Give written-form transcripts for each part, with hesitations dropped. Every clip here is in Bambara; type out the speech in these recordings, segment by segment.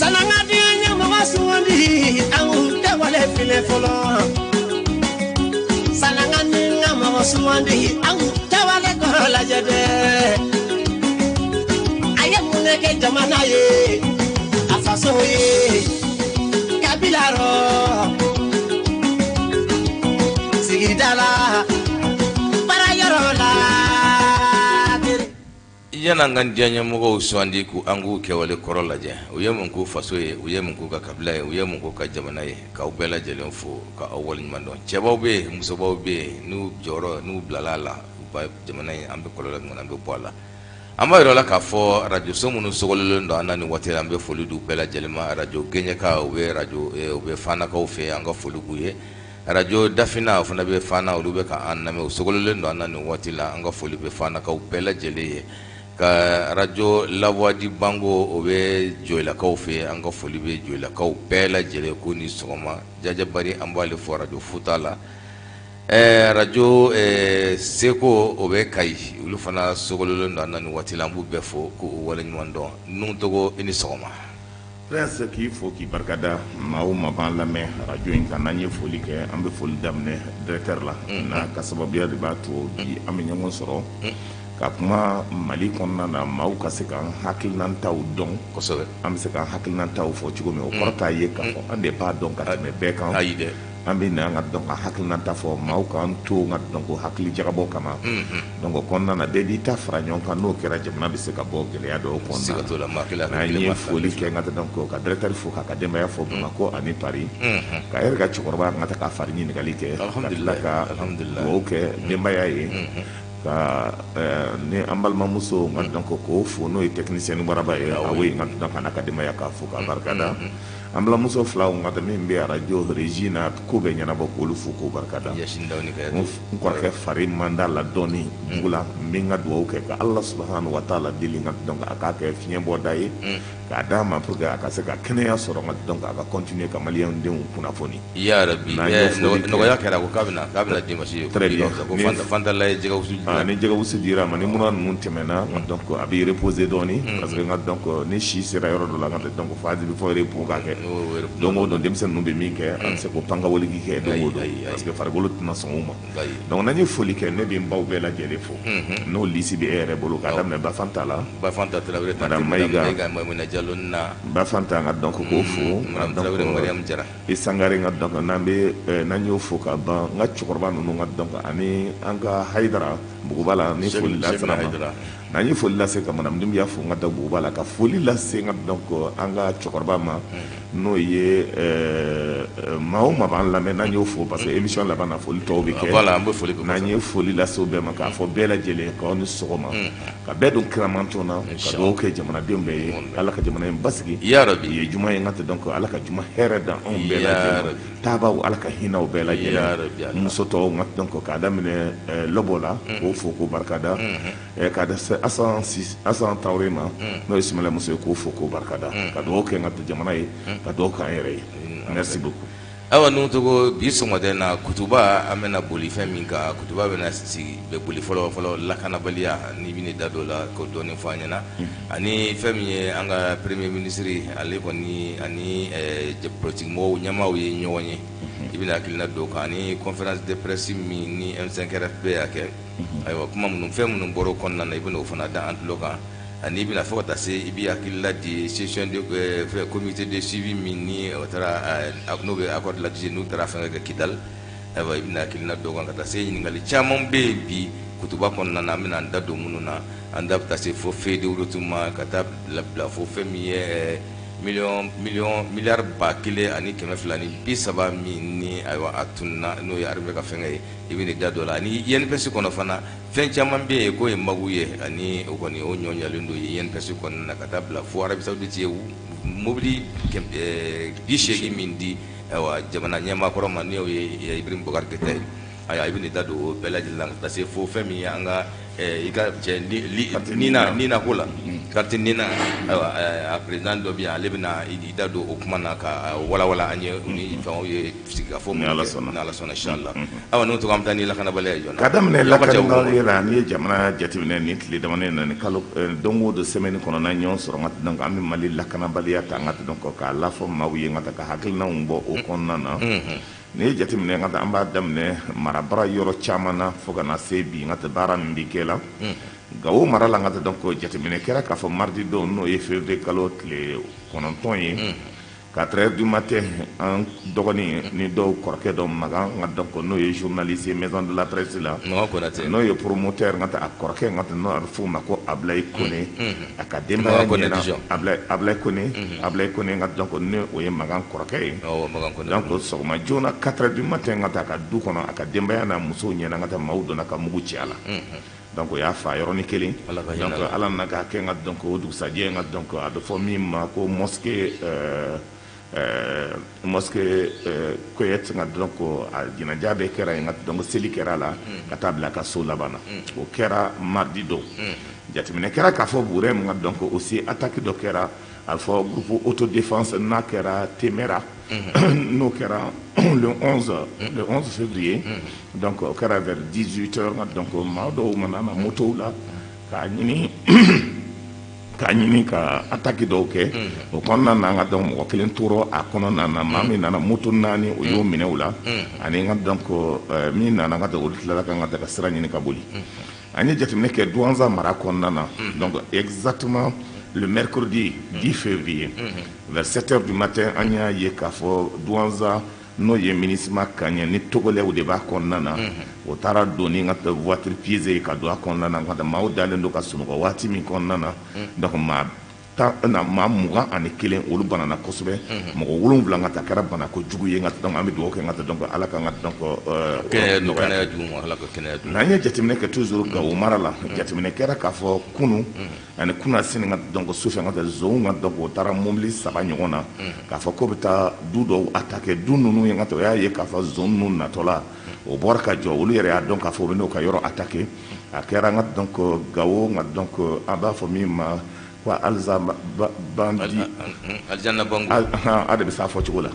Sananga ɲɛmɔgɔ sugandi, an k'u kɛwale filɛ fɔlɔ. Sananga ni ka mɔgɔ sugandi, an k'u kɛwale kɔrɔ lajɛ dɛ. A ye mun de kɛ jamana ye, a faso ye, kabila rɔ, sigida la, baarayɔrɔ la? Yan'an ka diɲɛmɔgɔw sugandi k'u an k'u kɛwale kɔrɔ lajɛ, u ye mun k'u faso ye, u ye mun k'u ka kabila ye, u ye mun k'u ka jamana ye, k'aw bɛɛ lajɛlen fo, ka aw waleɲuman dɔn. Cɛbaw bɛ yen, musobaw bɛ yen, n'u jɔyɔrɔ n'u bilala a la, u ba jamana in, an bɛ kɔlɔlɔ min kɔnɔ, an bɛ bɔ a la. An b'a yɔrɔ la k'a fɔ arajoso minnu sɔgɔlen don an na nin waati la, an bɛ foli d'u bɛɛ lajɛlen ma. Arajo Gɛɲɛka, u bɛ arajo, u bɛ Fanakaw fɛ, an ka foli b'u ye. Arajo Dafina, o fana bɛ Fana, olu bɛ ka an lamɛn, u sɔgɔlen don an na nin waati la, an ka foli bɛ Fanakaw bɛɛ lajɛlen ye. Ka arajo La Voix du Bango, o bɛ Joyilakaw fɛ, an ka foli bɛ Joyilakaw bɛɛ lajɛlen, ko ni sɔgɔma. Jajabari, an b'ale fo arajo Futa la. Arajo Seko, o bɛ Kayi, olu fana sɔgɔlen don an na nin waati la, an b'u bɛɛ fo k'u waleɲuman dɔn. Nuhu Togo, i ni sɔgɔma. Prince, k'i fo k'i barikada. Maa o maa b'an lamɛn arajo in kan, n'an ye foli kɛ, an bɛ foli daminɛ directeur la. N'a ka sababuya de b'a to bi an bɛ ɲɔgɔn sɔrɔ ka kuma Mali kɔnɔna na, maaw ka se k'an hakilinataw dɔn. An bɛ se k'an hakilinataw fɔ cogo min, o kɔrɔ t'a ye k'a fɔ an de b'a dɔn ka tɛmɛ bɛɛ kan. Ayi dɛ. An bɛ na an ka dɔn ka hakilinata fɔ, maaw k'an to ka dɔn ko hakili jagabɔ kama. Donc o kɔnɔna na, bɛɛ b'i ta fara ɲɔgɔn kan, n'o kɛra, jamana bɛ se ka bɔ gɛlɛya dɔw kɔnɔna na. N'an ye foli kɛ, n ka donc ka directeur fo, k'a ka denbaya fo Bamakɔ ani Paris, ka yɛrɛ ka cɛkɔrɔba n ka taa k'a fari ɲininkali kɛ, ka tila ka dugawu kɛ denbaya ye, ka ni an balimamuso n ka donc k'o fo, n'o ye technicien waraba ye, awo n ka donc a n'a ka denbaya k'a fo k'a barikada. An balimamuso filaw n ka min bɛ arajo régie na, ko bɛɛ ɲɛnabɔ, k'olu fo k'o barikada. N kɔrɔkɛ fari man d'a la dɔɔni bugula, n bɛ n ka dugawu kɛ ka Ala subahana wa taala deli, n ka donc a k'a kɛ fiɲɛ bɔda ye k'a d'a ma pour que a ka se ka kɛnɛya sɔrɔ, n ka donc a ka continuer ka maliyɛn denw kunnafoni. Yarabi, nɔgɔya kɛra, ko k'a bɛna dimanche. Très bien. Ko Fantala ye jɛgɛ wusu. Ni jɛgɛ wusu dira a ma, ni mura ninnu tɛmɛna, donc a bɛ reposer dɔɔni, parce que n ka donc ni si sera yɔrɔ dɔ la, n ka donc phase bɛ fɔ repos ka kɛ don o don. Denmisɛnnin ninnu bɛ min kɛ, an bɛ se k'o pankawoliki kɛ don o don, parce que farikolo tɛna sɔn o ma. Donc n'an ye foli kɛ, ne bɛ n baw bɛɛ lajɛlen fo, n'o liste bɛ e yɛrɛ bolo, k'a daminɛ Bafanta la. Bafanta Tarawele. Madame Mayiga. Mayiga Jalo na. Bafanta, n ka donc k'o fo. Madame Tarawele, Mariam Jara. I Sangare, n ka donc n'an bɛ n'an y'o fo ka ban, n ka cɛkɔrɔba ninnu, n ka donc ani an ka Hayidara Buguba la, ni foli lasera ma, n'an ye foli lase ka madame Dunbiya fo, n ka da Buguba la, ka foli lase n ka donc an ka cɛkɔrɔba ma, n'o ye maa o maa b'an lamɛn, n'an y'o fo, parce que émission laban na, foli tɔw bɛ kɛ. Voilà, an bɛ foli kɛ. N'an ye foli lase o bɛɛ ma, k'a fɔ bɛɛ lajɛlen k'aw ni sɔgɔma, ka bɛɛ don kiramantɔn na, ka dugawu kɛ jamanadenw bɛɛ ye, Ala ka jamana in basigi. Yarabi. Ye juma ye, n ka tɛ donc Ala ka juma hɛrɛ dan anw bɛɛ lajɛlen, taabaw Ala ka hinɛ u bɛɛ lajɛlen, muso tɔw n ka donc k'a daminɛ lɔbɔ la, k'o fo k'o barikada, k'a da Asan Asan Tarawele ma, n'o ye Sumala muso ye, k'o fo k'o barikada, ka dugawu kɛ n ka jamana ye, ka dugawu k'an yɛrɛ ye. Merci beaucoup. Ayiwa Nuhu Togo, bi sɔgɔmada in na, kutuba, an bɛna boli fɛn min kan, kutuba bɛna sigi bɛ boli fɔlɔ fɔlɔ lakanabaliya, n'i bɛna da don la k'o dɔɔni fɔ an ɲɛna, ani fɛn min ye an ka premier ministre, ale kɔni ani politique mɔgɔw ɲɛmaaw ye ɲɔgɔn ye, i bɛna hakilina don kan, ani conférence de presse min ni M5 RFP y'a kɛ. Ayiwa, kuma minnu, fɛn minnu bɔra o kɔnɔna na, i bɛna o fana da an tulo kan, ani i bɛna fo ka taa se i bɛ hakilila di session de fɛn comité de suivi min ni o taara, n'o bɛ accord de l'Alger, n'u taara fɛn kɛ Kidal. Ayiwa, i bɛna hakilina dɔw kan, ka taa se ɲininkali caman bɛ yen bi kutuba kɔnɔna na, an bɛna an da don minnu na. An da bɛ taa se fo feuille de route ma, ka taa bila fo fɛn min ye miliyɔn miliyɔn miliyari 1230 min ni ayiwa a tununa, n'o ye armée ka fɛnkɛ ye, i bɛ da dɔ la. Ani INPS kɔnɔ fana, fɛn caman bɛ yen k'o ye magu ye, ani o kɔni o ɲɔ ɲalen don INPS kɔnɔna na, ka taa bila fo Arabie Saoudite ye mobili 80 min di, ayiwa, jamana ɲɛmaa kɔrɔ ma, n'o ye Ibrahim Boubacar Keïta ye. Ayiwa, i bɛ nin da don o bɛɛ lajɛlen la, ka taa se fo fɛn min ye an ka i ka cɛ nina ko la. Carte NINA, ayiwa, a président dɔ bɛ yan, ale bɛna i da don o kuma na ka walawala an ye, u ni fɛnw ye sigikafɔ Ni minnu Ala kɛ. sɔnna. Ni Ala sɔnna, inchallah. Ayiwa, n'o tɔgɔ, an bɛ taa ni lakanabaliya ye joona. Ka daminɛ Yakuba Cɛw. lakanabaliya la, n'i ye jamana jateminɛ nin tile damadɔ in na, ni kalo don o don semaine kɔnɔ, n'an ɲɔgɔn sɔrɔ, n ka donc an bɛ Mali lakanabaliya ta, n ka donc k'a lafɔ maaw ye, n ka taa ka hakilinaw bɔ o kɔnɔna na. N'i ye jateminɛ, n ka taa, an b'a daminɛ marabara yɔrɔ caman na fo ka na se bi, n ka taa baara min bɛ kɛ la Gawo mara la, n ka taa donc jateminɛ kɛra k'a fɔ mardi don, n'o ye février kalo tile 9 ye, 4 heures du matin, an dɔgɔnin ni dɔw kɔrɔkɛ dɔ Magan, n ka donc n'o ye journaliste ye maison de la presse la, Magan Konate. n'o ye promoteur, n ka taa a kɔrɔkɛ, n ka taa n'o a bɛ f'o ma ko Ablaye Kone, a ka denbaya Magan Kone ɲɛna. Dijon. Ablaye Kone, Ablaye Kone, n ka donc ni o ye Magan kɔrɔkɛ ye. Awɔ, Magan Kone. Donc sɔgɔma joona, 4 heures du matin, n ka taa a ka du kɔnɔ, a ka denbaya n'a musow ɲɛna, n ka taa maaw donna ka mugu ci a la. Donc o y'a fa yɔrɔnin kelen. Ala ka hinɛ Donc a la. Ala nana k'a kɛ, n ka donc o dugusajɛ, n ka donc a bɛ fɔ min ma ko mosquée Koyet, n ka donc a jɛnɛja bɛɛ kɛra yen, n ka donc seli kɛra a la ka taa bila a ka so laban na. O kɛra mardi don. Jateminɛ kɛra k'a fɔ Burem, n ka donc aussi attaque dɔ kɛra, a bɛ fɔ groupe autodéfense n'a kɛra Temera, n'o kɛra le 11 février. Donc o kɛra vers 18 heures, n ka donc maa dɔw mana na motow la k'a ɲini ka attaque dɔw kɛ. O kɔnɔna na, an ka donc mɔgɔ kelen tora a kɔnɔna na, maa min nana moto naani, o y'o minɛ u la, ani n ka donc min nana, n ka donc olu tilala ka n ka ka sira ɲini ka boli. An ye jateminɛ kɛ Douentza mara kɔnɔna na, donc exactement le mercredi 10 février vers 7 heures du matin, an y'a ye k'a fɔ Douentza, n'o ye MINUSMA kan ye, ni togolɛw de b'a kɔnɔna na, o taara don ni n ka voiture piégée ye ka don a kɔnɔna na, n ka maaw dalen don ka sunɔgɔ waati min kɔnɔna na. Donc maa tan na, maa 21, olu banana kosɛbɛ, mɔgɔ 7, n ka taa kɛra banako jugu ye. N ka donc an bɛ dugawu kɛ, n ka taa donc Ala ka n ka donc Kɛnɛya nɔgɔya. Kɛnɛya jugu ma, Ala ka kɛnɛya d'u ma. N'an ye jateminɛ kɛ toujours Gawo mara la, jateminɛ kɛra k'a fɔ kunu ani kunna sini, ka donc sufɛ, ka taa zonw, ka donc o taara mobili saba ɲɔgɔn na k'a fɔ k'o bɛ taa du dɔw attaquer. Du ninnu ye, n ka taa o y'a ye k'a fɔ zon ninnu natɔla, o bɔra ka jɔ, olu yɛrɛ y'a dɔn k'a fɔ u bɛ n'o ka yɔrɔ attaquer. A kɛra, n ka donc Gawo, n ka donc an b'a fɔ min ma ko Aliza Bandi. Alijana Bangu. A de bɛ se a fɔ cogo la,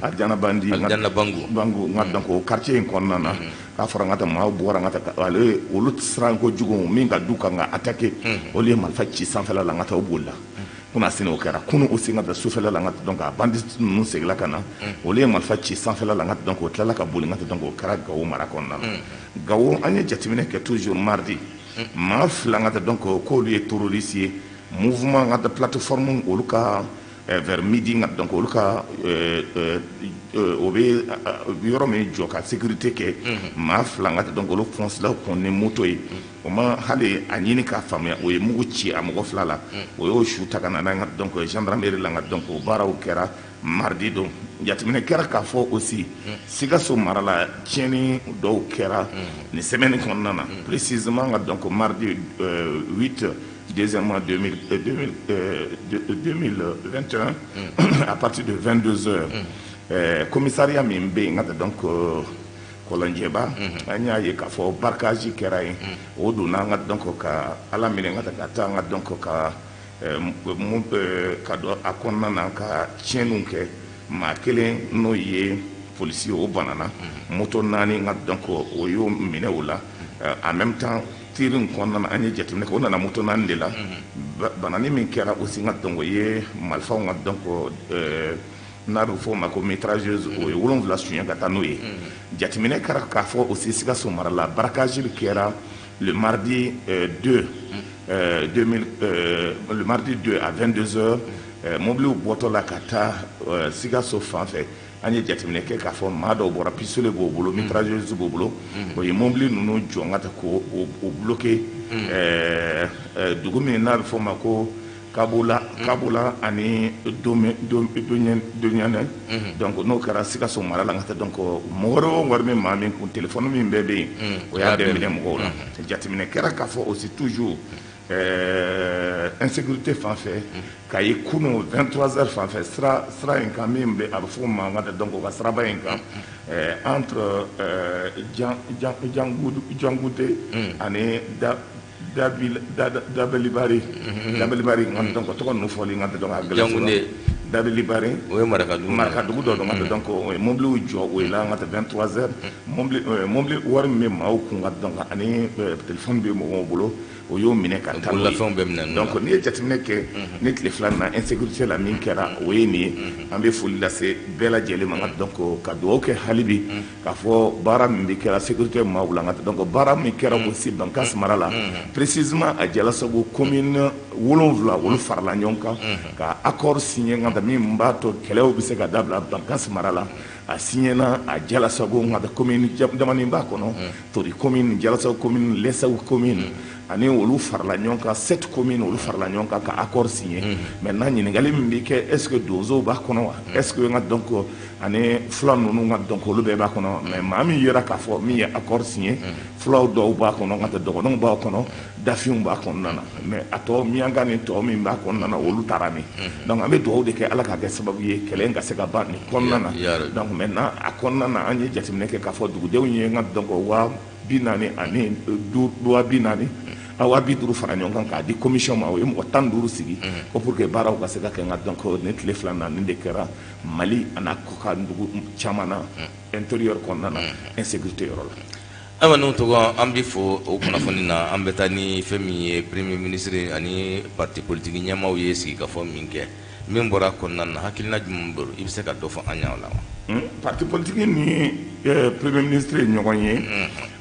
Alijana Bandi. Alijana Bangu. Bangu, n ka donc o quartier in kɔnɔna na, k'a fɔra n ka taa maaw bɔra, n ka taa ale olu siran kojugu min ka du kan ka attaquer, olu ye marifa ci sanfɛla la, n ka taa o bolila. Kunna sini, o kɛra kunu aussi, n ka taa sufɛla la, n ka donc a bandi ninnu seginna ka na, olu ye marifa ci sanfɛla la, n ka donc o tilala ka boli. N ka taa donc o kɛra Gawo mara kɔnɔna na. Gawo, an ye jateminɛ kɛ toujours mardi, maa fila, n ka taa donc k'olu ye terroriste ye, mouvement, n ka taa plateforme, olu ka vers midi, nka donc olu ka o bɛ yɔrɔ min jɔ ka sécurité kɛ, maa fila, n ka donc olu foncela kun ni moto ye, o ma hali a ɲini k'a faamuya, o ye mugu ci a mɔgɔ fila la, o y'o su ta ka na n'a ye, n ka donc gendarmerie la. N ka donc o baaraw kɛra mardi don. Jateminɛ kɛra k'a fɔ aussi Sikaso mara la, tiɲɛni dɔw kɛra nin semaine kɔnɔna na, précisément, n ka donc mardi 8 deuxième mois 2000, 2000, 2021, à partir de 22 heures, commissariat min bɛ yen, n ka donc Kɔlɔnjɛba, an y'a ye k'a fɔ braquage kɛra yen. O donna, an ka donc ka Ala minɛ, n ka ka taa, an ka donc ka ka don a kɔnɔna na ka tiɲɛniw kɛ. Maa kelen, n'o ye polisi ye, o banana, moto naani, n ka donc o y'o minɛ o la. En même temps, tir in kɔnɔna na, an ye jateminɛ kɛ, o nana moto naani de la. Banani min kɛra aussi, n ka donc o ye marifaw, n ka donc n'a bɛ fɔ o ma ko mitrailleuse, o ye 7 suɲɛ ka taa n'o ye. Jateminɛ kɛra k'a fɔ aussi Sikaso mara la, braquage kɛra le mardi 2 2000, le mardi 2 à 22 heures, mobiliw bɔtɔ la ka taa Sikaso fan fɛ, an ye jateminɛ kɛ k'a fɔ maa dɔw bɔra, pistolet b'o bolo, mitrailleuse b'o bolo, o ye mobili ninnu jɔ, n ka taa k'o o bloqué dugu min n'a bɛ fɔ o ma ko Kabola, Kabola ani Doɲanɛ. Donc n'o kɛra Sikaso mara la, n ka taa donc mɔgɔ wɛrɛ o wari min maa min kun, téléphone min bɛɛ bɛ yen, o y'a bɛɛ minɛ mɔgɔw la. Jateminɛ kɛra k'a fɔ aussi toujours insécurité fan fɛ, k'a ye kunun 23 heures fan fɛ, sira in kan min bɛ a bɛ fɔ o ma, n ka taa donc o ka siraba in kan entre Jangoute ani da Dabelibari Dabelibari donc tɔgɔ ninnu fɔli n ka donc a gɛlɛn Dabelibari o ye marakadugu marakadugu dɔ don donc o ye mobiliw jɔ o la n ka 23 heures mobili mobili wari min bɛ maaw kun ka donc ani téléphone bɛ mɔgɔw bolo, o y'o minɛ ka taa n'o ye. Bololafɛnw bɛɛ minɛ. Donc n'i ye jateminɛ kɛ ni tile 2 in na insécurité la min kɛra, o ye nin ye. An bɛ foli lase bɛɛ lajɛlen ma, donc ka dugawu kɛ hali bi k'a fɔ baara min bɛ kɛra sécurité maaw la, donc baara min kɛra aussi Bankass mara la, précisément a Jalasagu commune 7, olu farala ɲɔgɔn kan ka accord signé n ka min b'a to kɛlɛw bɛ se ka dabila Bankass mara la. A signé na a Jalasagu n ka commune jamani b'a kɔnɔ, Tori commune, Jalasagu commune, Lɛsagu commune, ani olu farala ɲɔgɔn kan, sept communes, olu farala ɲɔgɔn kan ka accord signé. Maintenant, ɲininkali min bɛ kɛ, est ce que donsow b'a kɔnɔ wa, est ce que n ka donc ani fula ninnu ka donc olu bɛɛ b'a kɔnɔ? Mais maa min yera k'a fɔ min ye accord signé, fulaw dɔw b'a kɔnɔ, ka tɛ dɔgɔnɔw b'a kɔnɔ, dafinw b'a kɔnɔna na, mais a tɔ miyanka ni tɔ min b'a kɔnɔna na, olu taara min. Donc an bɛ dugawu de kɛ, Ala k'a kɛ sababu ye kɛlɛ in ka se ka ban nin kɔnɔna na. Donc maintenant, a kɔnɔna na, an ye jateminɛ kɛ k'a fɔ dugudenw ye n ka donc 45, 40 a 50 fara ɲɔgɔn kan k'a di commission ma. O ye mɔgɔ 15 sigi ko pour que baaraw ka se ka kɛ. N ka donc nin tile 2 na, nin de kɛra Mali a n'a kɔkan dugu caman na, intérieur kɔnɔna na, insécurité yɔrɔ la. Ayiwa, n'o tɔgɔ an bɛ fo o kunnafoni na, an bɛ taa ni fɛn min ye, premier ministre ani parti politique ɲɛmaaw ye sigikafɔ min kɛ, min bɔra kɔnɔna na, hakilina jumɛn bolo, i bɛ se ka dɔ fɔ an ɲɛ o la wa? Parti politique ni premier ministre ye ɲɔgɔn ye,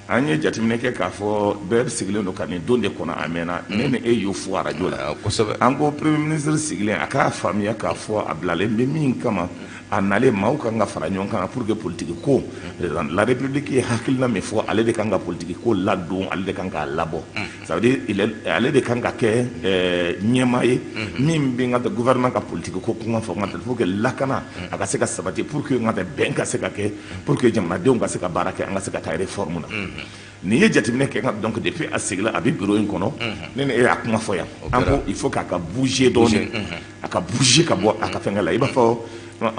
an ye jateminɛ kɛ k'a fɔ bɛɛ sigilen don ka nin don de kɔnɔ. A mɛnna, ne ni e y'o fɔ arajo la. An ko premier ministre sigilen, a k'a faamuya k'a fɔ a bilalen bɛ min kama, a nalen, maaw kan ka fara ɲɔgɔn kan pour que politique ko, président de la République ye hakilina min fɔ, ale de kan ka politique ko ladon, ale de kan k'a labɔ. Ça veut dire ale de kan ka kɛ ɲɛmaa ye min bɛ n ka gouvernement ka politique ko kuma fɔ n ka pour que lakana a ka se ka sabati, pour que n ka bɛn ka se ka kɛ, pour que jamanadenw ka se ka baara kɛ, an ka se ka taa réforme na. N'i ye jateminɛ kɛ, donc depuis a sigila, a bɛ bureau in kɔnɔ, ne ni e y'a kuma fɔ yan, an ko il faut k'a ka bouger dɔɔnin, a ka bouger ka bɔ a ka fɛnkɛ la. I b'a fɔ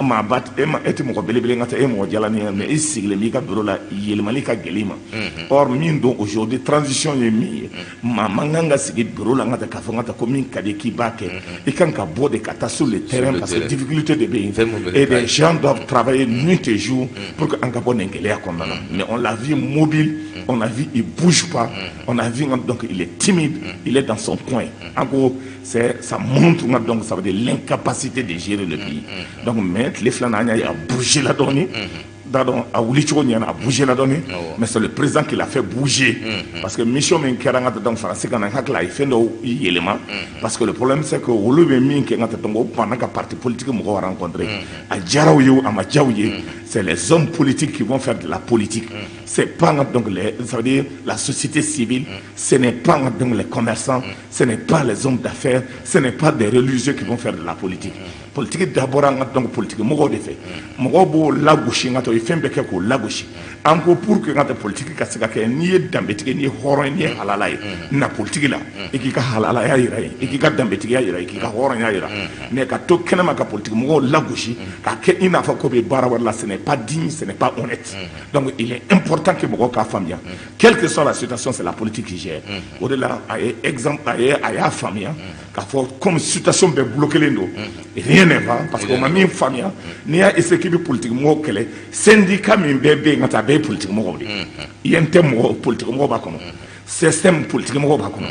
maa ba e ma, e tɛ mɔgɔ belebele ka taa, e mɔgɔ jalanin ye, mais i sigilen b'i ka bureau la, yɛlɛmali ka gɛlɛn i ma. Or min don aujourd'hui, transition ye min ye, maa man kan ka sigi bureau la n ka taa k'a fɔ n ka taa ko min ka di k'i b'a kɛ. I kan ka bɔ de ka taa sur le terrain, parce que difficulté de bɛ yen et les gens doivent travailler nuit et jour pour que an ka bɔ nin gɛlɛya kɔnɔna na. Mais on l'a vu mobile, on a vu il bouge pas, on a vu donc il est timide, il est dans son coin. En gros, c'est ça montre, donc ça veut dire l'incapacité de gérer le pays. Donc mais tile 2 na, an y'a ye a bouger la dɔɔnin da dɔn, a wuli cogo ɲɛna, a bouger la dɔɔnin, mais c'est le président qui l'a fait bouger, parce que mission min kɛra n ka donc Faransi ka na, n hakili a ye fɛn dɔw yɛlɛma, parce que le problème, c'est que olu bɛ min kɛ n ka donc o banna ka parti politique mɔgɔw rencontrer. A diyara u ye o, a ma diya u ye, c'est les hommes politiques qui vont faire de la politique, c'est pas donc les, ça veut dire la société civile, ce n'est pas donc les commerçants, ce n'est pas les hommes d'affaires, ce n'est pas des religieux qui vont faire de la politique. Politique dabɔra an ka donc politique mɔgɔw de fɛ, mɔgɔw b'o lagosi, n ka to i fɛn bɛɛ kɛ k'o lagosi. An ko pour que n ka tɛ politique ka se ka kɛ, n'i ye danbetigi, n'i ye hɔrɔn ye, n'i ye halala ye, na politique la, i k'i ka halalaya yira yen, i k'i ka danbetigiya yira, i k'i ka hɔrɔnya yira. Mais ka to kɛnɛma ka politique mɔgɔw lagosi k'a kɛ i n'a fɔ ko bɛ baara wɛrɛ la, ce n'est pas digne, ce n'est pas honnête. Donc il est important que mɔgɔw k'a faamuya, quelle que soit la situation, c'est la politique qui gère. O de la, a ye exemple, a ye a y'a faamuya k'a fɔ comme situation bɛɛ bloqué don, rien ne va, parce que o ma min faamuya, n'i y'a essayé k'i bɛ politique mɔgɔw kɛlɛ, syndicat min bɛɛ bɛ yen ka taa, a bɛɛ ye politique mɔgɔw de ye. INT mɔgɔw, politique mɔgɔw b'a kɔnɔ, système politique mɔgɔw b'a kɔnɔ,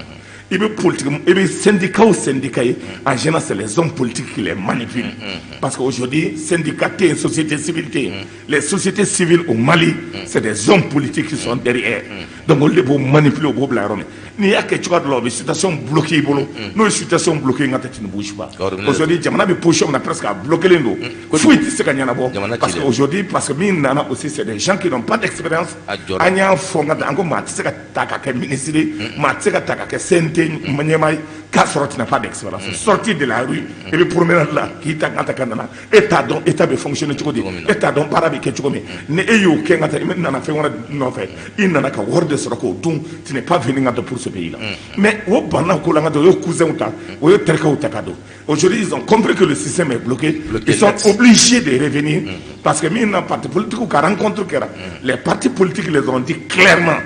i bɛ politique, i bɛ syndicat o syndicat ye, en général c'est les hommes politiques qui les manipulent, parce que aujourd'hui syndicat tɛ yen, société civile tɛ yen. Les sociétés civiles au Mali, c'est des hommes politiques qui sont derrière. Donc olu de b'o manipuler, o b'o bila yɔrɔ min. N'i y'a kɛ cogoya dɔ la, o bɛ situation bloqué i bolo. N'o ye situation bloqué, n ka tɛ, tu ne bouges pas. Aujourd'hui jamana bɛ position min na, presque a bloqué len don, foyi tɛ se ka ɲɛnabɔ, parce que aujourd'hui, parce que min nana aussi, c'est des gens qui n'ont pas d'expérience. An y'a fɔ n ka an ko maa tɛ se ka ta ka kɛ ministre ye, maa tɛ se ka ta ka kɛ CNT ɲɛmaa ye k'a sɔrɔ tu n'as pas d'expérience. Sortir de la rue, i bɛ promenade la k'i ta ka ta ka nana, e t'a dɔn état bɛ fonctionner cogo di, e t'a dɔn baara bɛ kɛ cogo min. Ni e y'o kɛ, n ka taa, i nana fɛn wɛrɛ nɔfɛ, i nana ka wari de sɔrɔ k'o dun, tu n'es pas venu n ka pour ce pays là. Mais o banna ko la, n ka o ye cousin ta, o ye terikɛw ta ka don. Aujourd'hui, ils ont compris que le système est bloqué, ils sont obligés de revenir, parce que min na parti politique ka rencontre kɛra, les partis politiques les ont dit clairement,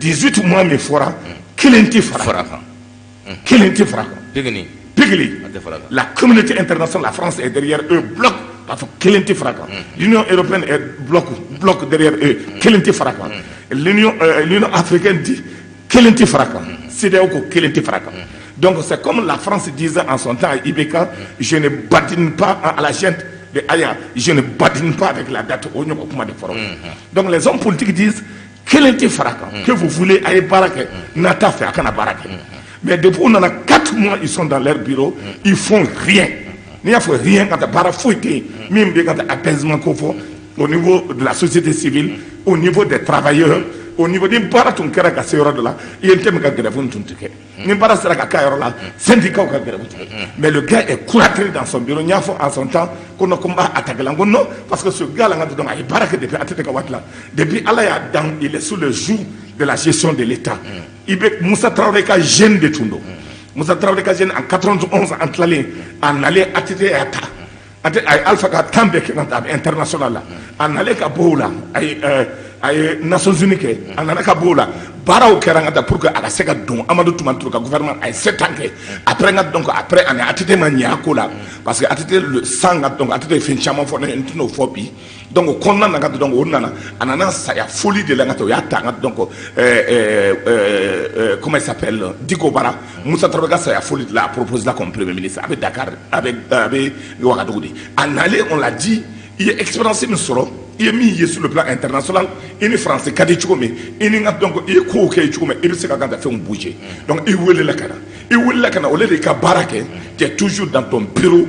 18 mois min fɔra, kelen tɛ fara. Kelen tɛ fara kan. Pikini. Pikili. A tɛ fara kan. La communauté internationale, la France est derrière eux, bloc, k'a fɔ kelen tɛ fara kan. L'Union européenne est bloc, bloc derrière eux, kelen tɛ fara kan. L'Union africaine dit kelen tɛ fara kan. CEDEAO ko kelen tɛ fara kan. Donc c'est comme la France disait en son temps à IBK, je ne badine pas à la gente de Aya, je ne badine pas avec la date. O ɲɔgɔn kuma de fɔra. Donc les hommes politiques disent kelen tɛ fara kan, que vous voulez, a ye baara kɛ, n'a t'a fɛ, a kana baara kɛ. Mais depuis u nana, 4 mois, ils sont dans leur bureau, ils font rien. N'i y'a fɔ rien, ka taa baara foyi tɛ yen min bɛ ka taa apaisement ko fɔ au niveau de la société civile, au niveau des travailleurs, au niveau ni baara tun kɛra ka se yɔrɔ dɔ la, UNTM ka grève tun tɛ kɛ. Ni baara sera ka kɛ yɔrɔ la, syndicat ka grève tɛ kɛ. Mais le gars est cloîtré dans son bureau. N y'a fɔ en son temps ko non, ko n b'a attaquer la. N ko non, parce que ce gars là, n ka dɔn, a ye baara kɛ depuis ATT ka waati la. Depuis Ala y'a dan, il est sous le joug de la gestion de l'État. I bɛ Musa Tarawele ka jeune de tun don. Musa Tarawele ka jeune en 91, an tilalen, a nalen, ATT y'a ta. A ye Alpha ka temps bɛɛ kɛ ka taa, a bɛ international la. A nalen ka bɔ o la, a ye Nations Unies kɛ. A nana ka bɔ o la, baaraw kɛra ka taa pour que a ka se ka don Amadu Tumani Ture ka gouvernement. A ye 7 ans kɛ. Après n ka, donc après ani ATT ma ɲɛ a ko la, parce que ATT le sang ka, donc ATT ye fɛn caman fɔ ne, n tɛn'o fɔ bi. Donc o kɔnɔna na ka, donc o nana, a nana saya foli de la ka taa, o y'a ta n ka, donc comment il s'appelle, Diko Bara, Musa Tarawele ka saya foli de la, a proposé la comme premier ministre. A bɛ Dakar, a bɛ Ouagadougou de. A nalen, on l'a dit, i ye expérience min sɔrɔ, i ye min ye sur le plan international, i ni France ka di cogo min, i ni n ka, donc i ye kow kɛ cogo min, i bɛ se ka ka fɛnw bouger. Donc i welela ka na, i welela ka na, au lieu de i ka baara kɛ, tu es toujours dans ton bureau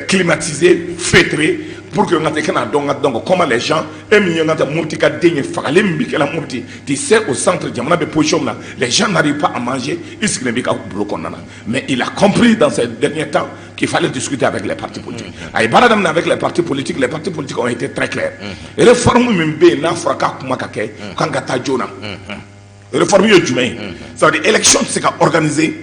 climatisé, feutré, pour que n ka i kana dɔn n ka, donc comment les gens, e min ye n ka Mopti ka den ye, fagalen min bɛ kɛla Mopti, tu sais, au centre, jamana bɛ position min na, les gens n'arrivent pas à manger, i sigilen b'i ka bureau kɔnɔna na. Mais il a compris dans ces derniers temps qu'il fallait discuter avec les partis politiques. A ye baara daminɛ avec les partis politiques. Les partis politiques ont été très clairs. Réforme min bɛ yen n'a fɔra k'a kuma ka kɛ, k'an ka taa joona, réforme ye jumɛn ye? Ça veut dire élection tɛ se ka organiser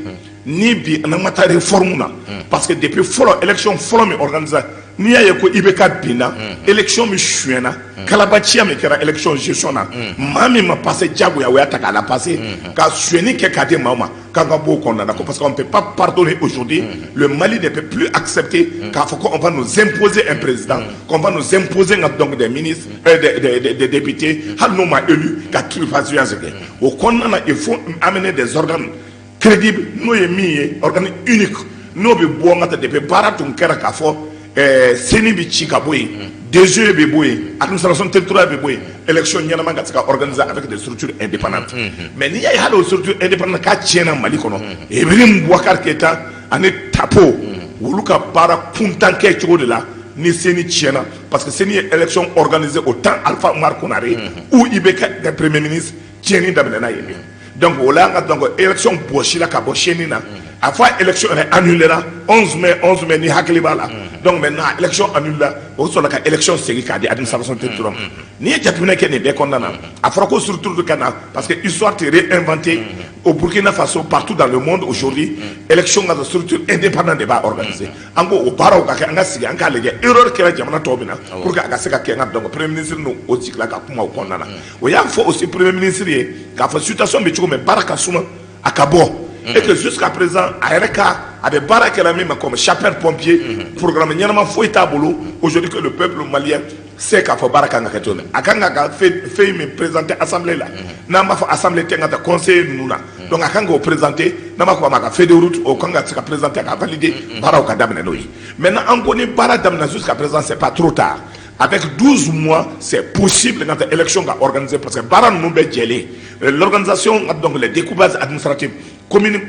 ni bi n'an ma taa réforme na, parce que depuis fɔlɔ, élection fɔlɔ min organiser, n'i y'a ye ko IBK binna, élection min suyɛnna, kalabanciya min kɛra élection gestion na, maa min ma passé diyagoya, o y'a ta k'a la passé ka suyɛnni kɛ k'a di maaw ma, k'an ka bɔ o kɔnɔna na ko parce qu'on ne peut pas pardonner aujourd'hui. Le Mali ne peut plus accepter k'a fɔ qu'on va nous imposer un président, qu'on va nous imposer donc des ministres, des députés, hali n'o ma élu, ka truffagerie kɛ o kɔnɔna na. Il faut amener des organes crédibles, n'o ye min ye organe unique, n'o bɛ bɔ n ka taa. Depuis baara tun kɛra k'a fɔ CENI bɛ ci ka bɔ yen, DGE bɛ bɔ yen, administration territoriale bɛ bɔ yen, élection ɲɛnama ka se ka organiser avec des structures indépendantes. Mais n'i y'a ye hali o structure indépendante k'a tiɲɛna Mali kɔnɔ, Ibrahim Boubacar Keïta ani Tapo, olu ka baara kuntan kɛ cogo de la ni CENI tiɲɛna, parce que CENI ye élection organisée au temps Alpha Oumar Konaré où IBK kɛ premier ministre, tiɲɛni daminɛna yen de. Donc o la an ka, donc élection bɔsila ka bɔ CENI na, a fɔ élection yɛrɛ annulé la 11 mai, 11 mai, ni hakili b'a la. Donc maintenant élection annulé la, o sɔrɔla ka élection segin k'a di administration territoriale. N'i ye jateminɛ kɛ nin bɛɛ kɔnɔna na, a fɔra ko structure de ka na, parce que histoire tɛ réinventée. Au Burkina Faso, partout dans le monde aujourd'hui, élection ka structure indépendante de b'a organiser. An ko o baaraw ka kɛ, an ka sigi, an k'a lajɛ erreur kɛra jamana tɔw min na pour que a ka se ka kɛ. N ka, donc premier ministre n'o o sigila ka kuma o kɔnɔna na. O y'a fɔ aussi premier ministre ye k'a fɔ situation bɛ cogo min, baara ka suma, a ka bɔ, et que jusqu'à présent a yɛrɛ ka, a bɛ baara kɛla min ma comme sapeur pompier, programme ɲɛnama foyi t'a bolo. Aujourd'hui que le peuple malien sait k'a fɔ baara kan ka kɛ cogo min, a kan ka feuille min présenter assemblée la, n'an b'a fɔ assemblée tɛ, ka taa conseiller ninnu na, donc a kan k'o présenter, n'an b'a fɔ a ma ka feuille de route, o kan ka se ka présenter, ka valider, baaraw ka daminɛ n'o ye. Maintenant an ko ni baara daminɛ, jusqu'à présent c'est pas trop tard. Avec 12 mois, c'est possible quand élection ka organiser, parce que baara ninnu bɛɛ jɛlen, l'organisation, donc les découpages administratifs, commune,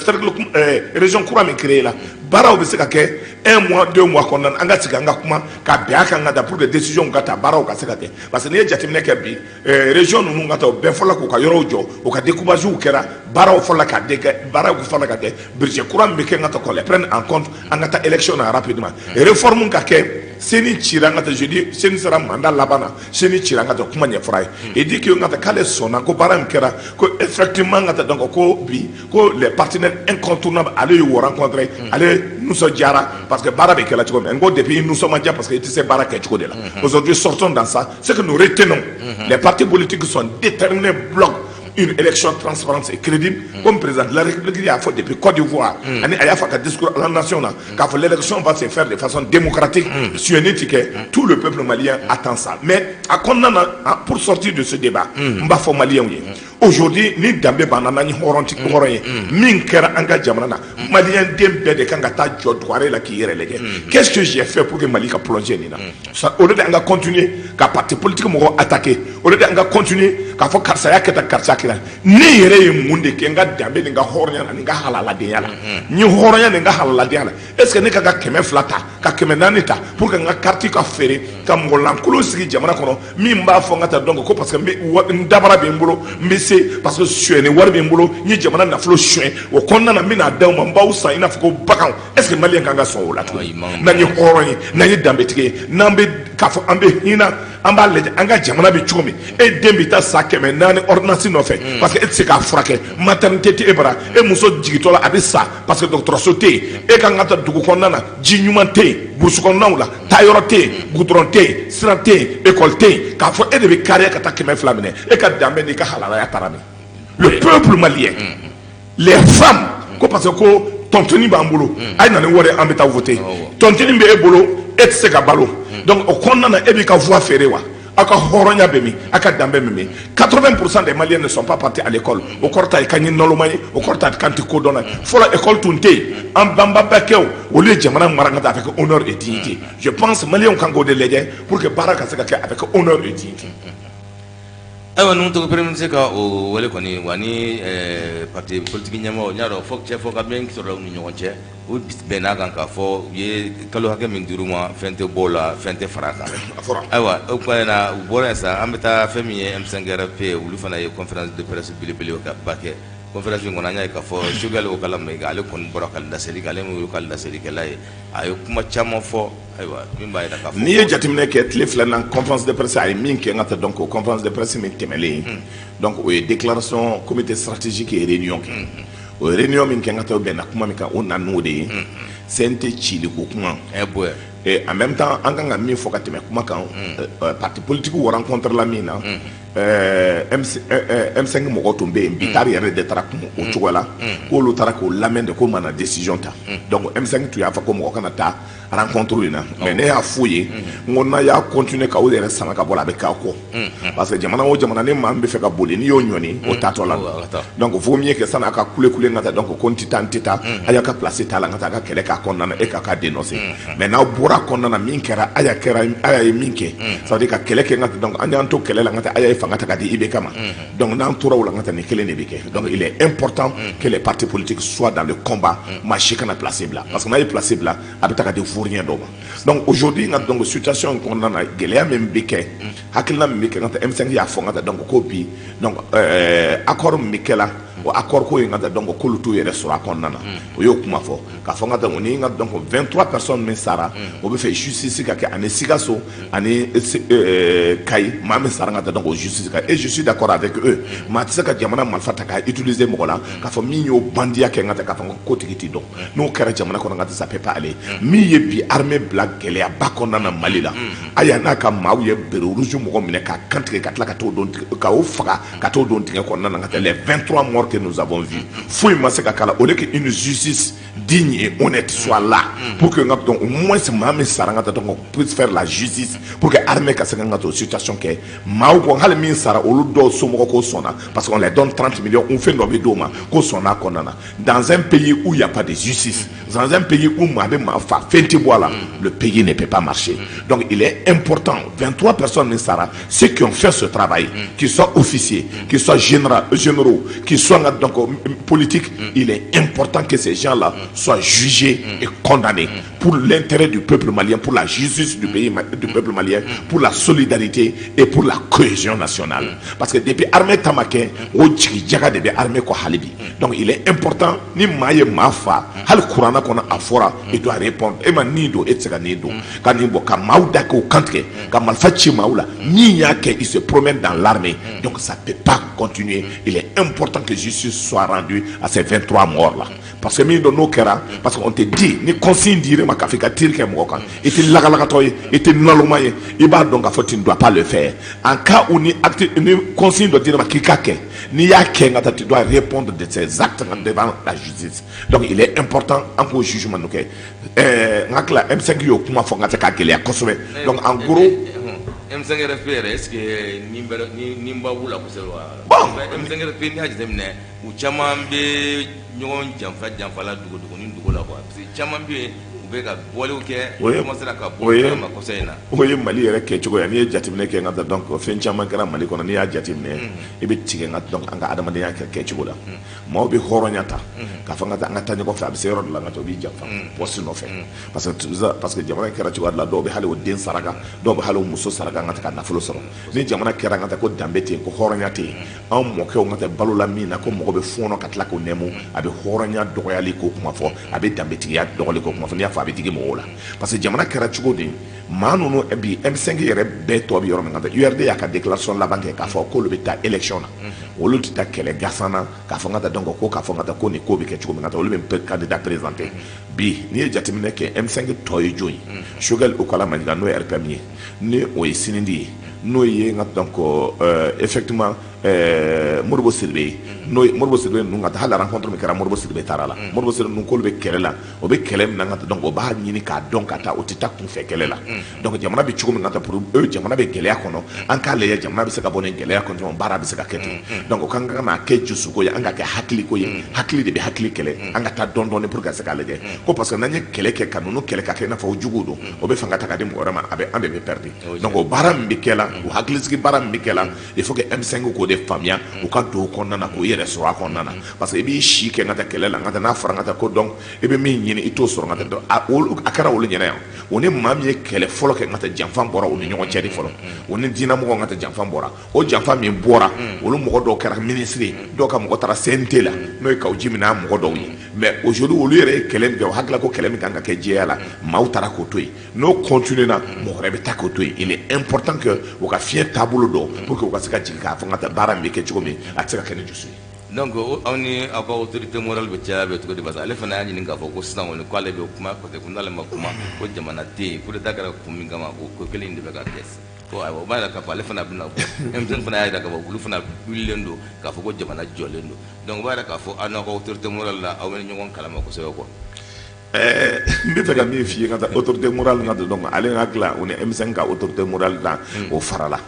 cercle, région kura min créé la, baaraw bɛ se ka kɛ un mois, 2 mois kɔnɔna na. An ka sigi, an ka kuma ka bɛn a kan ka da pour que décision ka ta, baaraw ka se ka kɛ, parce que n'i ye jateminɛ kɛ bi, région ninnu ka taa, o bɛɛ fɔlɔ k'u ka yɔrɔw jɔ, u ka découpage kɛra, baaraw fɔlɔ ka kɛ, baaraw fɔlɔ ka kɛ, budget kura min bɛ kɛ, n ka taa qu'on les prenne en compte, an ka taa élection na rapidement, réforme ka kɛ. CENI cira, n ka taa jeudi, CENI sera mandat laban na, CENI cira, n ka taa kuma ɲɛfɔra ye. Il dit que n ka taa k'ale sɔnna ko baara min kɛra, ko effectivement, n ka taa, donc ko bi ko les partenaires incontournables, ale y'u rencontré, ale nisɔndiyara parce que baara bɛ kɛla cogo min. N ko depuis i nisɔn man diya parce que i tɛ se baara kɛ cogo de la. Aujourd'hui, sortons dans ça. Ce que nous retenons, les partis politiques sont déterminés, bloc. Une élection transparente et crédible, comme président de la République y'a fɔ depuis Côte d'Ivoire, ani a y'a fɔ a ka discours à la nation na k'a fɔ l'élection va se faire de façon démocratique, suyɛnni ti kɛ. Tout le peuple malien attend ça. Mais a kɔnɔna na, pour sortir de ce débat, n b'a fɔ maliyɛnw ye aujourd'hui, ni danbe b'an na, n'an ye hɔrɔn ti hɔrɔn ye, min kɛra an ka jamana na, maliyɛn den bɛɛ de kan ka taa jɔ duware la k'i yɛrɛ lajɛ: qu'est-ce que j'ai fait pour que Mali ka plonger nin na? Au lieu de an ka continuer ka parti politique mɔgɔw attaquer, au lieu de an ka continuer k'a fɔ karisa y'a kɛ tan, karisa kɛra, ne yɛrɛ ye mun de kɛ n ka danbe ni n ka hɔrɔnya la, ni n ka halaladenya la, n ye hɔrɔnya ni n ka halaladenya la? Est ce que ne ka ka 200 ta, ka 400 ta pour que n ka carte ka feere, ka mɔgɔ lankolon sigi jamana kɔnɔ min b'a fɔ n ka taa donc ko parce que n bɛ n dabara bɛ n bolo, n bɛ se parce que suyɛni wari bɛ n bolo, n ye jamana nafolo suyɛn, o kɔnɔna na n bɛna d'aw ma, n b'aw san i n'a fɔ ko baganw? Est ce que maliyɛn kan ka sɔn o la tuguni? N'an ye hɔrɔn ye, n'an ye danbetigi ye, n'an bɛ k'a fɔ an bɛ hinɛ, an b'a lajɛ an ka jamana bɛ cogo min. E den bɛ taa sa 400 ordonnance nɔfɛ parce que e tɛ se k'a furakɛ, maternité tɛ e bara, e muso jigintɔ la a bɛ sa parce que dɔgɔtɔrɔso tɛ yen, e kan ka taa dugu kɔnɔna na, ji ɲuman tɛ yen, burusi kɔnɔnaw la, taayɔrɔ tɛ yen, goudron tɛ yen, sira tɛ yen, école tɛ yen, k'a fɔ e de bɛ kariya ka taa 200 minɛ, e ka danbe n'i ka halalaya taara min? Le peuple malien, les femmes, ko parce que ko tontine b'an bolo, a ye na ni wari, an bɛ taa voter. Tontine bɛ e bolo, e tɛ se ka balo, donc o kɔnɔna na e b'i ka voix feere wa? Aw ka hɔrɔnya bɛ min? Aw ka danbe bɛ min? 80 % des Maliens ne sont pas partis à l'école. O kɔrɔ ta k'an ye naloma ye, o kɔrɔ ta k'an tɛ kodɔnna ye. Fɔlɔ école tun tɛ yen, an banbakɛw olu ye jamana mara ka taa avec honneur et dignité. Je pense Maliens kan k'o de lajɛ pour que baara ka se ka kɛ avec honneur et dignité. Ayiwa, ninnu tɔgɔ premier ministre ka o wele kɔni wa ni parti politique ɲɛmɔgɔ, n y'a dɔn fɔ cɛ fɔ ka bɛn sɔrɔ u ni ɲɔgɔn cɛ, u bɛnn'a kan k'a fɔ u ye kalo hakɛ min dir'u ma, fɛn tɛ bɔ o la, fɛn tɛ fara a kan. A fɔra. Ayiwa, o tuma na u bɔra yen sa, an bɛ taa fɛn min ye M5 RFP, olu fana ye conférence de presse belebele ka ba kɛ. Conférence in kɔnɔ, an y'a ye k'a fɔ Choguel Kokalla Maïga, ale kɔni bɔra ka laseli kɛ, ale min y'olu ka laselikɛla ye, a ye kuma caman fɔ, ayiwa, min b'a jira k'a fɔ N'i ye jateminɛ kɛ tile fila na, conférence de presse a ye min kɛ n ka taa, donc o conférence de presse min tɛmɛlen, donc o ye déclaration, comité stratégique ye réunion kɛ. O ye réunion min kɛ n ka taa, o bɛnna kuma min kan, o na n'o de ye CNT ciliko kuma. Ɛ bonya. Et en même temps, an kan ka min fɔ ka tɛmɛ kuma kan, parti politique rencontre la min na, MC, M5 mɔgɔw tun bɛ yen, Bittar yɛrɛ de taara kun o cogo la, k'olu taara k'o lamɛn de, ko mana décision ta. Donc M5 tun y'a fɔ ko mɔgɔ kana taa rencontre in na, mais ne y'a f'u ye n ko n'a y'a continuer k'aw yɛrɛ sama ka bɔ la, a bɛ k'aw kɔ, parce que jamana o jamana, ni maa min bɛ fɛ ka boli, n'i y'o ɲɔni, o taatɔ la. Donc vaut mieux que sani a ka kule kule n ka taa, donc ko n tɛ taa, n tɛ taa, a y'a ka place t'a la, n ka taa a ka kɛlɛ k'a kɔnɔna na, e k'a ka dénoncer. Mais n'aw bɔra kɔnɔna na, min kɛra Aya, kɛra Aya ye min kɛ, ça veut dire ka kɛlɛ kɛ n ka taa, donc an y'an to kɛlɛ la n ka taa, Aya ye fanga ta ka di IBK ma. Donc n'an tora o la n ka taa, nin kelen de bɛ kɛ. Donc il est important que les partis politiques soient dans le combat. Maa si kana place bila, parce que n'a ye place bila, a bɛ ta ka di vaurien dɔw ma. Donc aujourd'hui n ka, donc situation in kɔnɔna na, gɛlɛya min bɛ kɛ, hakilina min bɛ kɛ n ka taa, M5 y'a fɔ n ka taa, donc ko bi, donc accord min bɛ kɛ la, o accord ko in ka taa, donc k'olu t'u yɛrɛ sɔrɔ a kɔnɔna na. O y'o kuma fɔ k'a fɔ n ka taa, o ni n ka, donc 23 personnes min sara, o bɛ fɛ justice ka kɛ, ani Sikaso ani Kayi, maa min sara n ka taa, donc o justice ka. Et je suis d'accord avec eux. Maa tɛ se ka jamana marifa ta k'a utiliser mɔgɔ la k'a fɔ min y'o bandiya kɛ n ka taa, k'a fɔ ko tigi t'i dɔn. N'o kɛra jamana kɔnɔ n ka taa, ça peut pas aller. Min ye bi armée bila gɛlɛyaba kɔnɔna na Mali la, Aya n'a ka maaw ye béret rouge mɔgɔ minɛ k'a kantigɛ, ka tila ka t'o don ka o faga, ka t'o don dingɛ kɔnɔna na ka taa. Les 23 morts que nous avons vus, foyi ma se ka k'a la. Au lieu que une justice digne et honnête soit là pour que n ka, donc au moins maa min sara n ka taa, donc on puisse faire la justice pour que armée ka se ka n ka to situation kɛ maaw ko hali min sara, olu dɔw somɔgɔw ko sɔnna parce qu'on les donne 30 millions ou fɛn dɔ bɛ d'o ma ko sɔnna a kɔnɔna na. Dans un pays où il y a pas de justice, dans un pays où maa bɛ maa fa, fɛn tɛ bɔ a la, le pays ne peut pas marcher. Donc il est important, 23 personnes min sara, ceux qui ont fait ce travail, qu'ils soient officiers, qu'ils soient généraux, qu'ils soient donc politiques, il est important que ces gens-là soient jugés et condamnés pour l'intérêt du peuple malien, pour la justice du pays, du peuple malien, pour la solidarité et pour la cohésion nationale. Parce que depuis armée ta ma kɛ, o jigi jaga de bɛ armée kɔ hali bi. Donc il est important, ni maa ye maa fa, hali kuranna kɔnɔ a fɔra, il doit répondre. E ma nin don, e tɛ se ka nin don ka nin bɔ ka maaw da k'o kantigɛ, ka marifa ci maaw la. Min y'a kɛ, il se promène dans l'armée, donc ça peut pas continuer. Il est important que justice justice soit rendue à ces 23 morts là. Parce que min don n'o kɛra, parce que on te dit, ni consigne dir'i ma k'a fɔ i ka tir kɛ mɔgɔ kan, i tɛ lagalakatɔ ye, i tɛ naloma ye, i b'a dɔn k'a fɔ tu ne dois pas le faire. En cas où ni acte, ni consigne dɔ dir'i ma k'i ka kɛ, n'i y'a kɛ, n ka taa, tu dois répondre de ces actes devant la justice. Donc il est important an k'o jugement ninnu kɛ. N hakili la, M5 y'o kuma fɔ n ka se ka gɛlɛya kosɛbɛ. Donc en gros, M5 RFP yɛrɛ, est ce que nin bɛ ni ba b'u la kosɛbɛ wa? Bon. M5 RFP, n'i y'a jateminɛ, u caman bɛ ɲɔgɔn janfa janfa la dugu dugu ni dugu la quoi, parce que caman bɛ yen, u bɛ ka bɔliw kɛ, O ye- commencé ka o ye- bɔ kalama kɔsɔ in na. O ye Mali yɛrɛ kɛcogo ye. N'i ye jateminɛ kɛ n ka taa, donc fɛn caman kɛra Mali kɔnɔ. N'i y'a jateminɛ, i bɛ tigɛ n ka, donc an ka adamadenya kɛ kɛcogo la, maaw bɛ hɔrɔnya ta k'a fɔ n ka taa, an ka taa ɲɔgɔn fɛ. A bɛ se yɔrɔ dɔ la, n ka taa, o b'i janfa poste nɔfɛ, parce que jamana kɛra cogoya dɔ la, dɔw bɛ hali o den saraka, dɔw bɛ hali o muso saraka n ka taa ka nafolo sɔrɔ. Ni jamana kɛra n ka taa ko danbe tɛ yen, ko hɔrɔnya tɛ yen, anw mɔkɛw n ka taa balo la min na, ko mɔgɔ bɛ fɔɔnɔ ka tila k'o nɛmu, a bɛ hɔrɔnya dɔgɔyali ko kuma fɔ, a bɛ danbetigiya dɔgɔli ko kuma fɔ. N'i y'a fɔ, a bɛ digi mɔgɔw la, parce que jamana kɛra cogo di, maa ninnu bi, M5 yɛrɛ bɛɛ tɔ bɛ yɔrɔ min ka taa, URD y'a ka déclaration laban kɛ k'a fɔ k'olu bɛ taa élection na, olu tɛ taa kɛlɛ gasan na k'a fɔ n ka taa, donc ko k'a fɔ n ka taa ko nin ko bɛ kɛ cogo min ka taa, olu bɛ candidat présenter. Bi, n'i ye jateminɛ kɛ, M5 tɔ ye jɔn ye? Choguel Kokalla Maïga, n'o ye RPM ye, ni o ye Sinidi ye, n'o ye n ka, donc effectivement Modibo Sidibé ye, n'o ye Modibo Sidibé ninnu ka taa hali rencontre min kɛra, Modibo Sidibé taara la. Modibo Sidibé ninnu k'olu bɛ kɛlɛ la, o bɛ kɛlɛ min na, n ka taa, donc o b'a ɲini k'a dɔn ka taa, o tɛ taa kunfɛ kɛlɛ la. Donc jamana bɛ cogo min ka taa, pour eux, jamana bɛ gɛlɛya kɔnɔ, an k'a lajɛ jamana bɛ se ka bɔ nin gɛlɛya kɔnɔ cogo min, baara bɛ se ka kɛ ten. Donc o kan ka n'a kɛ jusuko ye, an ka kɛ hakiliko ye, hakili de bɛ hakili kɛlɛ, an ka taa dɔɔni dɔɔni pour ka se k'a lajɛ ko, parce que n'an ye kɛlɛ kɛ ka ninnu kɛlɛ ka kɛ i n'a fɔ o juguw don, o bɛ fanga ta ka di mɔgɔ wɛrɛ ma, a bɛ an de bɛ perdre. Donc o baara min bɛ kɛ la, o hakilisigi baara min bɛ kɛ la, il faut que M5 k'o de faamuya, u ka don o kɔnɔna na, k'o yɛrɛ sɔrɔ a kɔnɔna na, parce que i b'i si kɛ n ka taa kɛlɛ la, n ka taa, n'a fɔra n ka taa ko, donc i bɛ min ɲini, i t'o sɔrɔ, n ka taa, donc a kɛra olu ɲɛna yan. O ni maa min ye kɛlɛ fɔlɔ kɛ, n ka taa, janfa bɔra u ni ɲɔgɔn cɛ de fɔlɔ. O ni diinɛmɔgɔw, n ka taa, janfa bɔra. O janfa min bɔra, olu mɔgɔ dɔw kɛra ministre ye, dɔw ka mɔgɔ taara CNT la, n'o ye Kaou Djim n'a mɔgɔ dɔw ye. Mais aujourd'hui, olu yɛrɛ ye kɛlɛ min kɛ, o hakilila ko kɛlɛ min kan ka kɛ jɛya la, maaw taara k'o to yen. N'o continue na, mɔgɔ wɛrɛ bɛ taa k'o to yen. Il est important que u ka fiɲɛ taabolo dɔn pour que u ka se ka jigin k'a fɔ n ka taa, baara min bɛ kɛ cogo min, a tɛ se ka kɛ ni dusu ye. Donc aw ni aw ka autorité morale bɛ caya bɛ cogo di? Parce que ale fana y'a ɲini k'a fɔ ko sisan kɔni, k'ale bɛ kuma, parce que ko n'ale ma kuma, ko jamana tɛ yen. Coup d'état kɛra kun min kama, o ko kelen in de bɛ ka kɛ. Ko ayiwa, o b'a yira k'a fɔ ale fana bɛna bɔ. M5 fana y'a yira k'a fɔ olu fana wulilen don k'a fɔ ko jamana jɔlen don. Donc o b'a yira k'a fɔ aw n'aw ka autorité morale la, aw bɛ ɲɔgɔn kalama kosɛbɛ quoi. N bɛ fɛ ka min f'i ye, ka taa autorité morale, ka donc ale ka tila o ni M5 ka autorité morale la, o farala,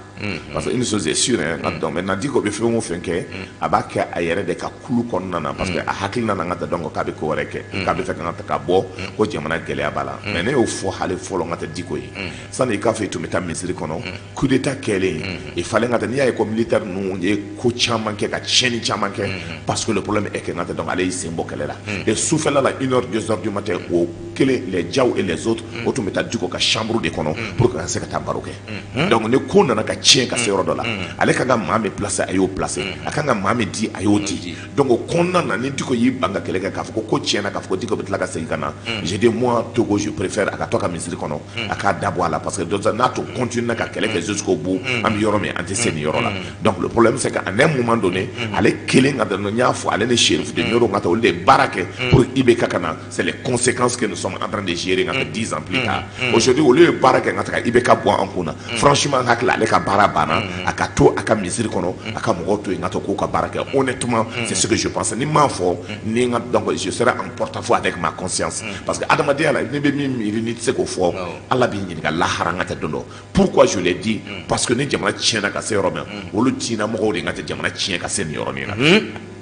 parce que une chose est sûre, hein, donc maintenant Diko bɛ fɛn o fɛn kɛ, a b'a kɛ a yɛrɛ de ka kulu kɔnɔna na, parce que a hakili nana ka taa, donc k'a bɛ ko wɛrɛ kɛ, k'a bɛ fɛ ka ka bɔ ko jamana gɛlɛya b'a la. Mais ne y'o fɔ hali fɔlɔ, n ka taa Diko ye, sani i k'a fɔ i tun bɛ taa misiri kɔnɔ, coup d'état kɛlen, il fallait n ka taa, n'i y'a ye ko militaire ninnu ye ko caman kɛ ka tiɲɛni caman kɛ, parce que le problème est que n ka taa, donc ale y'i sen bɔ kɛlɛ la. Et sufɛla la, 1 heure, 2 heures du matin, o kelen, les Diaw et les autres, o tun bɛ taa Diko ka chambre de kɔnɔ pour que ka se ka taa baro kɛ. Donc ni ko nana ka tiɲɛ ka se yɔrɔ dɔ la, ale kan ka maa min placer, a y'o placer, a kan ka maa min di, a y'o di. Donc o kɔnɔna na, ni Diko y'i ban ka kɛlɛ kɛ, k'a fɔ ko ko tiɲɛna, k'a fɔ ko Diko bɛ tila ka segin ka na, j'ai dit, moi Togo, je préfère a ka to a ka misiri kɔnɔ, a k'a dabɔ a la, parce que donc n'a to continue ka kɛlɛ kɛ jusqu'au bout, an bɛ yɔrɔ min, an tɛ se nin yɔrɔ la. Donc le problème, c'est qu'à un moment donné, ale kelen ka n y'a fɔ, ale ni Chérif de Nioro ka taa, olu de ye baara kɛ pour IBK ka na. C'est les conséquences que nous sommes en train de gérer ka taa 10 ans plus tard aujourd'hui. Olu ye baara kɛ ka taga IBK bɔ an kun na. Franchement, n hakili, ale ka baara banna, a ka to a ka misiri kɔnɔ, a ka mɔgɔw to yen ka to k'u ka baara kɛ. Honnêtement, c'est ce que je pense. Ni m'a fɔ ni n ka, donc je serai en porte-à-faux avec ma conscience, parce que adamadenya la, n'i bɛ min miiri, n'i tɛ se k'o fɔ, Ala b'i ɲininka lahara n ka tɛ don dɔ. Pourquoi je l'ai dit? Parce que ni jamana tiɲɛna ka se yɔrɔ min, olu diinɛ mɔgɔw de ka tɛ jamana tiɲɛ ka se nin yɔrɔ min na.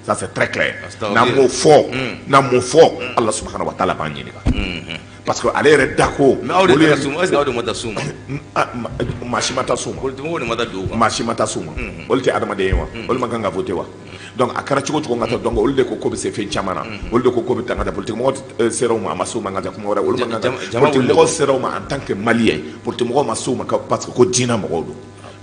Ça, c'est très clair. N'an m'o fɔ, n'an m'o fɔ, Allah subhanahu wa ta'ala b'an ɲininka, parce que ale yɛrɛ da ko. Mais aw de taara s'u ma, est ce que aw de ma taa s'u ma? Maa si ma taa s'u ma. Politique mɔgɔw de ma taa don u kan. Maa si ma taa s'u ma. Olu tɛ adamaden ye wa? Olu ma kan ka voter wa? Donc a kɛra cogo cogo, n ka taa, donc olu de ko ko bɛ se fɛn caman na, olu de ko ko bɛ taa n ka taa. Politique mɔgɔ sera u ma, a ma s'u ma, n ka taa kuma wɛrɛ, olu ma kan ka politique mɔgɔ sera u ma en tant que Malien. Politique mɔgɔ ma s'u ma parce que ko diinɛ mɔgɔw don.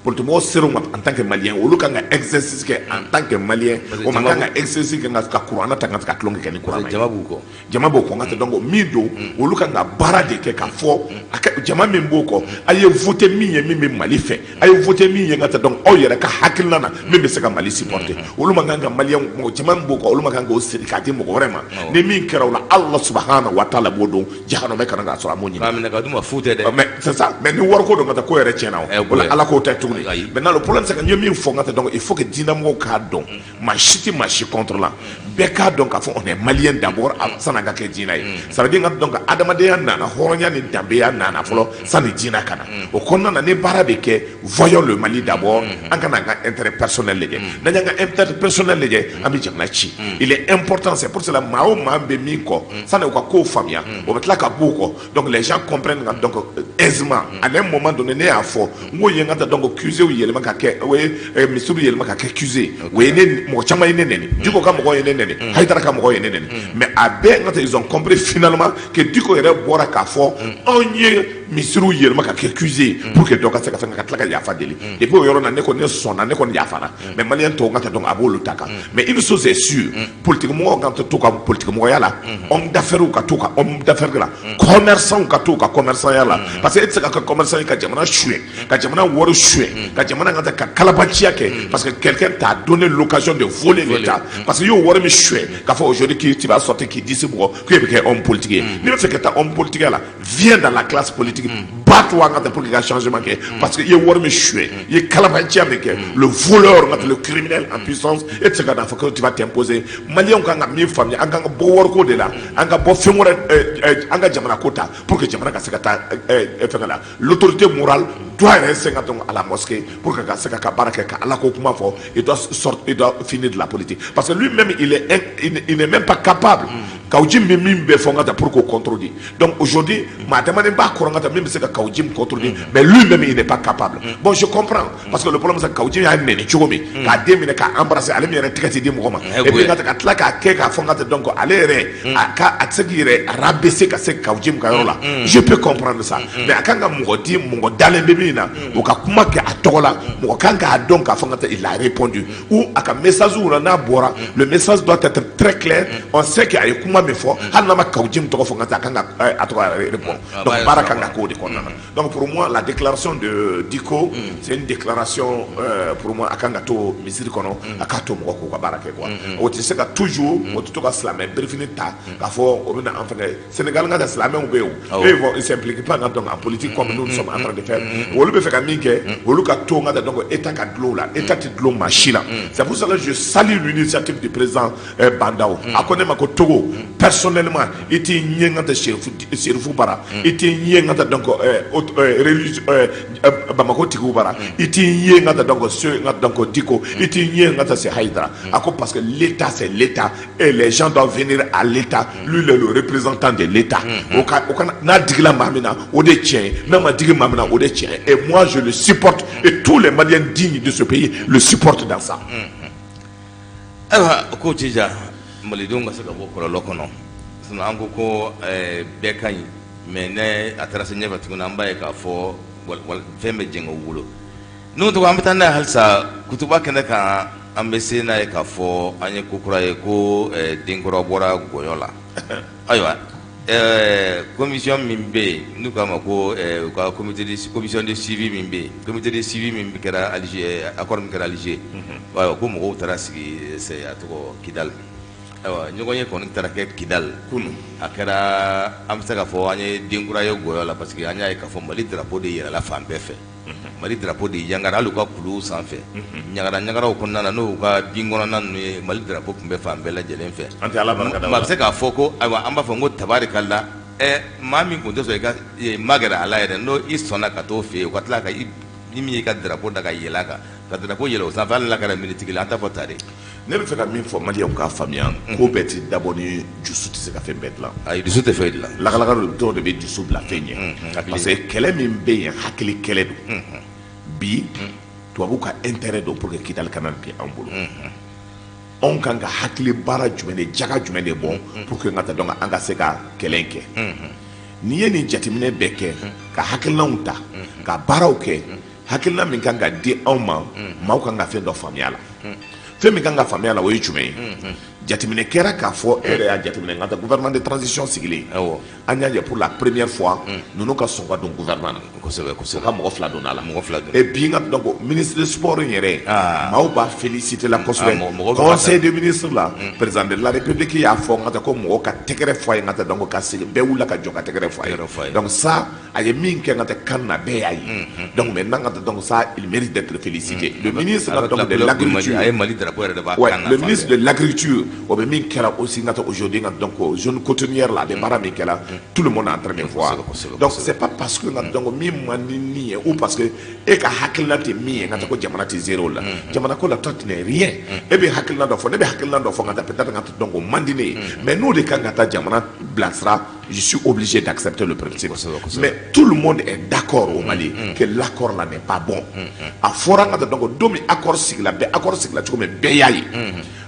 Politique mɔgɔ sera u ma en tant que Malien, olu kan ka exercice kɛ en tant que Malien. O man kan ka exercice kɛ ka kuranɛ ta ka tulonkɛ kɛ ni kuranɛ ye. Jama b'u kɔ. Jama b'o kɔ, n ka taa, donc min don, olu kan ka baara de kɛ k'a fɔ a ka jama min b'o kɔ, a ye voté min ye, min bɛ Mali fɛ, a ye voté min ye, n ka taa, donc aw yɛrɛ ka hakilina na min bɛ se ka Mali supporter. Olu man kan ka maliyɛn mɔgɔ caman b'o kɔ, olu man kan k'o siri k'a di mɔgɔ wɛrɛ ma. Ni min kɛra o la, Allah subahana wa taala b'o dɔn, jahanama kana k'a sɔrɔ a m'o ɲini. K'a minɛ ka d'u ma fu tɛ dɛ. Mais c'est ça, mais ni wariko don ka taa ko yɛrɛ tiɲɛna o, o la Ala k'o tɛ tuguni. Maintenant, le problème, c'est que n ye min fɔ n ka taa, donc il faut que diinɛmɔgɔw k'a dɔn, maa si tɛ maa si contre la, bɛɛ k'a dɔn k'a fɔ on est malien d'abord sanni an ka kɛ diinɛ ye. Ça veut dire ka donc adamadenya nana, hɔrɔnya ni danbeya nana fɔlɔ sanni diinɛ ka na. O kɔnɔna na, ni baara bɛ kɛ, voyons le Mali d'abord, an kana an ka intérêt personnel lajɛ. N'an y'an ka intérêt personnel lajɛ, an bɛ jamana ci. Il est important, c'est pour cela maa o maa bɛ min kɔ, sanni u ka kow faamuya, o bɛ tila ka b'u kɔ. Donc les gens comprennent donc aisément. À un moment donné, ne y'a fɔ n ko yen ka taa donc QG yɛlɛma ka kɛ, o ye misiriw yɛlɛma ka kɛ QG. O ye ne mɔgɔ caman ye ne nɛni, Diko ka mɔgɔw ye ne nɛni, Hayidara ka mɔgɔw ye ne nɛni, mais a bɛɛ n ka taa, ils ont compris finalement que Diko yɛrɛ bɔra k'a fɔ anw ye misiriw yɛlɛma ka kɛ QG pour que dɔ ka se ka fɛn ka tila ka yafa deli. Depuis o yɔrɔ la, ne ko ne sɔnna, ne kɔni yafara, mais maliyɛn tɔw ka taa donc a b'olu ta kan. Mais une chose est sûre, politique mɔgɔw ka to ka politique mɔgɔya la, homme d'affaires ka to ka homme d'affaires la, commerçant ka to ka commerçant ya la, parce que e tɛ se ka kɛ commerçant ye ka jamana suɲɛ, ka jamana wari suɲɛ, ka jamana ka ka kalabanciya kɛ, parce que quelqu'un t'a donné l'occasion de voler l'État, parce que i y'o wari min suɲɛ k'a fɔ aujourd'hui que tu vas sortir k'i disi bugɔ k'e bɛ kɛ homme politique ye. N'i bɛ fɛ ka taa homme politique la, viens dans la classe politique, bats-toi n ka pour que ka changement kɛ, parce que i ye wari min suɲɛ, i ye kalabanciya min kɛ, le voleur n ka le criminel en puissance, e tɛ se ka n'a fɔ que tu vas t'imposer. Maliyɛnw kan ka min faamuya, an kan ka bɔ wariko de la, an ka bɔ fɛn wɛrɛ, an ka jamana ko ta pour que jamana ka se ka taa fɛngɛ la. L'autorité morale doit rester donc à la mosquée pour que ka se ka baara kɛ, ka Ala ko kuma fɔ. Il doit sortir, il doit finir de la politique, parce que lui-même il n'est même pas capable. Kaou Djim bɛ min bɛ fɔ n ka taa pour k'o contredire. Donc aujourd'hui, maa damanin b'a kɔrɔ n ka taa min bɛ se ka Kaou Djim contredire, mais lui-même, il n'est pas capable. Bon, je comprends, parce que le problème, c'est que Kaou Djim y'a nɛni cogo min k'a den minɛ k'a embrasser, ale min yɛrɛ tɛgɛ tɛ di mɔgɔ ma, et puis ka tila k'a kɛ k'a fɔ n ka taa, donc ale yɛrɛ a ka a tɛ se k'i yɛrɛ rabaisser ka se Kaou Djim ka yɔrɔ la. Je peux comprendre ça, mais a kan ka mɔgɔ di, mɔgɔ dalen bɛ min na, o ka kuma kɛ a tɔgɔ la. Mɔgɔ kan k'a dɔn k'a fɔ n ka taa il a répondu ou a ka message la n'a bɔra, le message doit être très clair. On sait que a ye kuma min fɔ, hali n'a ma Kaou Djim tɔgɔ fɔ, n ka taa a kan ka a tɔgɔ répond. Donc baara kan ka k'o de kɔnɔna na. Donc pour moi, la déclaration de Diko, c'est une déclaration, pour moi, a kan ka to misiri kɔnɔ, a k'a to mɔgɔ k'u ka baara kɛ quoi. O tɛ se ka toujours o tɛ to ka silamɛ birifini ta k'a fɔ o bɛ na an fɛngɛ. Sénégal ka silamɛw bɛ yen o, eux, ils s'impliquent pas donc en politique comme nous, nous sommes en train de faire. Olu bɛ fɛ ka min kɛ, olu ka to n ka donc état ka dulon o la, état tɛ dulon maa si la. C'est pour cela que je salue l'initiative du président Bah N'Daw. A ko ne ma ko Togo, personnellement, i t'i ɲɛ n ka taa Serifu bara, i t'i ɲɛ n ka taa donc religieux Bamako tigiw bara, i t'i ɲɛ n ka taa donc ceux n ka donc Diko, i t'i ɲɛ n ka taa c'est Haïdara. A ko parce que l'état, c'est l'état et les gens doivent venir à l'état. Lui, il est le représentant de l'état. O ka o kana n'a digila maa min na, o de ye tiɲɛ ye, n'a ma digi maa min na, o de ye tiɲɛ ye. Et moi, je le supporte et tous les Maliens dignes de ce pays le supportent dans ça. Ayiwa, ko jija malidenw ka se ka bɔ kɔlɔlɔ kɔnɔ, sinon an ko ko bɛɛ ka ɲi, mais ne a taara se ɲɛfɛ tuguni, an b'a ye k'a fɔ fɛn bɛ jɛngɛ u bolo. N'o tɔgɔ, an bɛ taa n'a ye halisa kutuba kɛnɛ kan. An bɛ se n'a ye k'a fɔ an ye ko kura ye ko denkɔrɔ bɔra gɔyɔ la. Ayiwa, commission min bɛ yen n'u k'a ma ko u ka comité de commission de suivi min bɛ yen, comité de suivi min kɛra Alger, accord min kɛra Alger, ayiwa, ko mɔgɔw taara sigi a tɔgɔ Kidali. Ayiwa, ɲɔgɔn ye kɔni taara kɛ Kidali kunun. A kɛra, an bɛ se k'a fɔ an ye denkura ye gɔyɔ la, parce que an y'a ye k'a fɔ Mali drapeau de yɛlɛla fan bɛɛ fɛ, Mali drapeau de yangara hali u ka kuluw sanfɛ, ɲagara ɲagaraw kɔnɔna na, n'o ka bin kɔnɔna ninnu ye, Mali drapeau tun bɛ fan bɛɛ lajɛlen fɛ. An tɛ Ala barika da. Maa bɛ se k'a fɔ ko ayiwa, an b'a fɔ n ko tabarikala, maa min tun tɛ sɔn i ka magɛrɛ a la yɛrɛ, n'o i sɔnna ka t'o fɛ yen, o ka tila ka i ni min y'i ka drapeau da ka yɛlɛ a kan, ka drapeau yɛlɛ o sanfɛ, hali n'a kɛra miniti kelen, an t'a fɔ tare. Ne bɛ fɛ ka min fɔ, maliyɛnw k'a faamuya, ko bɛɛ tɛ dabɔ ni dusu, tɛ se ka fɛn bɛɛ dilan. Ayi, dusu tɛ fɛn dilan. Lakalaka dɔw de bɛ dusu bila fɛn ɲɛ, parce que kɛlɛ min bɛ yen, hakili kɛlɛ don. Bi tubabuw ka intérêt don pour que Kidali kana bin an bolo. Anw kan ka hakili baara jumɛn de, jaga jumɛn de bɔ pour que n ka taa donc an ka se ka kɛlɛ in kɛ? N'i ye nin jateminɛ bɛɛ kɛ, ka hakilinaw ta, ka baaraw kɛ, hakilina min kan ka di anw ma, maaw kan ka fɛn dɔ faamuya la. Fɛn min kan ka faamuya la, o ye jumɛn ye? Jateminɛ kɛra k'a fɔ, e yɛrɛ y'a jateminɛ, n ka gouvernement de transition sigilen, an y'a ye pour la première fois ninnu ka sɔn ka don gouvernement na. Kosɛbɛ kosɛbɛ. Ka mɔgɔ fila donna la. Mɔgɔ fila donna. Et puis n ka donc ministre de sport in yɛrɛ, maaw b'a féliciter la kosɛbɛ. Mɔgɔ bɛ ka Conseil des ministres la, président de la République y'a fɔ n ka taa ko mɔgɔw ka tɛgɛrɛ fɔ a ye, n ka taa donc ka segin, bɛɛ wulila ka jɔ ka tɛgɛrɛ fɔ a Tɛgɛrɛ fɔ a ye. ye. Donc ça, a ye min kɛ n ka taa kan na, bɛɛ y'a ye. Donc maintenant n ka taa donc ça, il mérite d'être félicité, le ministre A bɛ donc de tila l'agriculture. A ye Mali drapeau yɛrɛ de b'a kan na Le fan ministre bɛɛ. de l'agriculture, o bɛ min kɛra aussi n ka taa aujourd'hui n ka donc zone cotonnière la, a bɛ baara min kɛra, tout le monde est en train de voir. Kosɛbɛ. Donc c'est pas parce que n ka donc min man di min ye ou parce que e ka hakilina tɛ min ye n ka taa ko jamana tɛ zéro la. Jamana ko la, toi tu n'es rien. E bɛ hakilina dɔ fɔ, ne bɛ hakilina dɔ fɔ, n ka taa peut-être n ka taa donc o man di ne ye, mais n'o de kan ka taa jamana bilasira, je suis obligé d'accepter le principe. Kosɛbɛ, kosɛbɛ. Mais tout le monde est d'accord au Mali que l'accord là n'est pas bon. A fɔra n ka taa donc don min accord sigila, bɛɛ accord sigila cogo min, bɛɛ y'a ye.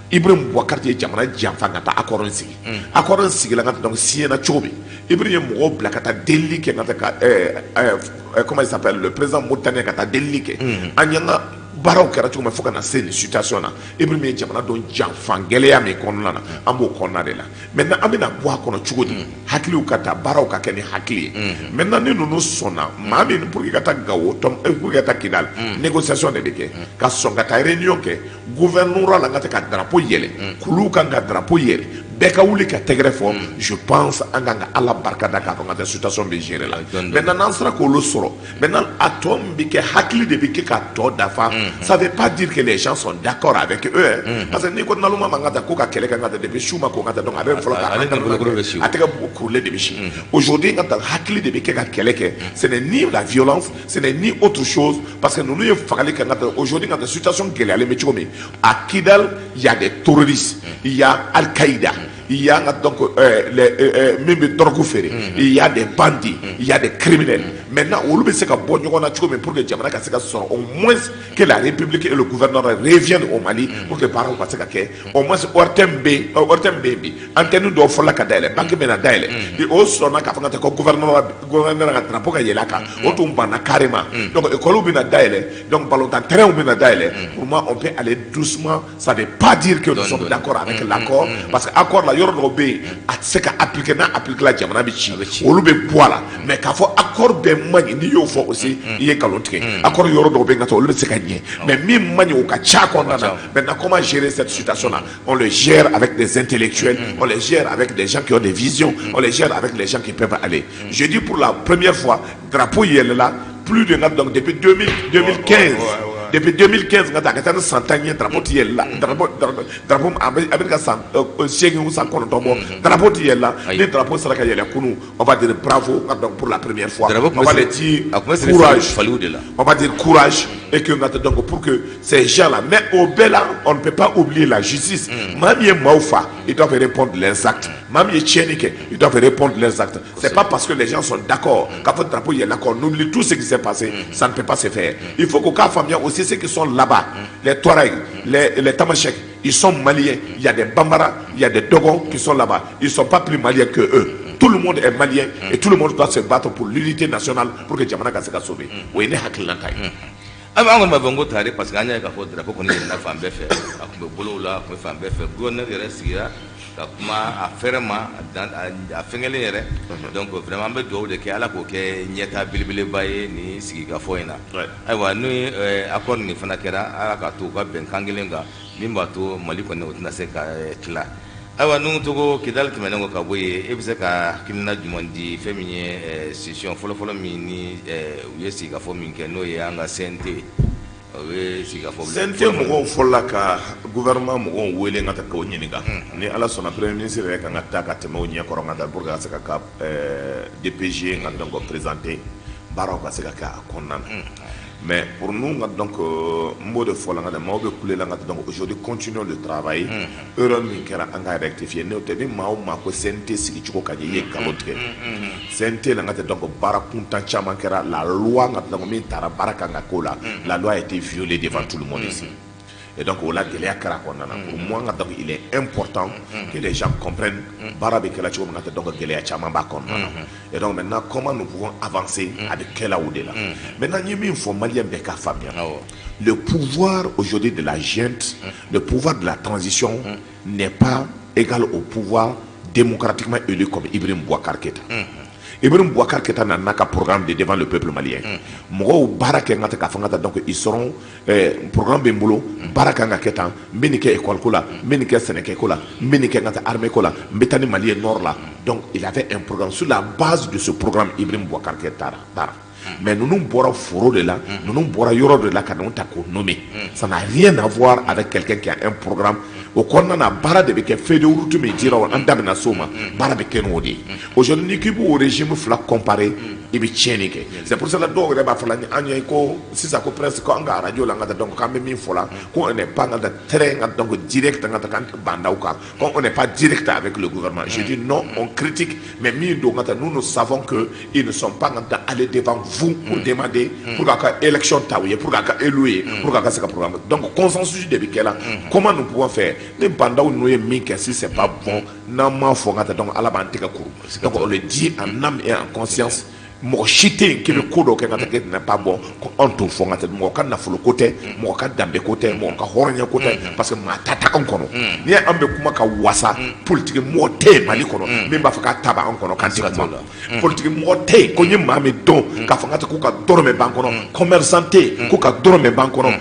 Ibrahim Boubacar ye jamana janfa ka taa accord in sigi. Accord in sigila ka taa donc signé na cogo min, Ibrahim ye mɔgɔw bila ka taa delili kɛ, ka taa ka comment il s'appelle, le président mauritanien, ka taa delili kɛ. An y'an ka baaraw kɛra cogo min fo ka na se nin situation na, Ibrahim ye jamana dɔn janfan gɛlɛya min kɔnɔna na, an b'o kɔnɔna de la. Maintenant an bɛna bɔ a kɔnɔ cogo di? Hakiliw ka taa, baaraw ka kɛ ni hakili ye. Maintenant ni ninnu sɔnna maa min pour que ka taa Gawo tɔn, pour que ka taa Kidal, négociation de bɛ kɛ ka sɔn ka taa réunion kɛ gouvernorat la, n ka taa ka drapeau yɛlɛ, kuluw kan ka drapeau yɛlɛ, bɛɛ ka wuli ka tɛgɛrɛ fɔ. Je pense an kan ka Ala barika da k'a fɔ n ka taa situation bɛ gérer la. Dɔɔni dɔɔni. Maintenant n'an sera k'olu sɔrɔ, maintenant a tɔ min bɛ kɛ, hakili de bɛ kɛ ka tɔ dafa. Ça veut pas dire que les gens sont d'accord avec eux, hein. Parce que n'i ko naloma man ka taa ko ka kɛlɛ kɛ, n ka taa depuis su ma ko n ka taa donc a bɛ fɔlɔ ka Ale ni bolokoro bɛ si o. a tɛgɛ kurulen de bɛ si. Aujourd'hui n ka taa hakili de bɛ kɛ ka kɛlɛ kɛ. Ce n'est ni la violence, ce n'est ni autre chose, parce que ninnu ye fagali kɛ. N ka taa aujourd'hui n ka taa situation gɛlɛyalen bɛ cogo min à Kidal, il y a des terroristes, il y a Al-Qaïda, il y a donc les min bɛ drogue feere, il y a des bandits, il y a des criminels. Maintenant olu bɛ se ka bɔ ɲɔgɔn na cogo min pour que jamana ka se ka sɔrɔ, au moins que la République et le gouvernement reviennent au Mali pour que baaraw ka se ka kɛ. Au moins ORTM bɛ yen, ORTM bɛ yen bi, antenne dɔw fɔlɔla ka dayɛlɛ, banque bɛna dayɛlɛ. O sɔnna k'a fɔ ka taa ko gouverneur ka drapeau ka yɛlɛ a kan, o tun banna carrément. Donc école bɛna dayɛlɛ, donc ballontan terrain bɛna dayɛlɛ. Pour moi, on peut aller doucement. Ça veut pas dire que nous Dɔɔni, sommes dɔɔni. d'accord avec l'accord, parce que accord la, yɔrɔ dɔw bɛ yen, a tɛ se ka appliquer. N'a appliquer la, jamana bɛ ci. bɛ ci. Olu bɛ bɔ a la. Mais k'a fɔ accord bɛɛ man ɲi, n'i y'o fɔ aussi, i ye nkalon tigɛ. Accord yɔrɔ dɔw bɛ yen ka taa, olu bɛ se ka ɲɛ, mais min man ɲi, o ka ca a kɔnɔna na. Maintenant, comment gérer cette situation là? On le gère avec des intellectuels, on les gère avec des gens qui ont des visions, on les gère avec les gens qui peuvent aller. Je dis, pour la première fois drapeau yɛlɛla plus de donc depuis 2000, 2015. Depuis 2015, n ka taa a ka taa ni san 10 ye, drapeau ti yɛlɛla. Drapeau a bɛ ka san 8 ou san 9 bɔ, drapeau ti yɛlɛla. Ayi. Ni drapeau sera ka yɛlɛ kunu, on va dire bravo n ka donc pour la première fois Drapeau tun on bɛ va siri les dire a tun bɛ siri courage. Faliw de la. On va dire courage et que donc pour que ces gens-là, mais au bɛɛ la, on ne peut pas oublier la justice. Maa min ye maaw fa, ils doivent répondre leurs actes. Maa min ye tiɲɛni kɛ, ils doivent répondre leurs actes. C'est pas parce que les gens sont d'accord k'a fɔ drapeau yɛlɛla qu'on oublie tout ce qui s'est passé. Ça ne peut pas se faire. Il faut qu'au cas faamuya aussi, ceux qui sont là-bas, les Touaregs, les Tamashek, ils sont maliens. Il y a des Bambara, il y a des Dogons qui sont là-bas. Ils sont pas plus maliens que eux. Tout le monde est malien et tout le monde doit se battre pour l'unité nationale pour que jamana ka se ka sauver. O ye ne hakilinata ye. An kɔni b'a fɔ n ko tare, parce que an y'a ye k'a fɔ drapeau kɔni yɛlɛnna fan bɛɛ fɛ, a tun bɛ bolow la, a tun bɛ fan bɛɛ fɛ. Gouverneur yɛrɛ sigira ka kuma a fɛrɛ ma, a dan a fɛngɛlen yɛrɛ. Donc vraiment an bɛ dugawu de kɛ, Ala k'o kɛ ɲɛta belebeleba ye nin sigikafɔ in na. Ayiwa, ni accord nin fana kɛra, Ala k'a to u ka bɛn kan kelen kan min b'a to Mali kɔni o tɛna se ka tila. Ayiwa, Nuhu Togo, Kidali tɛmɛnen kɔ ka bɔ yen, e bɛ se ka hakilina jumɛn di fɛn min ye session fɔlɔfɔlɔ min ni u ye sigikafɔ min kɛ, n'o ye an ka CNT, o ye sigikafɔ CNT mɔgɔw fɔlɔla ka gouvernement mɔgɔw wele ka taa k'o ɲininka. Ni Ala sɔnna, premier ministre yɛrɛ kan ka taa ka tɛmɛ o ɲɛkɔrɔ ka taa pour que ka se ka DPG ka donc présenter, baaraw ka se ka kɛ a kɔnɔna na. Mais pour nous, donc n b'o de fɔ la, n ka maaw bɛ kule la, n ka donc aujourd'hui, continuons le travail. Erreur min kɛra, an ka rectifier. N'o tɛ, ni maa o maa ko CNT sigicogo ka ɲɛ, i ye nkalon tigɛ. CNT la, n ka tɛ donc baara kuntan caman kɛra. La loi, n ka donc min taara baara kan ka k'o la, la loi a été violée devant tout le monde ici. Et donc o la gɛlɛya kɛra a kɔnɔna na. Pour moi, n ka, donc il est important que les gens comprennent baara bɛ kɛla cogo min na tɛ. Donc gɛlɛya caman b'a kɔnɔna na. Et donc maintenant, comment nous pouvons avancer, a bɛ kɛla o de la. Maintenant, n ye min fɔ, malien bɛɛ k'a faamuya, le pouvoir aujourd'hui de la junte, le pouvoir de la transition n'est pas égal au pouvoir démocratiquement élu comme Ibrahim Boubacar Keïta. Ibrahim Boubacar Keïta nana n'a ka programme de devant le peuple malien. Mɔgɔw baara kɛ n ka ta k'a fɔ n ka ta. Donc ils seront programme bɛ n bolo, baara kan ka kɛ tan, n bɛ nin kɛ école ko la, n bɛ nin kɛ sɛnɛkɛ ko la, n bɛ nin kɛ n ka taa armée ko la, n bɛ taa ni Mali ye nord la. Donc il avait un programme. Sur la base de ce programme, Ibrahim Boubacar Keïta taara. Mais ninnu bɔra foro de la, ninnu bɔra yɔrɔ de la ka ninnu ta k'o nommer. Ça n'a rien à voir avec quelqu'un qui a un programme. O kɔnɔna na, baara de bɛ kɛ. Feuille de route min dira o, an da bɛna s'o ma, baara bɛ kɛ n'o de ye. Aujourd'hui, n'i k'i b'o régime fila comparer, i bɛ tiɲɛni kɛ. C'est pour cela dɔw yɛrɛ b'a fɔ la an ye ko sisan ko presque ko an ka radio la, an ka taa, donc k'an bɛ min fɔ la, ko on n'est pas, an ka taa très, n ka, donc direct, an ka taa k'an bandaw kan, ko on n'est pas direct avec le gouvernement. Je dis non, on critique, mais min don, ka taa, nous, nous savons que ils ne sont pas en train d'aller devant vous pour demander pour k'a ka élection ta u ye, pour k'a ka élu ye, pour k'a ka se ka programme. Donc consensus de bɛ kɛ la. Comment nous pouvons faire? Ni bandaw ninnu ye min kɛ, si c'est pas bon, n'an m'a fɔ, n ka taa, donc Ala b'an tɛgɛ kuru. Donc on le dit en âme et en conscience. Mɔgɔ si tɛ yen k'i bɛ ko dɔ kɛ, n ka taa, k'e n'est pas bon, ko anw t'o fɔ. N ka taa, mɔgɔ ka nafolo ko tɛ, mɔgɔ ka danbe ko tɛ, mɔgɔ ka hɔrɔnya ko tɛ, parce que maa ta tɛ anw kɔnɔ. N'i ye an bɛ kuma ka wasa, politique mɔgɔ tɛ yen Mali kɔnɔ min b'a fɔ k'a ta b'an kɔnɔ k'an tɛ kuma. Politique mɔgɔ tɛ yen ko n ye maa min dɔn k'a fɔ n ka taa k'u ka dɔrɔmɛ b'an kɔnɔ. Commerçant tɛ yen k'u ka dɔrɔmɛ b'an kɔnɔ.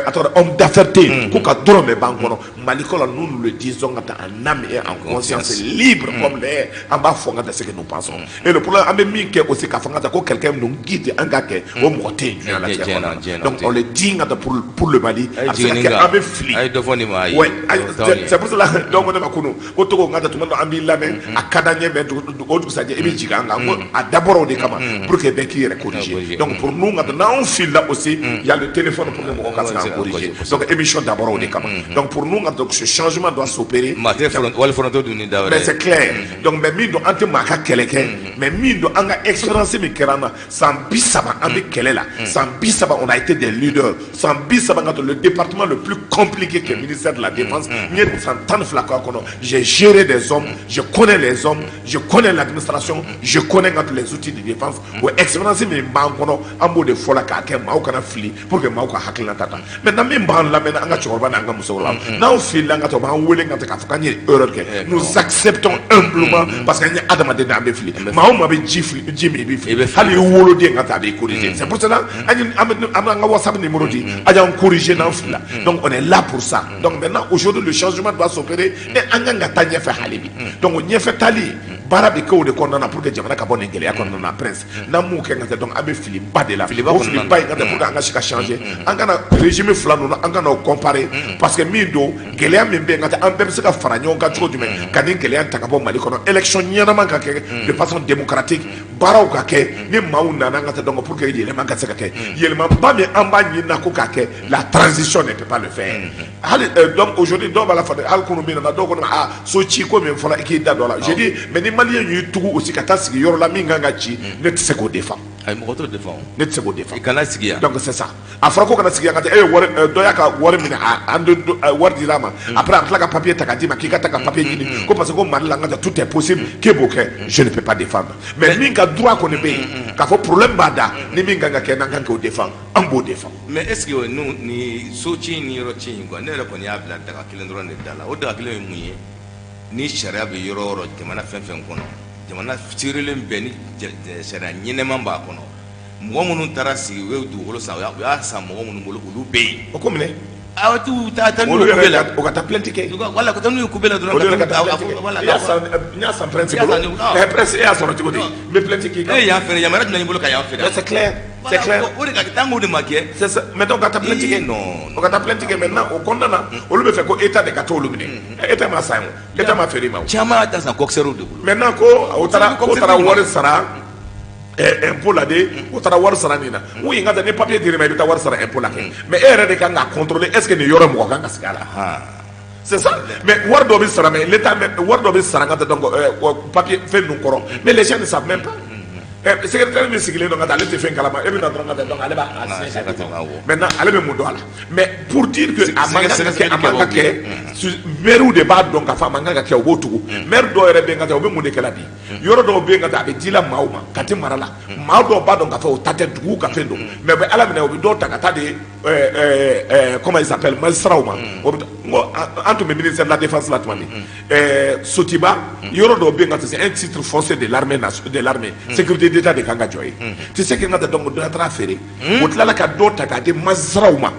A tɔgɔ, homme d'affaires tɛ yen k'u ka dɔrɔmɛ b'an kɔnɔ Mali kɔnɔ. Nous, nous le disons, ka taa, en âme et en conscience, libre comme l'air, an b'a fɔ, n ka taa, ce que nous pensons. Et le problème, an bɛ min kɛ aussi, k'a fɔ n ka taa ko quelqu'un nous guide, an ka kɛ o mɔgɔ tɛ yen diɲɛ latigɛ kɔnɔ. Donc on le dit, n ka taa, pour le Mali, a bɛ se ka kɛ an bɛ fili. A ye dɔ fɔ nin ma, ayi. Ouais, c'est pour cela dɔw ko ne ma kunun ko Togo, n ka taa, tuma dɔ an b'i lamɛn, a ka d'an ye, mais o dugusajɛ i bɛ jigin an kan. Ko a dabɔra o de kama pour que bɛɛ k'i yɛrɛ corriger. Donc pour nous, n ka taa, n'anw filila aussi, il y a le téléphone pour que mɔgɔ ka se k'an corriger. Donc émission dabɔra o de kama. Donc pour nous, n ka, donc ce changement doit s'opérer. Maa tɛ wali foronto dun ni da wɛrɛ. Mais c'est clair. Donc mais min don, an tɛ maa ka kɛlɛ kɛ, mais min don, an ka expérience min kɛra an na, san 30 an bɛ kɛlɛ la, san 30 on a été des leaders, san 30 ka to le département le plus compliqué que ministère de la Défense, n ye san 12 k'a kɔnɔ. J'ai géré des hommes, je connais les hommes, je connais l'administration, je connais les outils de défense. O expérience min b'an kɔnɔ, an b'o de fɔ la k'a kɛ maaw kana fili, pour que maaw ka hakilina ta ta. Maintenant, min b'an lamɛn, an ka cɛkɔrɔba n'an ka musokɔrɔba, n'anw filila, an ka to, b'an wele ka k'a fɔ k'an ye erreur kɛ, nous acceptons humblement, parce que an ye adamaden de, an bɛ fili. Maa o maa bɛ ji fili, ji min, i bɛ fili. Hali i woloden ka taa, a b'i corriger. C'est pour cela an ye an bɛ an b'an ka WhatsApp numéro di, a y'an corriger n'an filila. Donc on est là pour ça. Donc maintenant, aujourd'hui, le changement doit s'opérer et an kan ka taa ɲɛfɛ hali bi. Donc o ɲɛfɛ taali, baara bɛ kɛ o de kɔnɔna na pour que jamana ka bɔ nin gɛlɛya kɔnɔna na. Prince, n'an m'o kɛ, ka taa, donc an bɛ filiba de la. O filiba in ka taa, pour que an ka se ka changer, an kana régime fila ninnu, an kana o comparer, parce que min don, gɛlɛya min bɛ yen, ka taa, an bɛɛ bɛ se ka fara ɲɔgɔn kan cogo jumɛn ka nin gɛlɛya ta ka bɔ Mali kɔnɔ, élection ɲɛnama ka kɛ de façon démocratique, baaraw ka kɛ ni maaw nana, an ka taa, donc pour que yɛlɛma ka se ka kɛ. Yɛlɛmaba min an b'a ɲini na ko k'a kɛ, la transition ne peut pas le faire. Hali donc aujourd'hui, dɔw b'a la fɔ, hali kunun min nana, dɔw ko ne ma aa, so ci ko min fɔra, i k'i da don a la. J'ai dit mais ni malien y'i tugu aussi ka taa sigi yɔrɔ la min kan ka ci, ne tɛ se k'o défend. Ayi, mɔgɔ t'o défend. Ne tɛ se k'o défend. I kana sigi yan. Donc c'est ça. A fɔra ko kana sigi yan, ka taa, e ye wari, dɔ y'a ka wari minɛ, a an de wari dira a ma, après a tila ka papier ta ka d'i ma k'i ka taa ka papier ɲini, ko parce que ko Mali la, an ka taa, tout est possible, k'e b'o kɛ, je ne peux pas défendre. Mais min ka droit kɔni bɛ yen k'a fɔ problème b'a da ni min kan ka kɛ, n'an kan k'o défend, an b'o défend. Mais est ce que nu ni so ci ni yɔrɔ ci in quoi, ne yɛrɛ kɔni y'a bila daga kelen dɔrɔn de da la. O daga kelen ye mun ye? Ni sariya bɛ yɔrɔ o yɔrɔ, jamana fɛn fɛn kɔnɔ, jamana seerelen bɛɛ ni sariya ɲɛnɛman b'a kɔnɔ, mɔgɔ minnu taara sigi, u ye dugukolo san, u y'a san mɔgɔ minnu bolo, olu bɛ yen. O ko minɛ. Aw t'u taa taa n'u Olu ye kube la. yɛrɛ, o ka taa plainte kɛ. Wala ka taa n'u ye kube la dɔrɔn. Olu yɛrɛ ka taa Ka plainte kɛ. Wala. I y'a san, n y'a san Prince I y'a bolo. san ni- Ɛ, Prince, e y'a sɔrɔ cogo di? N bɛ plainte k'i kan. E y'an feere, yamaruya jumɛn b'i bolo ka y'an feere? Mais c'est clair, c'est clair. O de ka tant que o de ma kɛ. C'est ça. Maintenant, o ka taa plainte kɛ. Non. O ka taa plainte kɛ. Maintenant, o kɔnɔna na, olu bɛ fɛ ko État de ka t'olu minɛ. État ma san o, État ma feere i ma o. Caman y'a ta san coxeur de bolo. Maintenant, ko o taara, ko taara wari sara impôt la de, o taara wari sara nin na. Oui, n ka taa, ni papier dir'i ma, i bɛ taa wari sara impôt la kɛ, mais e yɛrɛ de kan ka contrôler, est ce que nin yɔrɔ mɔgɔ kan ka sigi a la? C'est ça. Mais wari dɔ bɛ sara, mais l'État, wari dɔ bɛ sara, n ka taa, donc papier fɛn ninnu kɔrɔ, mais les gens ne savent même pas. Secrétaire min sigilen don ka taa, ale tɛ fɛn kalama. E bɛ na dɔrɔn ka taa, donc ale b'a signer ka d'i ma. Maintenant, ale bɛ mun dɔn a la? Mais pour dire que a man kan ka kɛ, a man kan ka kɛ, maire de b'a dɔn k'a fɔ a man kan ka kɛ, u b'o tugu. Maire dɔw yɛrɛ bɛ yen ka taa, u bɛ mun de kɛ la bi? Yɔrɔ dɔw bɛ yen ka taa, a bɛ di la maaw ma Kati mara la. Maa dɔw b'a dɔn k'a fɔ o ta tɛ, dugu ka fɛn don, mais u bɛ Ala minɛ, u bɛ dɔw ta ka taa de, comment il s'appelle, magistrat ma. O bɛ n ko an tun bɛ ministère de la Défense la tuma min, Sotiba yɔrɔ dɔw bɛ yen ka taa, c'est un titre foncier de l'armée, de l'armée, sécurité d'État de kan ka jɔ yen. Tu sais que n ka taa, donc dɔ taara feere, o tilala ka dɔw ta k'a di magistrat ma.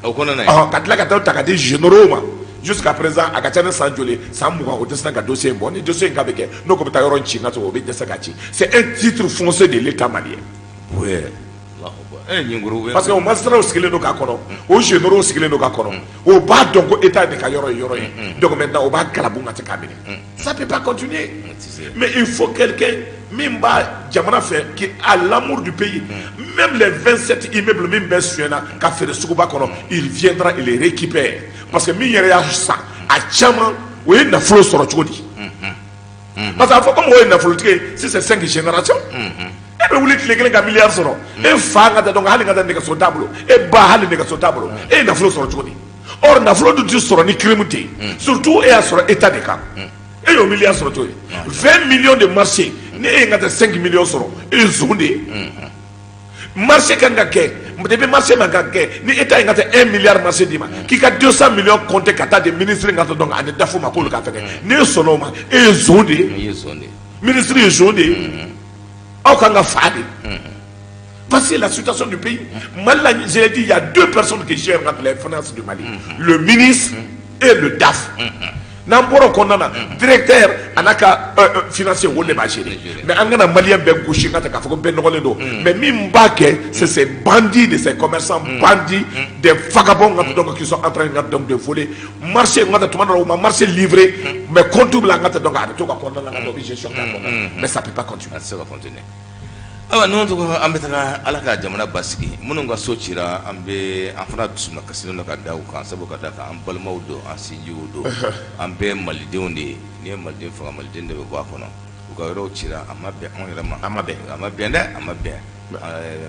O kɔnɔna ye. Ka tila ka dɔw ta k'a di généraux ma. Jusqu'à présent, a ka ca ni san joli, san 20, o tɛ se ka dossier in bɔ. Ni dossier in ka bɛ kɛ, n'o ko bɛ taa yɔrɔ in ci, n ka sɔrɔ o bɛ dɛsɛ ka ci. C'est un titre foncier de l'État malien. Ouais. Allahu akbar, ɲinkuru. Parce que o magistrat sigilen don k'a kɔnɔ, o généraux sigilen don k'a kɔnɔ, o b'a dɔn ko État de ka yɔrɔ ye yɔrɔ ye. Donc maintenant, o b'a galabu ka se k'a minɛ. Ça peut pas continuer. Mais il faut quelqu'un min b'a jamana fɛ, qui a l'amour du pays. Même les 27 immeubles min bɛ suyɛnna ka feere suguba kɔnɔ, il viendra, il les récupère, parce que min yɛrɛ y'a san, a caman o ye nafolo sɔrɔ cogo di? Parce que a fɔ ko mɔgɔ ye nafolotigi ye, si c'est cinq générations, e bɛ wuli tile kelen ka miliyari sɔrɔ, e fa ka taa, donc hali ka taa nɛgɛso t'a bolo, e ba hali nɛgɛso t'a bolo, e ye nafolo sɔrɔ cogo di? Or nafolo dun tɛ sɔrɔ ni crime tɛ yen, surtout e y'a sɔrɔ État de kan. E y'o miliyari sɔrɔ cogo di? 20 millions de marché, ni e ye ka taa 5 millions sɔrɔ, e ye zon de ye. Marché kan ka kɛ depuis marché man kan kɛ, ni État ye ka taa 1 milliard marché d'i ma, k'i ka 200 millions compter ka taa di ministre ka taa, donc ani DAF ma, k'olu ka fɛngɛ, n'e sɔnna o ma, e ye zon de ye. I ye zon de ye. Ministre ye zon de ye, aw kan ka fa de. Voici la situation du pays. Mali la, j'ai dit, il y a deux personnes qui gèrent les finances du Mali. Le ministre et le DAF. N'an bɔra o kɔnɔna na, directeur a n'a ka financier, olu de b'a gérer. Mais an kana Malien bɛɛ gosi ka ta k'a fɔ ko bɛɛ nɔgɔlen don. Mais min b'a kɛ, c'est ces bandits de ces commerçants bandits, des vagabonds ka donc qui sont en train donc de voler marché. N ka taa tuma dɔ la, u ma marché livré, mais compte bila an ka taa, donc a bɛ to ka kɔnɔna na ka taa, u bɛ gestion kɛ a kɔnɔna na, mais ça peut pas continuer. A tɛ se ka continuer. Ayiwa, ninnu tɔgɔ, an bɛ taga Ala ka jamana basigi. Minnu ka so cira, an bɛ an fana dusu kasilen don ka da u kan, sabu ka da kan an balimaw don, an sinjiw don, an bɛɛ malidenw de ye. N'i ye maliden faga, maliden de bɛ bɔ a kɔnɔ. U ka yɔrɔw cira, a ma bɛn anw yɛrɛ ma. A ma bɛn. A ma bɛn dɛ, a ma bɛn.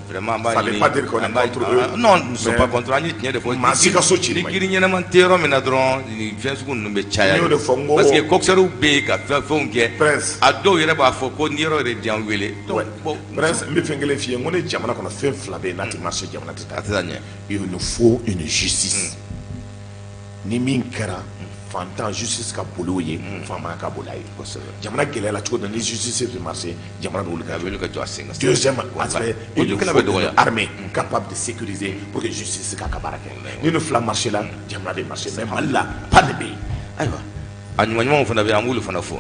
Vraiment, an b'a Ça veut pas dire qu'on est contre eux. Non, nous sommes pas contre. An ye tiɲɛ de fɔ. Maa si ka so ci. Ni girin ɲɛnama tɛ yɔrɔ min na dɔrɔn, nin fɛn sugu ninnu bɛ caya. N y'o de fɔ, n ko parce que coxeurs bɛ yen ka fɛn fɛnw kɛ. Prince. A dɔw yɛrɛ b'a fɔ ko ni yɔrɔ yɛrɛ di an wele. Donc bon. Prince, n bɛ fɛn kelen f'i ye, n ko ni jamana kɔnɔ fɛn fila bɛ yen, n'a tɛ marché, jamana tɛ a taa. Tɛ taa ɲɛ. Il nous faut une justice. Ni min kɛra fantan, justice ka boli o ye, faamaya ka boli a ye. Jamana gɛlɛyara cogo min na, ni justice bɛ marché, jamana bɛ wuli ka A bɛ wuli ka jɔ a sen kan. Deuxième aspect, il nous Kojugu faut bɛ dɔgɔya. une armée capable de sécuriser pour que justice k'a ka baara kɛ. Ni nin fila marché la, jamana bɛ marché. Mais Mali la, pas de bɛ yen. Ayiwa, a ɲuman ɲumanw fana bɛ yen, an b'olu fana fɔ.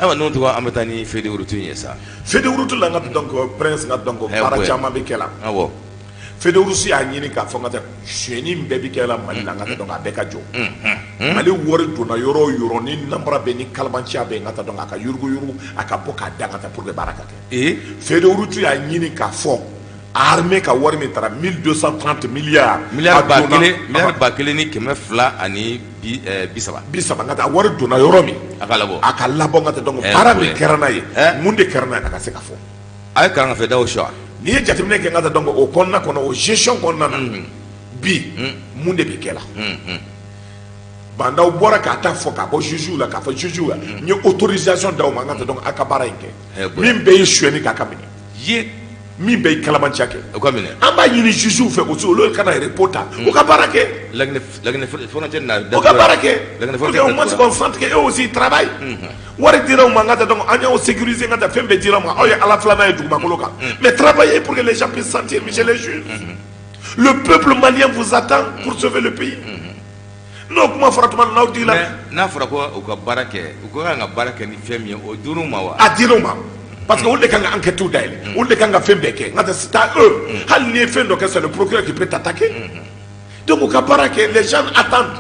Ayiwa, n'o tɔgɔ, an bɛ taa ni feuille de route in ye sa. Feuille de route la, n ka donc Prince, n ka donc baara caman bɛ kɛ la. Feuille de route y'a ɲini k'a fɔ n ka taa sonyɛni bɛɛ bɛ kɛ la Mali la, n ka taa donc a bɛɛ ka jɔ. Mali wari donna yɔrɔ o yɔrɔ, ni nanbara bɛ, ni kalabanciya bɛ, n ka taa donc a ka yuruguyurugu, a ka bɔ k'a da, n ka taa pour que baara ka kɛ. Feuille de route y'a ɲini k'a fɔ armée ka wari min taara, 1230 milliards. Miliyari 1000, miliyari 1230. 30, n ka taa wari donna yɔrɔ min, a ka labɔ. A ka labɔ, n ka taa donc baara min kɛra n'a ye, mun de kɛra n'a ye, a ka se ka fɔ. A ye kalan ka fɛ daw suwa. N'i ye jateminɛ kɛ, n ka taa donc o kɔnɔna kɔnɔ, o gestion kɔnɔna na bi, mun de bɛ kɛ la? Bah N'Daw bɔra k'a ta fɔ k'a bɔ juge la, k'a fɔ juge la, n ye autorisation d'aw ma, n ka taa donc a ka baara in kɛ. Min bɛɛ ye sonyɛni kɛ, a ka minɛ. Ye. Min bɛɛ ye kalabanciya kɛ, o ka minɛ. An b'a ɲini juge fɛ aussi, olu kana repos ta, u ka baara kɛ. Laginɛ, Laginɛ frontière na. U ka baara kɛ pour que au moins qu'on sente que eux aussi travaillent. Wari dira u ma, n ka taa donc an y'aw sécuriser, n ka taa fɛn bɛɛ dira u ma, aw ye Ala filanan ye dugumakolo kan, mais travaillez pour que les gens puissent sentir, monsieur les juges. Le peuple malien vous attend pour sauver le pays. N'o kuma fɔra tuma min n'aw digila. N'a fɔra ko u ka baara kɛ, u ka kan ka baara kɛ ni fɛn min ye, o dir'u ma wa? A dir'u ma, parce que olu de kan ka enquête dayɛlɛ, olu de kan ka fɛn bɛɛ kɛ. N ka taa, c'est à eux. Hali n'i ye fɛn dɔ kɛ, c'est le procureur qui peut t'attaquer. Donc u ka baara kɛ, les gens attendent.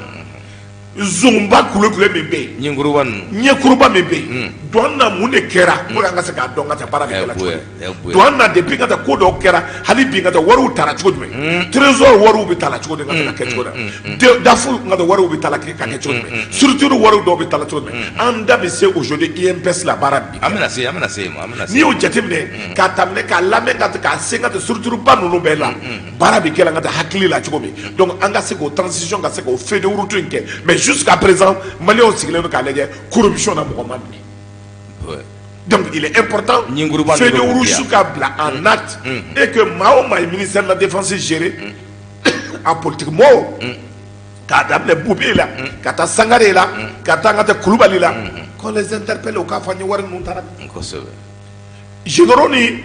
Zonba kulekule min bɛ yen, ɲɛkuruba ninnu, ɲɛkuruba min bɛ yen, douane na mun de kɛra pour que an ka se k'a dɔn ka taa baara bɛ kɛla cogo di, douane na depuis ka taa ko dɔw kɛra, hali bi ka taa wariw taara cogo jumɛn, trésor wariw bɛ taa cogo di ka taa kɛ cogo di, DAF ka taa wariw bɛ taa ka kɛ cogo jumɛn, structure wariw dɔw bɛ taa cogo jumɛn. An da bɛ se aujourd'hui INPS la baara bi. An bɛna se, an bɛna se yen, an bɛna se. N'i y'o jateminɛ k'a daminɛ k'a lamɛn ka k'a sen ka taa structure ba ninnu bɛɛ la, baara bɛ kɛ la ka taa hakili la cogo min, donc an ka se k'o transition, ka se k'o feuille de route in kɛ. Mais jusqu'à présent, maliyɛnw sigilen don k'a lajɛ, corruption na mɔgɔ ma minɛ. Donc il est important feuille de route ka bila en acte et que maa o maa ye ministère de la défense gérer, a politique mɔgɔw, k'a daminɛ Boubèye la ka taa Sangare la ka taa ka taa Kulubali la, qu'on les interpelle, u k'a fɔ an ye wari ninnu taara. Kosɛbɛ. Généraux ni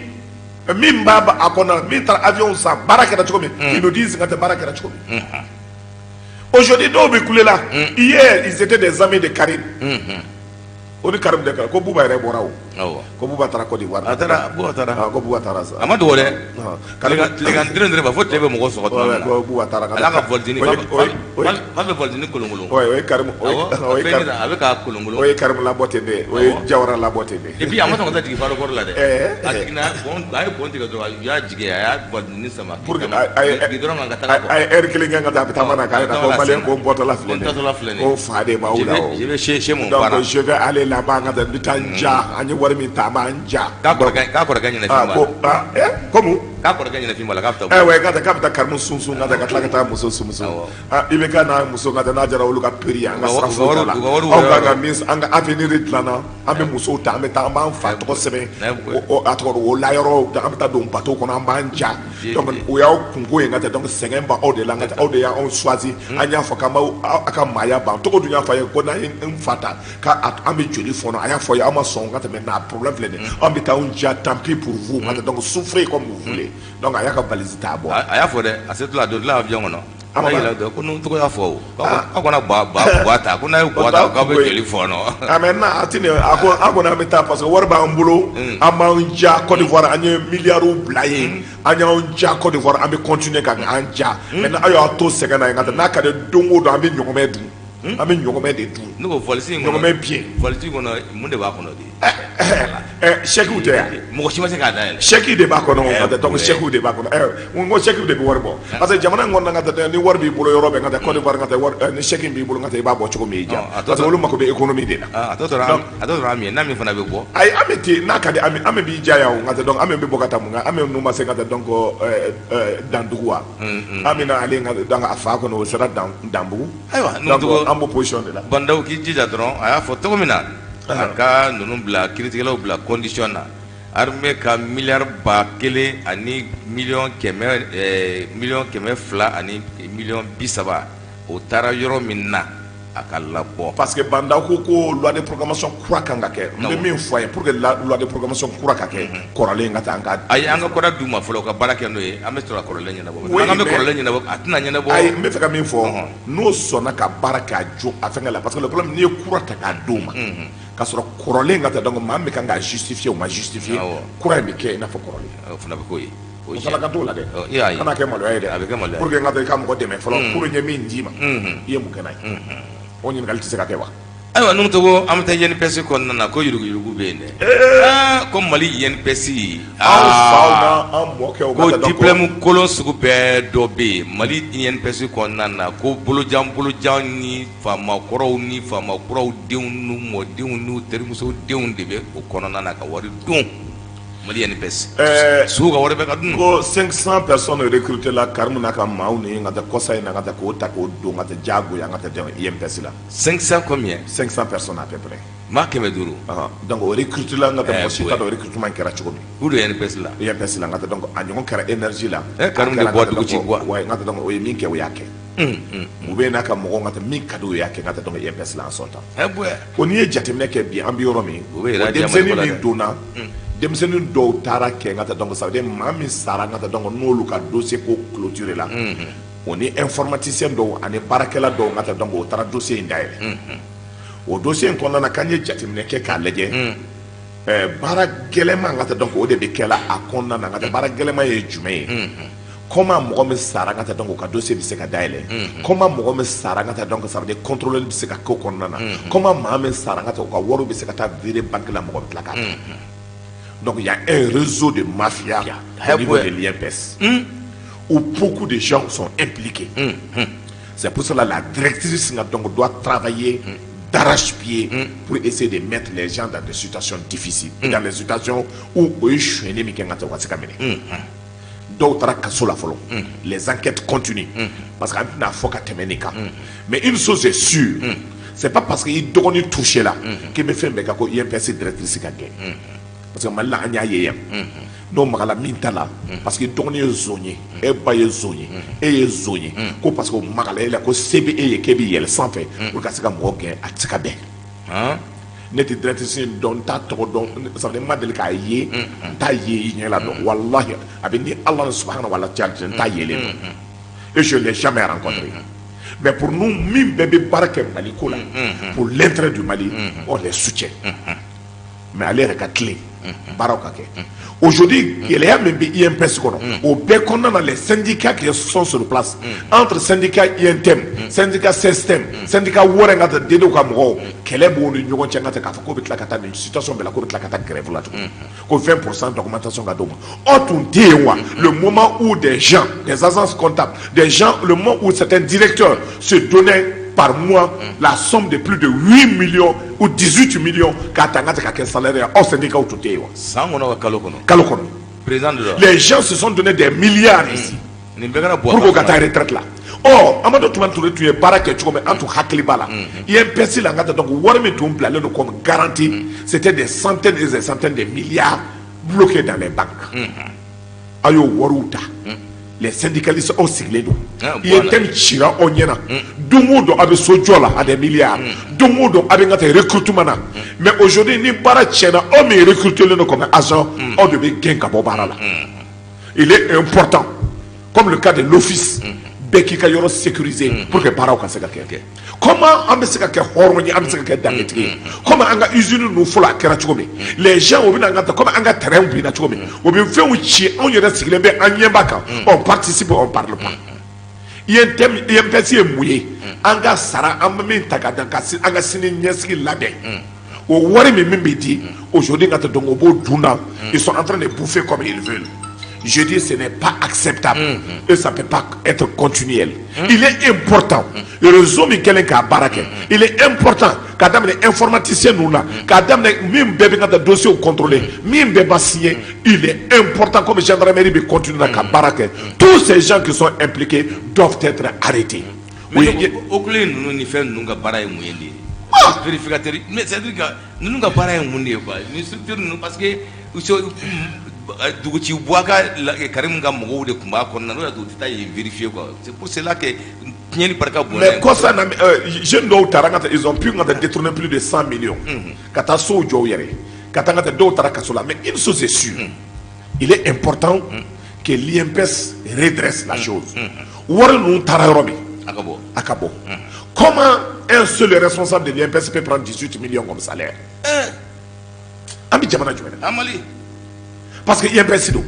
min b'a a kɔnɔ, min taara avion san, baara kɛra cogo min, ils nous disent ka tɛ baara kɛra cogo min. Aujourd'hui, dɔw bɛ kule la. Hier, ils étaient des amis de Karim. O ni Karim de kɛra ko Buba yɛrɛ bɔra o. Ko Buba taara Côte d'Ivoire. A taara, Buba taara. Ko Buba taara sa. A ma dogo dɛ. Tilegan dere dere ba fo tile bɛ mɔgɔ sɔgɔ tuma min na. Ko Buba taara. Ala ka volte-ni fa bɛ volte-ni kolonkolon. O ye Karim. O ye Karim. A bɛ k'a kolonkolon. O ye Karim labɔ ten de. O ye Jawara labɔ ten de. Et puis a ma sɔn ka taa jigin aéroport la dɛ. A jiginna pont, a ye pont tigɛ dɔrɔn, u y'a jigin, a y'a volte-ni sama. Pour que a ye dɔrɔn kan ka taga quoi. A ye heure kelen kɛ ka taa, a bɛ taama na k'a yira ko maliyɛn ko n bɔtɔla filɛ nin ye. Ko n taatɔla filɛ nin ye. Ko fa de b'aw la o. Je vais chez mon parent. Donc je vais aller là-bas, ka taa, n bɛ taa n ja, an ye wari min ta, an b'an ja. K'a kɔrɔkɛ ɲɛnafin b'a la. Ko komi. K'a kɔrɔkɛ ɲɛnafin b'a la, k'a bɛ taa. Ouais, k'a bɛ taa Karimu sunsun, ka taa ka tila ka taa muso sunsun. I bɛ ka n'a muso ka taa n'a jara olu ka prix, an ka sira foyi t'a la. Anw ka ka min, an ka avenir dilanna, an bɛ musow ta, an bɛ taa, an b'an fa tɔgɔ sɛbɛn, a tɔgɔ o layɔrɔ, an bɛ taa don bateau kɔnɔ, an b'an ja. Donc o y'aw kunko ye, ka taa, donc sɛgɛn b'aw de la, ka taa aw de y'anw choisi. An y'a fɔ k'an b'aw aw ka maaya ban tɔgɔ dun, y'a fɔ a ye ko n'an ye n fa ta k'an bɛ joli fɔnɔ, a y'a fɔ a ye, aw ma sɔn ka tɛmɛ n'a problème filɛ nin ye, an bɛ taa anw ja, tant pis pour vous, ka taa, donc souffrez comme vous voulez. Donc a y'a ka valise ta, a bɔ. A y'a fɔ dɛ, a setula a dontɔla avion kɔnɔ. A yɛlɛ dɔn ko n'u tɔgɔ y'a fɔ o, aw kana ba ba ba ta, ko n'a ye ba ta k'aw bɛ joli fɔnɔ. Ah, maintenant a ti nin, a ko an kɔni an bɛ taa parce que wari b'an bolo, an b'an ja Côte d'Ivoire, an ye miliyariw bila yen, an y'an ja Côte d'Ivoire, an bɛ continuer ka an ja. Maintenant aw y'aw to sɛgɛn na yen, ka taa n'a ka di don o don, an bɛ ɲɔgɔmɛ dun, an bɛ ɲɔgɔmɛ de dun. Ne ko valise in kɔnɔ, ɲɔgɔmɛ bien. Valise kɔnɔ, mun de b'a kɔnɔ de? Chèque tɛ yan. Mɔgɔ si ma se k'a dayɛlɛ. Chèque de b'a kɔnɔ, ka taa, donc chèque de b'a kɔnɔ. N ko chèque de bɛ wari bɔ parce que jamana in kɔnɔna, ka taa, ni wari b'i bolo yɔrɔ bɛɛ, ka taa Côte d'Ivoire, ka taa wari, ni chèque b'i bolo, ka taa, i b'a bɔ cogo min i ja, parce que olu mako bɛ économie de la. A tɔ tora Ami ye, n'a min fana bɛ bɔ. Ayi, Ami tɛ, n'a ka di Ami, Ami b'i ja yan o, ka taa, donc Ami bɛ bɔ ka taa mun kan? Ami ninnu ma se ka taa, donc Dandugu wa? Ami na ale ka, donc a fa kɔnɔ o sera Danbugu. Ayiwa. Donc an b'o position de la. Bah N'Daw k'i jija dɔrɔn, a y'a fɔ cogo min na, a ka ninnu bila, kiiritigɛlaw bila condition na, armée ka miliyari 1000 ani miliyɔn 100, 230 miliyɔn, o taara yɔrɔ min na, a ka labɔ. Parce que Bah N'Daw ko ko loi de programmation kura kan ka kɛ. N bɛ min fɔ a ye, pour que loi de programmation kura ka kɛ, kɔrɔlen ka taa an ka. Ayi, an ka kɔrɔ d'u ma fɔlɔ, u ka baara kɛ n'o ye, an bɛ sɔrɔ ka kɔrɔlen ɲɛnabɔ. An bɛ kɔrɔlen ɲɛnabɔ, a tɛna ɲɛnabɔ. Ayi, n bɛ fɛ ka min fɔ, n'o sɔnna ka baara kɛ, a jo a fɛngɛ la, parce que le problème, n'i ye kura ta k'a d'o ma k'a sɔrɔ kɔrɔlen ka taa, donc maa min kan k'a justifier, o ma justifier, kura in bɛ kɛ i n'a fɔ kɔrɔlen. O fana bɛ k'o ye. O fana ka t'o la dɛ, kana kɛ maloya ye dɛ. A bɛ kɛ maloya ye. Pour que n ka taa i ka mɔgɔ dɛmɛ fɔlɔ, pour n ye min d'i ma, i ye mun kɛ n'a ye? O ɲininkali tɛ se ka kɛ wa? Ayiwa, Nuhu Togo, an bɛ taa INPS kɔnɔna na, ko yuruguyurugu bɛ yen dɛ, ko Mali INPS. Anw faw n'an mɔkɛw. Ko diplôme kolon sugu bɛɛ dɔ bɛ yen Mali INPS kɔnɔna na, ko bolojan bolojan ni faamakɔrɔw ni faamakuraw denw n'u mɔdenw n'u terimusow denw de bɛ o kɔnɔna na ka wari dun Mali INPS. Sugu ka wari bɛɛ ka dun. Ko 500 personnes recrutées la, Karimu n'a ka maaw ni ka taa kɔsa in na, ka taa k'o ta k'o don ka taa diyagoya ka taa INPS la. 500 combien? 500 personnes à peu près. Maa 500. Donc o recruté la, ka taa, mɔgɔ si t'a dɔn recrutement kɛra cogo min. K'u don INPS la. INPS la, ka taa, donc a ɲɔgɔn kɛra énergie la. Karimu de bɔ dugu ci quoi. Ouais, ka taa, donc o ye min kɛ, o y'a kɛ. U bɛ n'a ka mɔgɔw, ka taa, min ka di o y'a kɛ, ka taa, donc INPS la en son temps. Ko n'i ye jateminɛ kɛ bi, an bɛ yɔrɔ min, o bɛ yɛrɛ denmisɛnnin min donna, denmisɛnnin dɔw taara kɛ, ka taa, donc ça veut dire maa min sara, ka taa, donc n'olu ka dossier ko clôturé la, o ni informaticien dɔw ani baarakɛla dɔw, ka taa, donc o taara dossier in dayɛlɛ. O dossier in kɔnɔna na, k'an ye jateminɛ kɛ k'a lajɛ, baara gɛlɛman, ka taa, donc o de bɛ kɛla a kɔnɔna na. Ka taa, baara gɛlɛman ye jumɛn ye? Comment mɔgɔ min sara ka taa, donc o ka dossier bɛ se ka dayɛlɛ? Comment mɔgɔ min sara ka taa, donc ça veut dire contrôle bɛ se ka k'o kɔnɔna na? Comment maa min sara ka taa, o ka wariw bɛ se ka taa virer banque la, mɔgɔ bɛ tila k'a ta? Donc il y a un réseau de mafia au niveau de l'INPS où beaucoup de gens sont impliqués. C'est pour cela la directrice donc doit travailler d'arrache-pied pour essayer de mettre les gens dans des situations difficiles, dans des situations où o ye sonyɛni min kɛ, n ka taa o ka se ka minɛ. Dɔw taara kaso la fɔlɔ, les enquêtes continuent, parce que an tɛna fɔ ka tɛmɛ nin kan. Mais une chose est sûre, c'est pas parce que i dɔgɔnin touché la k'i bɛ fɛn bɛɛ kɛ ko INPS directrice ka gɛn, parce que Mali la, an y'a ye yan, n'o magala min ta la, parce que i dɔgɔnin ye zon ye, e ba ye zon ye, e ye zon ye, ko parce que o magala e la, ko se bɛ e ye k'e bɛ yɛlɛ sanfɛ pour ka se ka mɔgɔ gɛn, a tɛ se ka bɛn. Ne tɛ directrice in dɔn, n t'a tɔgɔ dɔn, ça veut dire n ma deli k'a ye, n t'a ye i ɲɛ la dɔn. Walahi, a bɛ ni Ala subahana wa taala cɛ, n t'a yelen dɔn et je l'ai jamais rencontré. Mais pour nous, min bɛɛ bɛ baara kɛ Mali ko la pour l'intérêt du Mali, on les soutient. Mais ale yɛrɛ ka tilen, baaraw ka kɛ. Aujourd'hui, gɛlɛya min bɛ INPS kɔnɔ, o bɛɛ kɔnɔna na, les syndicats qui sont sur place, entre syndicat UNTM, syndicat SYSTM, syndicat wɛrɛ ka taa DDw ka mɔgɔw, kɛlɛ b'u ni ɲɔgɔn cɛ. N ka taa k'a fɔ k'o bɛ tila ka taa nin situation bɛɛ la, k'o bɛ tila ka taa grève la tuguni, ko 20% d'augmentation ka d'o ma. Aw tun tɛ yen wa? Le moment où des gens, des agences comptables, des gens, le moment où certains directeurs se donnaient par mois la somme de plus de 8 millions ou 18 millions k'a ta n ka ka kɛ salaire ye, aw syndicats tun tɛ yen wa? San kɔnɔ wa, kalo kɔnɔ? Kalo kɔnɔ. Président de la Les gens se sont donné des milliards ici nin bɛɛ kɛra bɔ pour k'o ka taa retraite la. Ɔ, Amadu Tumani Ture tun ye baara kɛ cogo min, an tun hakili b'a la. INPS la, n ka taa, donc wari min tun bilalen don comme garantie, c'était des centaines et des centaines de milliards bloqués dans les banques. A y'o wariw ta, les syndicalistes, aw sigilen don. UNTM cira aw ɲɛna. Don o don, a bɛ so jɔ la à des milliards. Don o don, a bɛ n ka taa recrutement na. Mais aujourd'hui, ni baara tiɲɛna, aw min recruté len don comme agent, aw de bɛ gɛn ka bɔ baara la. Il est important, comme le cas de l'office, bɛɛ k'i ka yɔrɔ sécuriser pour que baaraw ka se ka kɛ. Comment an bɛ se ka kɛ hɔrɔn ye, an bɛ se ka kɛ danbetigi ye? Comme an ka usine ninnu fɔlɔ, a kɛra cogo min, les gens, u bɛ na an ka ta, comme an ka terrain binna cogo min, u bɛ fɛnw ci, anw yɛrɛ sigilen bɛ, an ɲɛ b'a kan, on participe, on parle pas. INTM, INPS ye mun ye? An ka sara, an bɛ min ta ka dan ka an ka sini ɲɛsigi labɛn, o wari min bɛ di aujourd'hui ka taa, donc o b'o dun na. Ils sont en train de bouffer comme ils veulent. Je dis, ce n'est pas acceptable et ça ne peut pas être continuel. Il est important, réseau min kɛlen k'a baara kɛ, il est important k'a daminɛ informaticien ninnu na, k'a daminɛ min bɛɛ bɛ ka taa dossier contrôler, min bɛɛ b'a signer. Il est important, comme gendarmerie bɛ continuer na ka baara kɛ, tous ces gens qui sont impliqués doivent être arrêtés. Mais OCLEI ninnu ni fɛn ninnu ka baara ye mun ye nin ye? Vérificateur, mais c'est à dire que ninnu ka baara ye mun de ye quoi, ni structure ninnu? Parce que duguci buwa ka Karim ka mɔgɔw de tun b'a kɔnɔna, n'o y'a to u tɛ taa yen vérifier quoi. C'est pour cela que tiɲɛni barika bonya. Mais kɔsa na, jeunes dɔw taara ka taa, ils ont pu ka taa détourner plus de 100 millions ka taa sow jɔ u yɛrɛ, ka taa ka taa, dɔw taara kaso la. Mais une chose est sûre, il est important que l'INPS redresse la chose. Wari ninnu taara yɔrɔ min, a ka bɔ. A ka bɔ. Comment un seul responsable de l'INPS peut prendre 18 millions comme salaire? An bɛ jamana jumɛn na? An Mali. Parce que INPS don,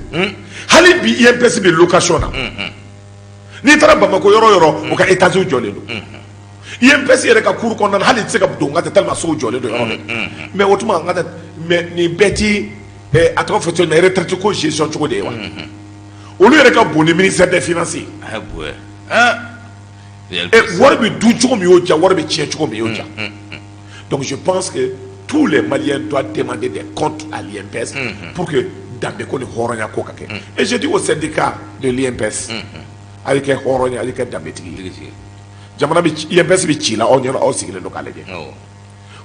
hali bi INPS bɛ location na. N'i taara Bamakɔ yɔrɔ o yɔrɔ, o ka étage jɔlen don. INPS yɛrɛ ka cour kɔnɔna na, hali i tɛ se ka don n ka tɛ, tellement sow jɔlen don yɔrɔ bɛɛ. Mais o tuma n ka tɛ, mais nin bɛɛ ti a tɔgɔ fɔ cogo min, retraite ko gestion cogo de ye wa? Olu yɛrɛ ka bon ni ministère des Finances ye. A bonya ah. Wari bɛ dun cogo min y'o ja, wari bɛ tiɲɛ cogo min y'o ja. Donc je pense que tous les Maliens doivent demander des comptes à l'INPS pour que danbe ko ni hɔrɔnya ko ka kɛ. Et je dis au syndicat de l'INPS, a ye kɛ hɔrɔn ye, a ye kɛ danbetigi ye. Jamana bɛ, INPS bɛ ci la aw ɲɛna, aw sigilen don k'a lajɛ.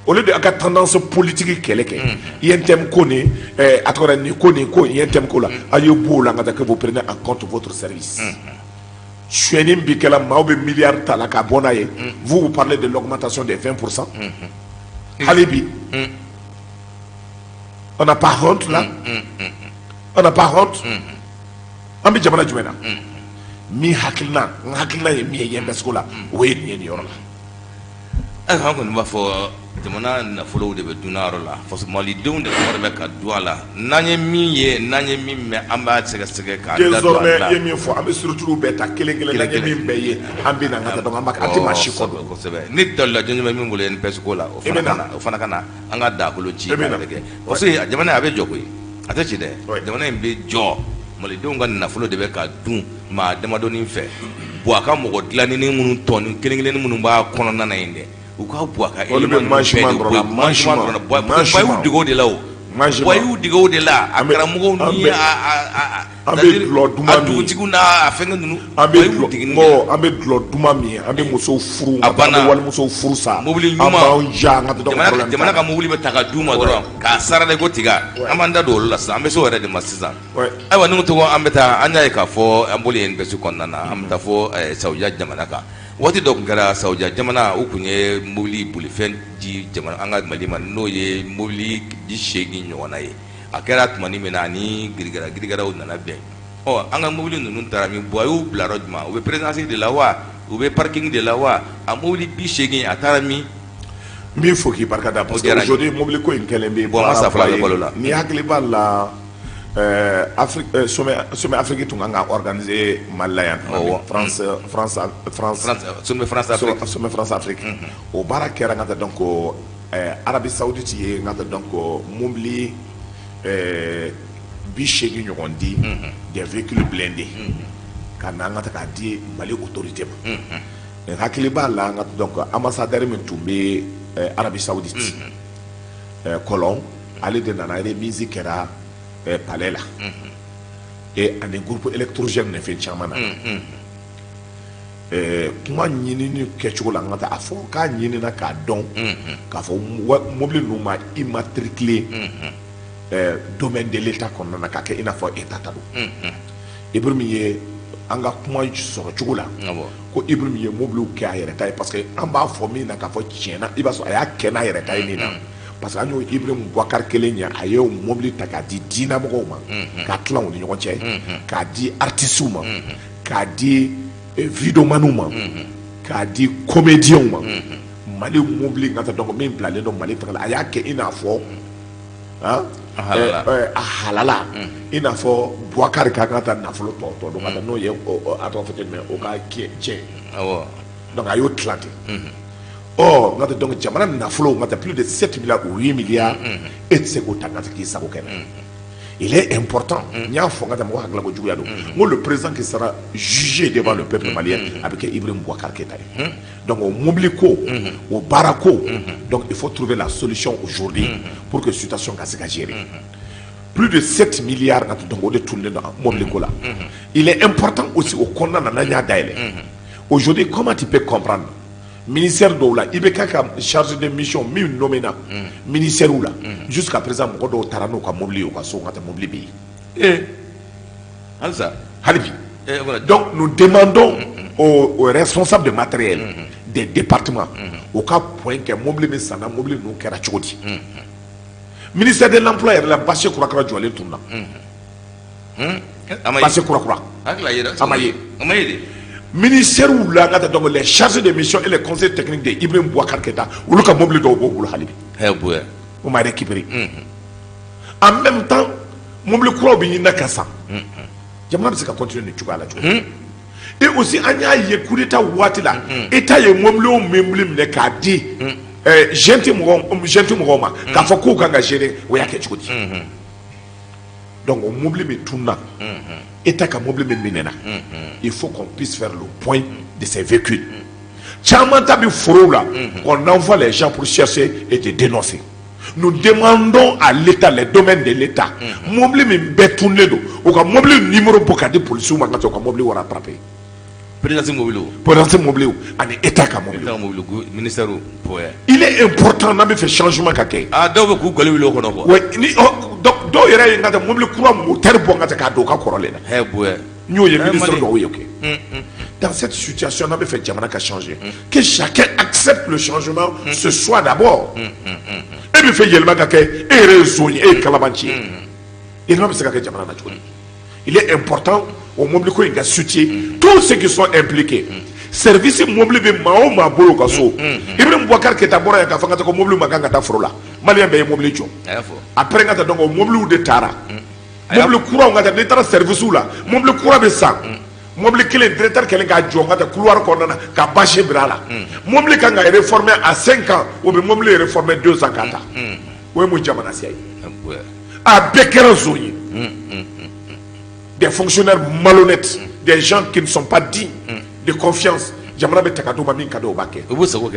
Au lieu de a ka tendance politique kɛlɛ kɛ, UNTM ko ni a tɔgɔ nin ko, nin ko UNTM ko la, a ye b'o la, n ka taa que vous prenez en compte votre service. Suyɛnni bi kɛla, maaw bɛ miliyari ta la k'a bɔ n'a ye. Vous, vous parlez de l'augmentation des 20%. Hali bi, on n'a pas honte là, on n'a pas honte. An bɛ jamana jumɛn na? Min hakilina, n hakilina ye min ye INPS ko la, o ye nin ye nin yɔrɔ la. Ayiwa, an kɔni b'a fɔ Jamana nafolow de bɛ dunna yɔrɔ la, faso malidenw de ka wari bɛ ka dun a la. N'an ye min ye, n'an ye min mɛn, an b'a sɛgɛsɛgɛ k'a da don a Désormais la. I ye min fɔ, an bɛ structure bɛɛ ta kelen kelen, n'an ye min bɛɛ ye, an bɛ na an ka taa, donc an b'a an tɛ maa si kɔ don. Kosɛbɛ, ni dalila jɔnjɔn bɛ min bolo INPS ko la, o fana ka na, o fana ka na an ka dakolo ci k'a kɛ, parce que jamana a bɛ jɔ koyi, a tɛ ci dɛ, jamana in bɛ jɔ. Malidenw ka nafolo de bɛ ka dun maa damadɔnin fɛ. Buwa ka mɔgɔ dilanni minnu tɔnin kelen kelennin minnu b'a kɔnɔna na yen dɛ, u ka Buwa ka Olu bɛ manchement dɔrɔn la, manchement, Buwa y'u dege o de la, o Buwa y'u dege o de la, a karamɔgɔw ni a an bɛ dulɔ duman a dugutigiw n'a fɛnkɛ ninnu. An bɛ dulɔ, an bɛ dulɔ duman min, an bɛ musow furu, a banna, an bɛ walimusow furu sa, mobili ɲuman, an b'an ja an ka jamana jamana ka mobili bɛ ta ka d'u ma dɔrɔn k'a sara de ko tiga. An b'an da don olu la sisan, an bɛ se o yɛrɛ de ma sisan. Ayiwa, ni tɔgɔ an bɛ taa, an y'a ye k'a fɔ an bolo INPS kɔnɔna na, an bɛ taa fɔ Saudiya jamana kan. Waati dɔ tun kɛra, Saudiya jamana u tun ye mobili bolifɛn di jamana an ka Mali ma, n'o ye mobili 80 ɲɔgɔnna ye. A kɛra tuma min na ani girigara girigaraw nana bɛn, ɔ an ka mobili ninnu taara min? Buwa y'u bila yɔrɔ jumɛn? U bɛ présidence de la wa, u bɛ parking de la wa? A mobili 80, a taara min? N b'i fo k'i barika da, parce que aujourd'hui mobili ko in kɛlen bɛ bon, an ka sa fila bɛ balo la. Ni hakili b'a la, Afrique, sommet Afrique tun kan ka organiser Mali la yan, France France France sommet France Afrique. Sommet France Afrique, o baara kɛra n ka taa, donc Arabie Saoudite ye n ka taa, donc mobili 80 ɲɔgɔn di, des véhicules blindés, ka na an ka taa k'a di Mali autorité ma. N hakili b'a la, n ka donc ambassadeur min tun bɛ Arabie Saoudite, Colomb, ale de nana, remise kɛra palais la, et ani groupe électrogène ni fɛn caman na. Kuma ɲinini kɛcogo la, n ka taa a fɔ k'a ɲinina k'a dɔn k'a fɔ mobili ninnu ma immatriculé domaine de l'État kɔnɔna na, k'a kɛ i n'a fɔ État ta don. Ibrahim ye an ka kuma sɔrɔ cogo la ko Ibrahim ye mobiliw kɛ a yɛrɛ ta ye, parce que an b'a fɔ min na k'a fɔ tiɲɛna, i b'a sɔrɔ a y'a kɛ n'a yɛrɛ ta ye min na, parce que an y'o Ibrahim Boubacar kelen ye, a ye mobili ta k'a di diinɛmɔgɔw ma, k'a tila u ni ɲɔgɔn cɛ, k'a di artistes ma, k'a di videomaniw ma, k'a di comédiens ma. Mali mobili ka taa, donc min bilalen don Mali tɔgɔ la, a y'a kɛ i n'a fɔ a halala, i n'a fɔ Boubacar ka kan ka taa nafolo tɔ tɔ don ka taa n'o ye, a tɔgɔ fɔ ten, mais o ka tiɲɛ. Donc a y'o tila ten. Ɔ n ka taa, donc jamana nafolo, n ka taa, plus de 7 milliards ou 8 milliards, e tɛ se k'o ta n ka taa k'i sago kɛ. Il est important, n y'a fɔ n ka taa, mɔgɔ hakili ko juguya don, n ko le président qui sera jugé devant le peuple malien, a bɛ kɛ Ibrahim Boubacar Keïta ye. Donc o mobili ko, o baara ko, donc il faut trouver la solution aujourd'hui pour que situation ka se ka gérer. Plus de 7 milliards ka, donc o de tununnen don mobili ko la. Il est important aussi, o kɔnɔna na, n'an y'a dayɛlɛ aujourd'hui, comment tu peux comprendre ministère dɔw la, i bɛ k'a ka chargé de mission min nommé na ministère la, jusqu'à présent mɔgɔ dɔw taara n'u ka mobili ye u ka so, ka taa mobili bɛ yen halisa? Hali bi. Donc nous demandons aux responsables de matériel des départements u ka point kɛ mobili min sanna, mobili ninnu kɛra cogo di. Ministère de l'Emploi yɛrɛ la, bâche kura kura jɔlen tununa, bâche kura kura. A ma ye. A ma ye de. Ministère la, n ka taa, donc les chargés de mission et les conseils techniques de Ibrahim Boubacar Keïta, olu ka mobili dɔw b'o bolo hali bi. Bonya. O ma récupéré. En même temps, mobili kuraw bɛ ɲini ka san. Jamana bɛ se ka continuer nin cogoya la cogo di? Et aussi, an y'a ye coup d'état waati la, État ye mobili o mobili minɛ k'a di junte mɔgɔw, junte mɔgɔw ma, k'a fɔ k'u kan ka gérer, o y'a kɛ cogo di? Donc o mobili min tununa, État ka mobili min minɛna, il faut qu'on puisse faire le point de ces véhicules. Caman ta bɛ forow la, qu'on envoie les gens pour chercher et te dénoncer. Nous demandons à l'État, les domaines de l'État, mobili min bɛɛ tununnen don, u ka mobili numéro bɔ ka di policiers ma, ka sɔrɔ ka mobili rattraper. Présidence mobili. Présidence mobili ani État ka mobili. État mobili, ministère bonya. Il est important, n'an bɛ fɛ changement ka kɛ. Ah, dɔw bɛ k'u gɔli wuli o kɔnɔ quoi. Ouais, ni donc dɔw yɛrɛ ye n ka taa mobili kura moteur bɔ n ka taa k'a don u ka kɔrɔlen na. Bonya. N y'o ye, ministre dɔw ye o kɛ. Dans cette situation, n'an bɛ fɛ jamana ka changer, que chacun accepte le changement, ce soit d'abord. E bɛ fɛ yɛlɛma ka kɛ, e yɛrɛ ye zon ye, e ye kalabanci ye. Yɛlɛma bɛ se ka kɛ jamana na cogo di? Il est important au mobili ko in ka soutien tous ceux qui sont impliqués. Service mobili bɛ maa o maa bolo ka so, Ibrahim Boubacar Keita bɔra yan k'a fɔ ka taa ko mobili ma kan ka taa foro la. Maliyɛn bɛɛ ye mobili jɔ. Après, n ka taa, donc o mobiliw de taara, mobili kuraw ka taa. N'i taara service la, mobili kura bɛ san. Mobili kelen, directeur kɛlen k'a jɔ ka taa couloir kɔnɔna na ka bâche biri a la. Mobili kan ka réformer à 5 ans, o bɛ mobili réformer 2 ans k'a ta. O ye mun jamana siya ye? A bɛɛ kɛra zon ye. Des fonctionnaires malhonnêtes, des gens qui ne sont pas dignes de confiance. Jamana bɛ ta ka d'u ma, min ka di o b'a kɛ.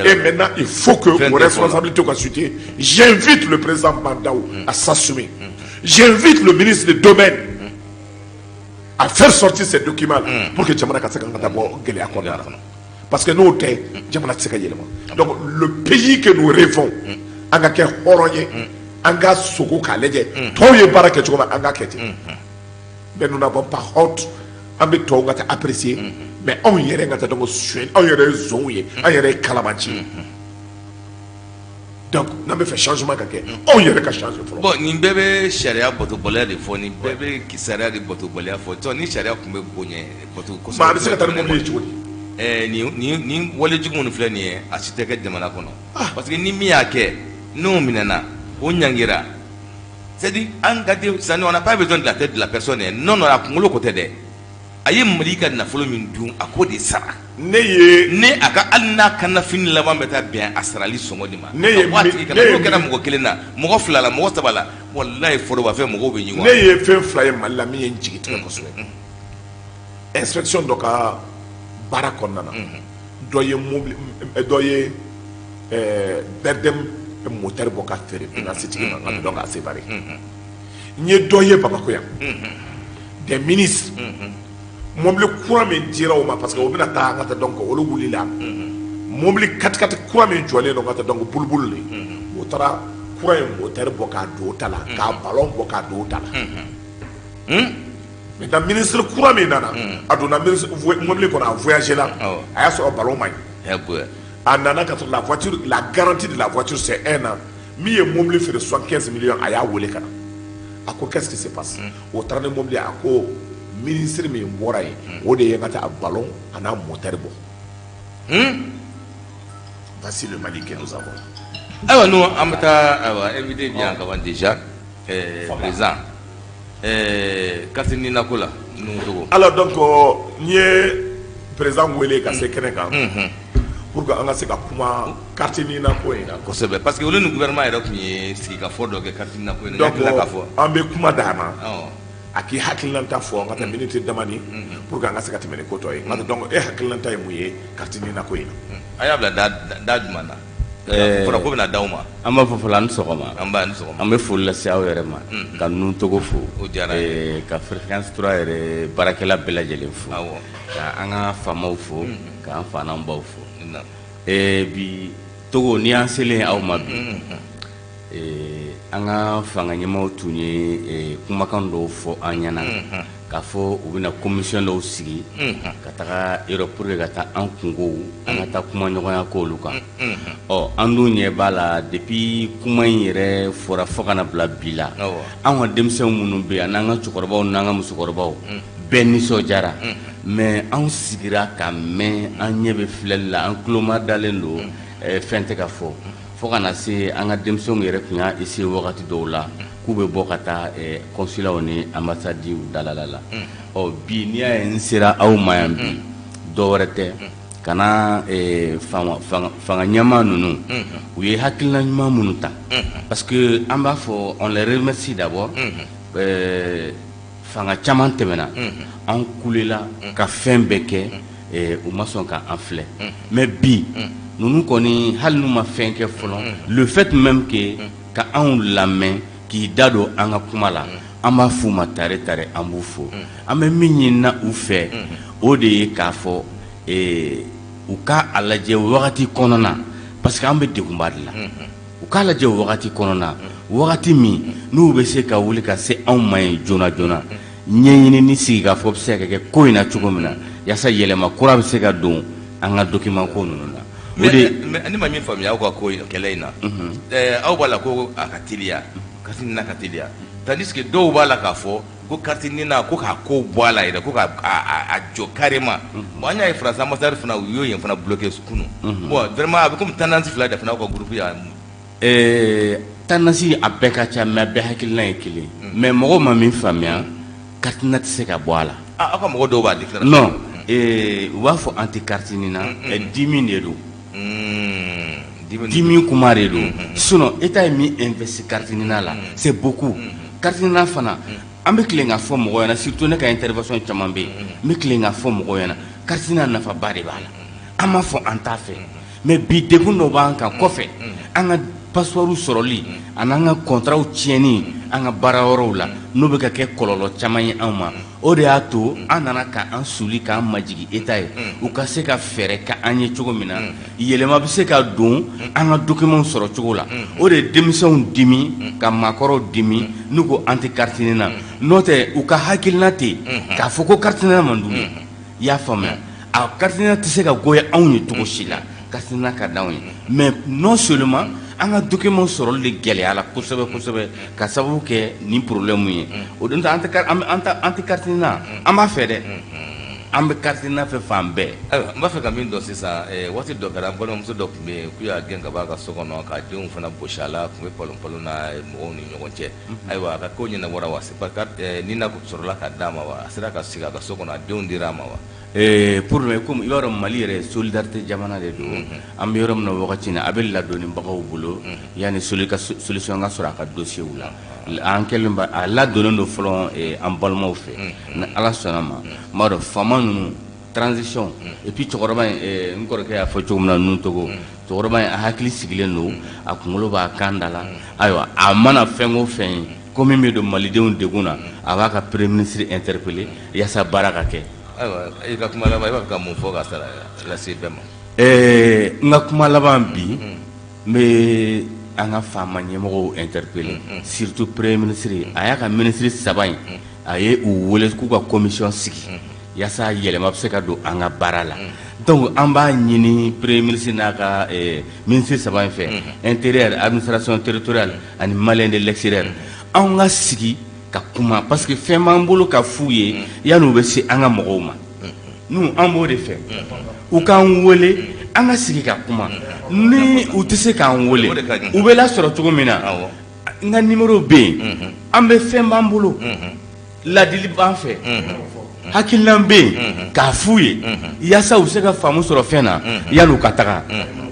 Et maintenant, il faut que vos responsabilités ka situer. J'invite le président Bah N'Daw à s'assumer. J'invite le ministre des Domaines à faire sortir ces documents pour que jamana ka se ka taa bɔ gɛlɛya kɔnɔna na, parce que n'o tɛ, jamana tɛ se ka yɛlɛma. Donc le pays que nous rêvons, an ka kɛ hɔrɔn ye, an ka sogo k'a lajɛ tɔw ye baara kɛ cogo min, an ka kɛ ten. Mais nous n'avons pas honte. An bɛ tɔw ka taa apprécier, mais anw yɛrɛ ka taa, donc suɲɛ, anw yɛrɛ ye zonw ye, an yɛrɛ ye kalabanci ye. Donc n'an bɛ fɛ changement ka kɛ, anw yɛrɛ ka changer fɔlɔ. Bon, nin bɛɛ bɛ sariya batobaliya de fɔ, nin bɛɛ bɛ sariya de batobaliya fɔ. Tɔ ni sariya tun bɛ bonya bato kosɛbɛ. Mais a bɛ se ka taa ni mobili ye cogo di? Nin walejugu minnu filɛ nin ye, a si tɛ kɛ jamana kɔnɔ, parce que ni min y'a kɛ, n'o minɛna, o ɲangira. C'est-à-dire, an ka den sani, on n'a pas besoin de la tête de la personne. Non non, a kunkolo ko tɛ dɛ. A ye Mali ka nafolo min dun, a k'o de sara. Ne ye Ne a ka, hali n'a kannafini laban bɛ taa bɛn a sarali sɔngɔ de ma. Ne ye waati kana n'o kɛra mɔgɔ kelen na, mɔgɔ fila la, mɔgɔ saba la, walayi, forobafɛn mɔgɔw bɛ ɲugun. Ne ye fɛn fila ye Mali la min ye n jigi tigɛ kosɛbɛ. Inspection dɔ ka baara kɔnɔna na, dɔ ye mobili, dɔ ye BRDM moteur bɔ ka feere finance tigi ma ka dɔn k'a séparé. N ye dɔ ye Bamakɔ yan, des ministres, mobili kura min dira o ma, parce que o bɛna taa an ka taa, donc olu wulila, mobili katikati kura min jɔlen don ka taa, donc bulubulu de, o taara kura in moteur bɔ k'a don o ta la, k'a ballon bɔ k'a don o ta la. Maintenant, ministre kura min nana, a donna mobili kɔnɔ, a voyagé la, a y'a sɔrɔ ballon man ɲi. A nana ka sɔrɔ la voiture, la garantie de la voiture, c'est un an. Min ye mobili feere 75 millions, a y'a wele ka na, a ko: "Qu'est-ce qui se passe?" O taara ni mobili, a ko ministre min bɔra yen, o de ye n ka taa a ballon a n'a moteur bɔ. Voici le Mali que nous avons. Ayiwa, nous, an bɛ taa, ayiwa, invité bi yan ka ban déjà. Président, carte NINA ko la, Nuhu Togo. Alors, donc n ye président wele ka se kɛnɛ kan pour que an ka se ka kuma carte NINA ko in na. Kosɛbɛ, parce que olu ni gouvernement yɛrɛ tun ye sigikafɔ dɔ kɛ carte NINA ko in na. Donc an bɛ kuma d'a ma, a k'i hakilinata fɔ an ka taa minute damani pour que an ka se ka tɛmɛ ni ko tɔ ye. Donc e hakilinata ye mun ye carte NINA ko in na? A y'a bila da jumɛn na? Fɔra ko bɛna d'aw ma. An b'a fɔ fɔlɔ, an ni sɔgɔma. An b'a ni sɔgɔma. An bɛ foli lase aw yɛrɛ ma, ka Nuhu Togo fo. O diyara an ye. Ka Fréquence 3 yɛrɛ baarakɛla bɛɛ lajɛlen fo, ka an ka faamaw fo, k'an fa n'an baw fo. Bi Togo, ni y'an selen aw ma bi, an ka fanga ɲɛmaaw tun ye kumakan dɔw fɔ an ɲɛna k'a fɔ u bɛna commission dɔw sigi ka taga yɔrɔ pour que ka taa an kungow, an ka taa kuma ɲɔgɔnya k'olu kan. Ɔ, an dun ɲɛ b'a la, depuis kuma in yɛrɛ fɔra fo ka na bila bi la, an ka denmisɛnw minnu bɛ yan, n'an ka cɛkɔrɔbaw n'an ka musokɔrɔbaw bɛɛ nisɔndiyara. Mais anw sigira ka mɛn, an ɲɛ bɛ filɛli la, an tuloma dalen don, fɛn tɛ ka fɔ, fo ka na se an ka denmisɛnw yɛrɛ tun y'a essayer wagati dɔw la k'u bɛ bɔ ka taa consulat ni ambassade dalala la. Ɔ, bi n'i y'a ye n sera aw ma yan bi, dɔ wɛrɛ tɛ, ka na fanga ɲɛmaa ninnu, u ye hakilina ɲuman minnu ta, parce que an b'a fɔ, on les remercie d'abord. Fanga caman tɛmɛna, an kulela ka fɛn bɛɛ kɛ, u ma sɔn ka an filɛ. Mais bi ninnu kɔni, hali n'u ma fɛn kɛ fɔlɔ, le fait même que ka anw lamɛn k'i da don an ka kuma la, an b'a f'u ma tare tare, an b'u fo. An bɛ min ɲinina u fɛ, o de ye k'a fɔ u ka a lajɛ wagati kɔnɔna, parce que an bɛ degunba de la. U k'a lajɛ wagati kɔnɔna, wagati min n'u bɛ se ka wuli ka se anw ma yen joona joona, ɲɛɲini ni sigikafɔ bɛ se ka kɛ ko in na cogo min na, yaasa yɛlɛma kura bɛ se ka don an ka document ko ninnu na. O de, ne ma min faamuya aw ka ko kɛlɛ in na, aw b'a la ko a ka teliya, carte NINA ka teliya, tandis que dɔw b'a la k'a fɔ Ko carte NINA ko k'a ko bɔ a la yɛrɛ, ko ka a jɔ carrément. Bon, an y'a ye France ambassadeur fana, u y'o yen fana bloqué kunun. Bon, vraiment, a bɛ comme tendance fila de fana aw ka groupe yan. Tendance a bɛɛ ka ca, mais a bɛɛ hakilina ye kelen. Mais mɔgɔw ma min faamuya, carte NINA tɛ se ka bɔ a la. Ah, aw ka mɔgɔ dɔw b'a déclarer. Non, u b'a fɔ an tɛ carte NINA, dimi de don. Dimi kuma de don. Sinon État ye min investi carte NINA la, c'est beaucoup. Carte NINA fana, an bɛ tilen ka fɔ mɔgɔw ɲɛna, surtout ne ka intervention caman bɛ yen, n bɛ tilen ka fɔ mɔgɔw ɲɛna, carte NINA nafaba de b'a la. An m'a fɔ an t'a fɛ, mais bi degun dɔ b'an kan kɔfɛ, an ka passeport sɔrɔli ani an ka contrat tiɲɛni an ka baara yɔrɔw la, n'o bɛ ka kɛ kɔlɔlɔ caman ye anw ma. O de y'a to an nana ka an suli k'an majigin État ye, u ka se ka fɛɛrɛ kɛ an ye cogo min na, yɛlɛma bɛ se ka don an ka documents sɔrɔ cogo la. O de ye denmisɛnw dimi ka maakɔrɔw dimi n'u ko an tɛ carte NINA. N'o tɛ, u ka hakilina tɛ k'a fɔ ko carte NINA man d'u ye. I y'a faamuya? A carte NINA tɛ se ka goya anw ye cogo si la. Carte NINA ka d'anw ye, mais non seulement an ka document sɔrɔli de gɛlɛyara kosɛbɛ kosɛbɛ ka sababu kɛ nin problème ye. O don an tɛ an tɛ carte NINA, an b'a fɛ dɛ, an bɛ carte NINA fɛ fan bɛɛ. Ayiwa, n b'a fɛ ka min dɔn sisan, waati dɔ kɛra, an balimamuso dɔ tun bɛ yen k'u y'a gɛn ka bɔ a ka so kɔnɔ, k'a denw fana gosi a la, a tun bɛ palon palon na mɔgɔw ni ɲɔgɔn cɛ. Ayiwa, a ka ko ɲɛnabɔra wa? C'est pas NINA sɔrɔla ka d'a ma wa? A sera ka sigi a ka so kɔnɔ, a denw dira a ma wa? Pour le comme i b'a dɔn, Mali yɛrɛ solidarité jamana de don. An bɛ yɔrɔ min na wagati in na, a bɛ ladonnibagaw bolo yanni solution ka sɔrɔ a ka dossier la. An kɛlen ba a ladonnen don fɔlɔ an balimaw fɛ. Ni Ala sɔnna ma, n b'a dɔn faama ninnu, transition, et puis cɛkɔrɔba in, n kɔrɔkɛ y'a fɔ cogo min na, ninnu togo cɛkɔrɔba in, a hakili sigilen don, a kunkolo b'a kan da la. Ayiwa, a mana fɛn o fɛn ye ko min bɛ don malidenw degun na, a b'a ka premier ministre interpeller yaasa baara ka kɛ. Ayiwa, i ka kuma laban, i b'a fɛ ka mun fɔ ka sara lase bɛɛ ma? N ka kuma laban bi, n bɛ an ka faama ɲɛmɔgɔw interpeller, surtout premier ministre. A y'a ka ministre saba in, a ye u wele k'u ka commission sigi yaasa yɛlɛma bɛ se ka don an ka baara la. Donc an b'a ɲini premier ministre n'a ka ministre saba in fɛ, intérieur, administration territoriale ani malien de l'extérieur, anw ka sigi ka kuma, parce que fɛn b'an bolo ka f'u ye yanni u bɛ se an ka mɔgɔw ma. Nous, an b'o de fɛ, u k'an wele, an ka sigi ka kuma. Ni u tɛ se k'an wele, u bɛ lasɔrɔ cogo min na, n ka numéro bɛ yen. An bɛ fɛn b'an bolo, ladili b'an fɛ, hakilina bɛ yen k'a f'u ye yaasa u bɛ se ka faamu sɔrɔ fɛn na yanni u ka taga.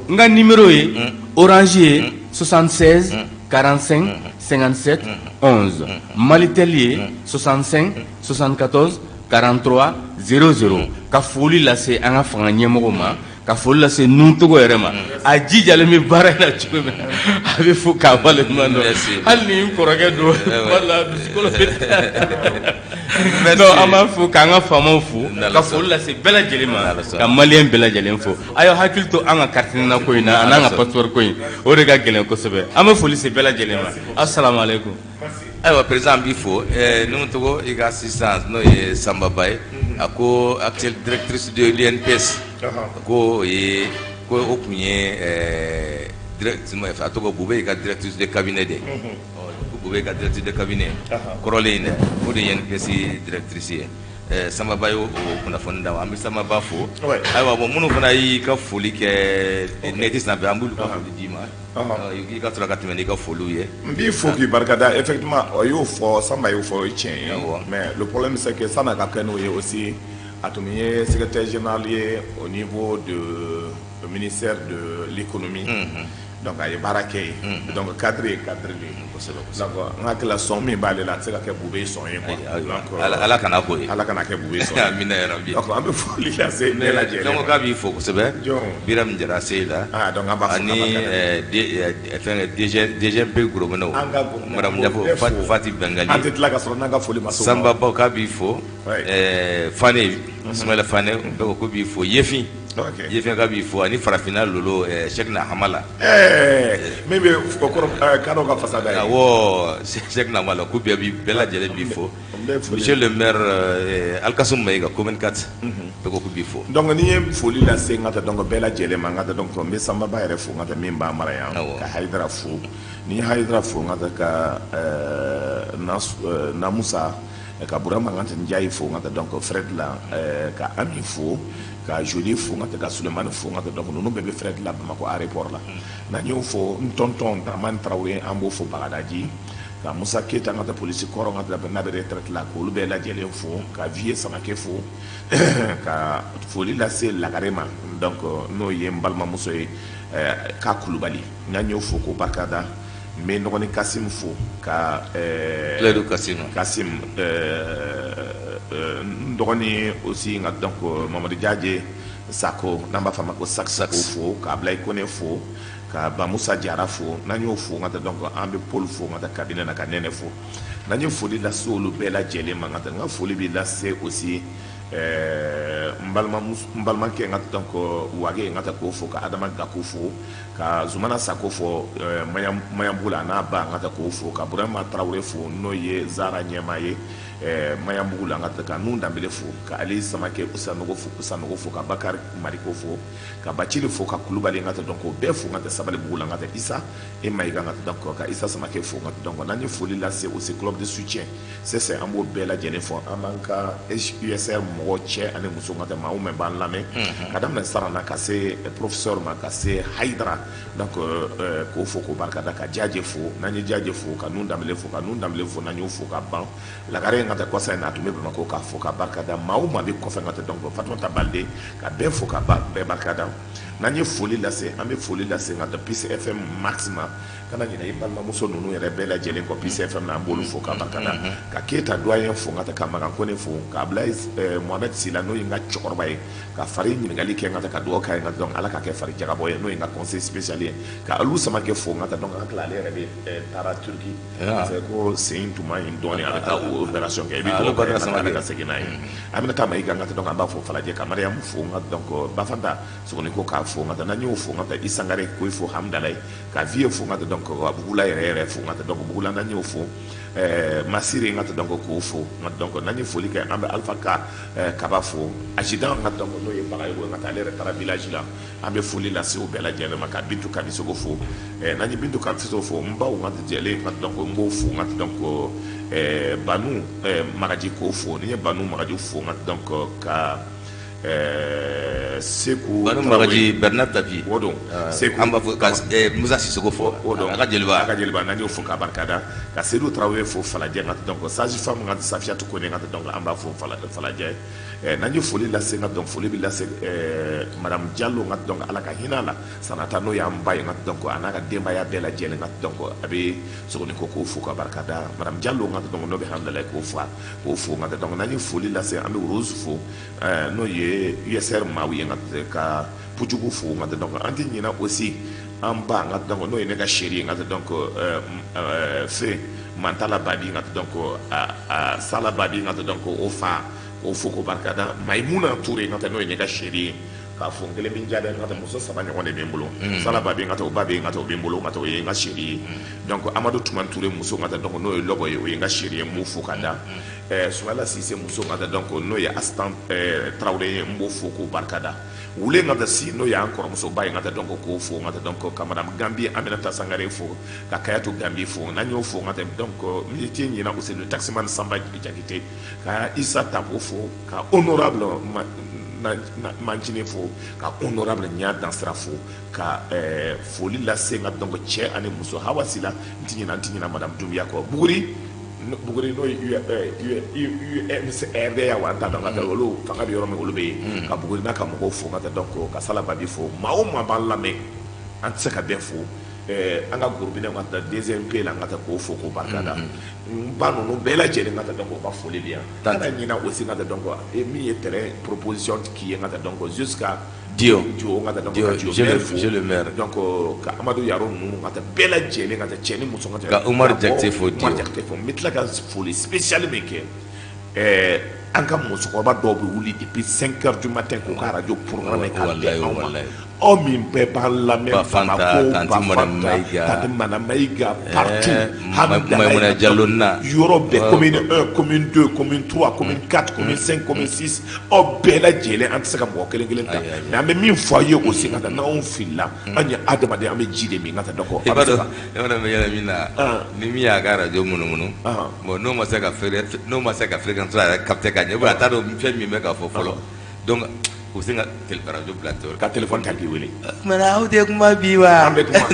N ka numéro ye Orange ye 76 45 57 11, Malitel ye 65 74 43 00. Ka foli lase an ka fanga ɲɛmɔgɔw ma, ka foli lase Nuntogo yɛrɛ ma, a jijalen bɛ baara in na cogo min na, a bɛ fo k'a waleɲuman dɔn. Hali ni n kɔrɔkɛ don, wala dusukolo bɛ. Donc an b'a fo, k'an ka faamaw fo, ka foli lase bɛɛ lajɛlen ma, ka malien bɛɛ lajɛlen fo. A y'aw hakili to an ka carte NINA ko in na an'an ka passeport ko in, o de ka gɛlɛn kosɛbɛ. An bɛ foli se bɛɛ lajɛlen ma. Assalamu alaikum. Ayiwa, président b'i fo. Nuntogo, i ka assistant, n'o ye Samba Ba ye, a ko actuelle directrice de l'INPS, ko o ye ko o tun ye a tɔgɔ Bube ka directrice de cabinet de ye. Ko Bube ka directrice de cabinet kɔrɔlen in dɛ, o de ye INPS directrice ye. Samba Ba y'o kunnafoni d'a ma. An bɛ Samba Ba fo. Ayiwa, bon, minnu fana y'i ka foli kɛ net sanfɛ, an b'olu ka foli d'i ma, i ka sɔrɔ ka tɛmɛ n'i ka foliw ye. N b'i fo k'i barikada. Effectivement, o y'o fɔ, Samba y'o fɔ, o ye tiɲɛ ye, mais le problème, c'est que san'a ka kɛ n'o ye aussi, a tun ye secrétaire général ye au niveau de le ministère de l'économie. Donc a ye baara kɛ yen. Donc cadre ye cadre de ye. Donc n hakili la, sɔn min b'ale la, a tɛ se ka kɛ Bube sɔn ye quoi. Donc Ala kana k'o ye. Ala kana kɛ Bube sɔn ye. Amina yarabi. Donc an bɛ foli lase bɛɛ lajɛlen ma. Donc k'a b'i fo kosɛbɛ. Biram Jara Seyila. Ah, donc an b'a fo. Ani fɛn DG DGMP Gorobinɛw. An ka Madame Jafo, Fati Bengali. An tɛ tila ka sɔrɔ n'an ka foli ma se. Samba Baw k'a b'i fo. Fane Ismaila Fane, bɛɛ ko k'u b'i fo. Yefin. Yefin k'a b'i fo, ani Farafinna Lolo, Cheickna Hamala. Min bɛ o kɔrɔ kadɔ ka fasa da ye. Awɔ, Cheickna Hamala, k'u bɛɛ b'i bɛɛ lajɛlen b'i fo. Monsieur le maire Alkassoum Maïga, commune 4, bɛɛ ko k'u b'i fo. Donc n'i ye foli lase n ka taa, donc bɛɛ lajɛlen ma, n ka taa, donc n bɛ Samba Ba yɛrɛ fo, n ka taa min b'an mara yan, ka Hayidara fo. Ni ye Hayidara fo, n ka taa ka Namusa. Ka Burama n ka tɛ Njayi fo n ka tɛ donc Fred la, ka Ami fo, ka Joli fo n ka tɛ, ka Sulemani fo n ka tɛ. Donc ninnu bɛɛ bɛ Fred la Bamakɔ aéroport la. N'an y'o fo, n tonton Dramane Traoré, an b'o fo Bagadaji, ka Musa Keyita n ka tɛ, polisi kɔrɔ n ka tɛ, n'a bɛ retraite la, k'olu bɛɛ lajɛlen fo, ka Vieux Samake fo, ka foli lase Lagare ma, donc n'o ye n balimamuso ye ka Kulubali. N'an y'o fo k'o barikada, n bɛ n dɔgɔnin Kasim fo ka Layidu Kasim. Kasim, n dɔgɔnin aussi n ka donc Mamadu Jaje Sako, n'an b'a fɔ a ma ko Sax, k'o fo, ka Ablaye Kone fo, ka Bamusa Jara fo. N'an y'o fo n ka donc an bɛ Paul fo n ka cabinet na, ka Nɛnɛ fo. N'an ye foli lase olu bɛɛ lajɛlen ma, n ka n ka foli bɛ lase aussi n balimakɛ n ka donc Wage n ka k'o fo, ka Adama Gaku fo, ka Zumana Sako fo Maɲanbugu la, n'a ba n ka k'o fo, ka Burama Tarawele fo, n'o ye Zara ɲɛmaa ye Maɲanbugu la, n ka ka Nun Danbele fo, ka Ali Samakɛ Sanogo fo, ka Bakari Mariko fo, ka Bacili fo, ka Kulubali n ka donc k'o bɛɛ fo n ka tɛ Sabalibugu la, n ka tɛ Isa e Mayiga n ka donc ka Isa Samakɛ fo n ka donc. N'an ye foli lase aussi club de soutien CC, an b'o bɛɛ lajɛlen fo. An b'an ka USR mɔgɔ cɛ ani muso n ka tɛ, maa o mɛn b'an lamɛn, ka daminɛ Sarana ka se professeur ma, ka se Hayidara, donc k'o fo k'o barikada, ka Jaje fo. N'an ye Jaje fo, ka Nun Danbele fo, ka Nun Danbele fo, n'an y'o fo ka ban, Lagare n ka tɛ, kɔsa in na a tun bɛ Bamakɔ, k'a fo ka barikada. Maa o maa bɛ kɔfɛ n ka tɛ, donc Fatumata Balde, ka bɛɛ fo ka bɛɛ barikada. N'an ye foli lase, an bɛ foli lase n ka tɛ Peace FM Max ma. Kana ɲinɛ i balimamuso ninnu yɛrɛ bɛɛ lajɛlen kɔ Peace FM na, an b'olu fo ka barikada, ka Keyita doyen fo n ka tɛ, ka Makan Kone fo, ka Abulayi Mohamed Sila, n'o ye n ka cɛkɔrɔba ye, ka fari ɲininkali kɛ n ka tɛ, ka dugawu k'a ye n ka tɛ, donc Ala ka kɛ fari jagabɔ ye, n'o ye n ka conseil spécial ye, ka Alu Samakɛ fo n ka tɛ. Donc an tila ale yɛrɛ bɛ taara Turquie parce que ko sen tun man ɲi dɔɔnin, a bɛ taa o opération kɛ, i bɛ dugawu kɛ Ala ka segin n'a ye. An bɛna taa Mayiga n ka tɛ, donc an b'a fo Falajɛ, ka Mariyamu fo n ka donc Bafanta Sogoni ko k'a fo n ka tɛ. N'an y'o fo n ka tɛ, I Sangare k'o fo Hamdalaye, ka Vieux fo n ka tɛ, donc ka Bugula yɛrɛ yɛrɛ fo n ka tɛ. Donc Bugula, n'an y'o fo, Masire n ka tɛ, donc k'o fo n ka donc. N'an ye foli kɛ, an bɛ Alpha Ka Kaba fo, adjudant n ka donc, n'o ye Bagayogo n ka tɛ, ale yɛrɛ taara village la. An bɛ foli lase o bɛɛ lajɛlen ma, ka Bintu Kamisogo fo. N'an ye Bintu Kamisogo fo, n baw n ka tɛ jɛlen n ka donc n b'o fo n ka tɛ, donc Banu Magaji k'o fo. Ni n ye Banu Magaji fo n ka donc ka Seku Banu Magaji, Bernard Tapie. O don. Seku, an b'a fɔ ka Musa Sisoko fo. O don. A ka jeliba. A ka jeliba. N'an y'o fo k'a barikada, ka Seydou Traoré fo Falajɛ n ka donc, sage femme n ka Safiatou Kone n ka donc, an b'a fo Falajɛ. N'an ye foli lase n ka donc, foli bɛ lase madame Diallo n ka donc, Ala ka hinɛ a la, Sanata, n'o y'an ba ye n ka donc, a n'a ka denbaya bɛɛ lajɛlen n ka donc, a bɛ Sogoniko k'o fo ka barikada. Madame Diallo n ka donc, n'o bɛ Hamdalaye, k'o fo n ka donc. N'an ye foli lase, an bɛ Rose fo, n'o ye USR maaw ye, n ka ka Pujugu fo n ka donc. An tɛ ɲinɛ aussi an ba n ka donc, n'o ye ne ka chérie ye n ka donc, fɛn Mantala Babi n ka donc, a Sala Babi n ka donc, o fa k'o fo k'o barikada. Mayimuna Ture n ka n'o ye ne ka chérie ye, k'a fo. N kelen bɛ n jaabi n ka muso saba ɲɔgɔn de bɛ n bolo. Sala Babi n ka o ba bɛ n ka o bɛ n bolo n ka o ye n ka chérie ye. Donc Amadu Tumani Ture muso n ka donc, n'o ye Lɔbɔ ye, o ye n ka chérie ye, n b'o fo ka da. Sumayila Sise muso n ka donc, n'o ye Asitan Tarawele ye, n b'o fo k'o barikada. Wule n ka si, n'o y'an kɔrɔmusoba ye n ka donc, k'o fo n ka donc, ka madame Gambi Aminata Sangare fo, ka Kayatu Gambi fo. N'an y'o fo n ka donc, n tɛ ɲinɛ aussi le taximan Sanba Jakite, ka Isa Tapo fo, ka honorable Mancini fo, ka honorable Ɲa Dansira fo, ka foli lase n ka donc cɛ ani muso Hawa Sila. N tɛ ɲinɛ madame Doumbia kɔ Buguri. Buguri, n'o ye UMCRD ya wa, an t'a dɔn ka taa olu fanga bɛ yɔrɔ min, olu bɛ yen, ka Buguri n'a ka mɔgɔw fo ka taa donc, ka Sala Babi fo. Maa o maa b'an lamɛn, an tɛ se ka bɛɛ fo. An ka gorobinɛ ka taa deuxième P la, an ka taa k'o fo k'o barikada. N ba ninnu bɛɛ lajɛlen ka taa donc, o ka foli bɛ yan. Kana ɲinɛ aussi ka taa donc min ye terrain proposition k'i ye, ka taa donc jusqu'à Dio. Dio ka taa donc Dio, ka Dio je maire fo. Je le maire. Donc ka Amadu Yaro ninnu ka taa bɛɛ lajɛlen, ka taa cɛ ni muso ka taa Ka Umar bɔ Jakite fo, Umar Dio. Jakite fo. N bɛ tila ka foli spécial min kɛ, an ka musokɔrɔba dɔw bɛ wuli depuis 5 heures du matin k'u ka radio programme k'a bɛn Wallahi, anw ma. wallahi. Aw min bɛɛ b'an lamɛn Bamakɔ, Bafanta, Tanti Madame Maïga, partout, Maïmouna Diallo na yɔrɔ bɛɛ, commune 1, commune 2, commune 3, commune 4, commune 5, commune 6, aw bɛɛ lajɛlen, an tɛ se ka mɔgɔ kelen kelen ta, mais an bɛ min fɔ aw ye aussi, ka taa n'anw filila, an ye adamaden, an bɛ ji de min ka taa donc I b'a dɔn, i b'a dɔn n bɛ yɛlɛ min na, ni min y'a ka radio munumunu, bon, n'o ma se ka fréquence yɛrɛ capter ka ɲɛ, ou bien a t'a dɔn fɛn min bɛ ka fɔ fɔlɔ, donc u bɛ se ka radio bila ten. Ka téléphone ta k'i wele. Tuma na aw tɛ kuma bi wa? An bɛ kuma,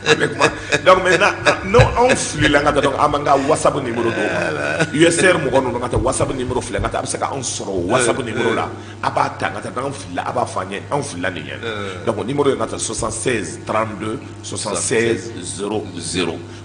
an bɛ kuma. Donc maintenant, n'o anw filila ka taa, donc an b'an ka WhatsApp numéro d'o ma. USR mɔgɔ ninnu ka taa, WhatsApp numéro filɛ ka taa, a bɛ se ka anw sɔrɔ o WhatsApp numéro la. A b'a ta ka taa, n'anw filila, a b'a fɔ an ye anw filila nin ɲɛ. Donc numéro ye ka taa 76 32 76 00,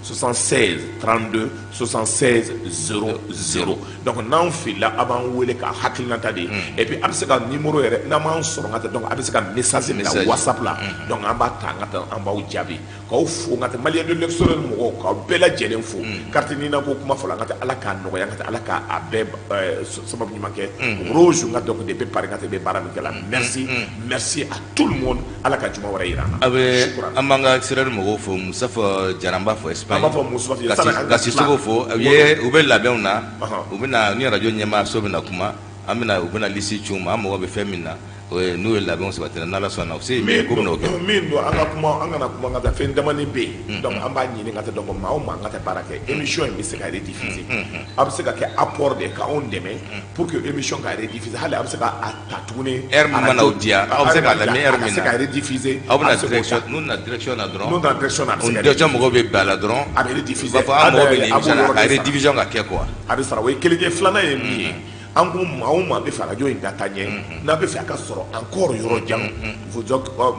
76 32 76 00. Donc n'anw filila, a b'an wele ka hakilinata de, et puis a bɛ se ka numéro yɛrɛ, n'an m'an sɔrɔ ka taa, donc a bɛ se ka message bila WhatsApp la. Donc an b'a ta ka taa, an b'aw jaabi k'aw fo ka taa. Malien de l'extérieur mɔgɔw, k'aw bɛɛ lajɛlen fo. Carte NINA ko kuma fɔla ka taa, Ala k'a nɔgɔya ka taa, Ala k'a bɛɛ sababu ɲuman kɛ. Rose ka, donc depuis Paris ka taa, i bɛ baara min kɛ la, merci, merci à tout le monde. Ala ka juma wɛrɛ yira an na. A bɛ an b'an ka extérieur mɔgɔw fo. Musafa Jara, an b'a fɔ Espagne. An b'a fɔ Musafa. Ka Sisoko fo. U ye, u bɛ labɛnw na, u bɛna ni radio ɲɛmaaso bɛna kuma, an bɛna, u bɛna liste ci u ma, an mago bɛ fɛn min na, o ye n'u ye labɛnw sabati n'Ala sɔnna u se ko bɛna o kɛ. Min don, an ka kuma, an kana kuma ka taa fɛn damani bɛ yen. Donc an b'a ɲini ka taa, donc maa o maa ka taa baara kɛ, émission in bɛ se ka rediffuser, a bɛ se ka kɛ apport de ye k'anw dɛmɛ pour que émission ka rediffuser. Hali a bɛ se ka a ta tuguni. Heure min mana aw diya, aw bɛ se k'a lamɛn heure min na, a ka se ka rediffuser. Aw bɛna direction, n'u nana direction na dɔrɔn, n'u nana direction na, a bɛ se ka direction mɔgɔw bɛ bɛn a la dɔrɔn, a bɛ rediffuser. U b'a fɔ an mago bɛ nin émission na, a rediffusion ka kɛ quoi. A bɛ sara, o ye kelen ye. Filanan ye min ye, an ko maa o maa bɛ fɛ radio in ka taa ɲɛ, n'a bɛ fɛ a ka sɔrɔ encore yɔrɔ jan,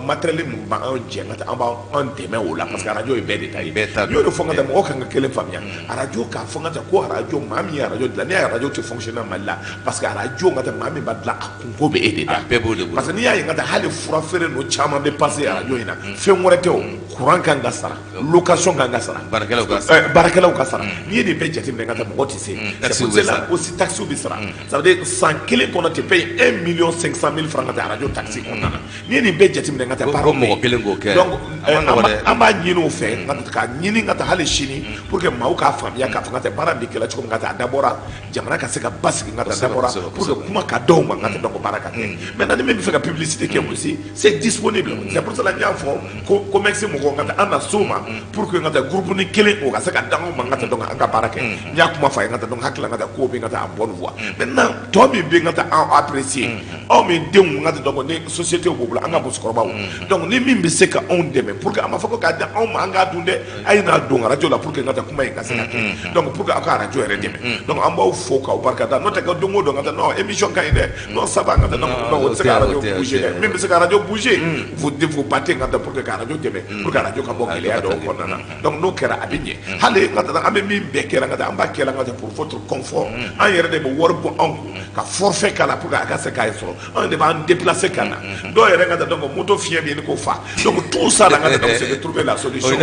matériel min b'an jɛ ka taa, an b'an dɛmɛ o la, parce que radio ye bɛɛ de ta ye. Bɛɛ ta don. N y'o de fɔ ka taa, mɔgɔ kan ka kelen faamuya, radio k'a fɔ ka taa ko radio, maa min ye radio dilan, n'i y'a ye radio tɛ fonctionner Mali la, parce que radio ka taa, maa min b'a dilan, a kunko bɛ e de da. A bɛɛ b'o de bolo. Parce que n'i y'a ye ka taa, hali fura feere ninnu caman bɛ passer radio in na, fɛn wɛrɛ tɛ o, courant kan ka sara, location kan ka sara, baarakɛlaw ka sara, baarakɛlaw ka sara. N'i ye nin bɛɛ jateminɛ ka taa, mɔgɔ tɛ se. C'est pour cela aussi taxe bɛ sara. Ça veut dire san kelen kɔnɔ, tu payes 1 million 500 mille francs ka taa radio taxe kɔnɔna na. N'i ye nin bɛɛ jateminɛ ka taa, baaraw bɛ mɔgɔ kelen k'o kɛ. Donc an b'a ɲini o fɛ ka ɲini ka taa hali sini pour que maaw k'a faamuya k'a fɔ ka taa baara bɛ kɛla cogo min ka taa, a dabɔra jamana ka se ka basigi ka taa, dabɔra pour que kuma ka d'aw ma ka taa, donc baara ka kɛ. Maintenant, ni min bɛ fɛ ka publicité kɛ aussi, c'est disponible. C'est pour cela n y'a fɔ ko COMEX mɔgɔw ka taa, an na s'o ma pour que ka taa groupe ni kelen o ka se ka d'anw ma ka taa, donc an ka baara kɛ. N y'a kuma fɔ a ye ka taa, donc hakili la ka taa ko bɛ ka taa en bonne voie. Maintenant, tɔ min bɛ ka taa, an apprécier aw min denw ka taa, donc ni société b'u bolo, an ka musokɔrɔbaw, donc ni min bɛ se ka anw dɛmɛ pour que a ma fɔ ko k'a di anw ma, an k'a dun dɛ, a ye n'a don radio la pour que ka taa kuma in ka se ka kɛ, donc pour que aw ka radio yɛrɛ dɛmɛ. Donc an b'aw fo k'aw barika da. N'o tɛ ka don o don ka taa, non, émission ka ɲi dɛ, non, ça va ka taa, non, o tɛ se ka radio bouger dɛ. Min bɛ se ka radio bouger, vous vous battez ka taa pour que ka radio dɛmɛ, pour que radio ka bɔ gɛlɛya dɔw kɔnɔna na. Donc n'o kɛra, a bɛ ɲɛ. Hali ka taa, an bɛ min bɛɛ kɛra ka taa, an b'a kɛra ka taa pour votre confort. An yɛrɛ de bɛ wari bɔ anw kun ka forfait k'a la pour que a ka se k'a sɔrɔ. Anw de b'an déplacer ka na. Dɔw yɛrɛ ka taa, donc moto fiɲɛ bɛ ɲini k'o fa. Donc tout ça la ka taa, donc c'est de trouver la solution.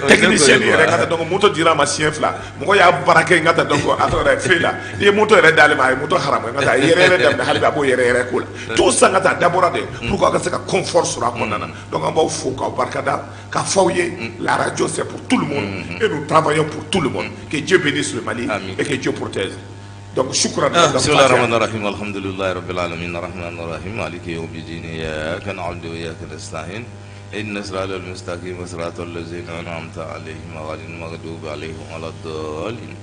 Technicien yɛrɛ ka taa, donc moto dira a ma siɲɛ fila, mɔgɔ y'a baara kɛ ka taa, donc a tɔgɔ yɛrɛ fɛ la, n'i ye moto yɛrɛ d'ale ma, a ye moto haramu ka taa, a ye yɛrɛ yɛrɛ daminɛ, hali bi a b'o yɛrɛ yɛrɛ ko la. Tout ça ka taa, dabɔra de pour que aw ka se ka confort sɔrɔ a kɔnɔna na. Donc an b'aw fo k'aw barikada k'a fɔ aw ye, la radio, c'est pour tout le monde et nous travaillons pour tout le monde. Que Dieu bénisse le Mali et que Dieu protège. Donc shukran. بسم الله الرحمن الرحيم، الحمد لله رب العالمين، الرحمن الرحيم، مالك يوم الدين، إياك نعبد وإياك نستعين، اهدنا الصراط المستقيم، صراط الذين أنعمت عليهم غير المغضوب عليهم ولا الضالين.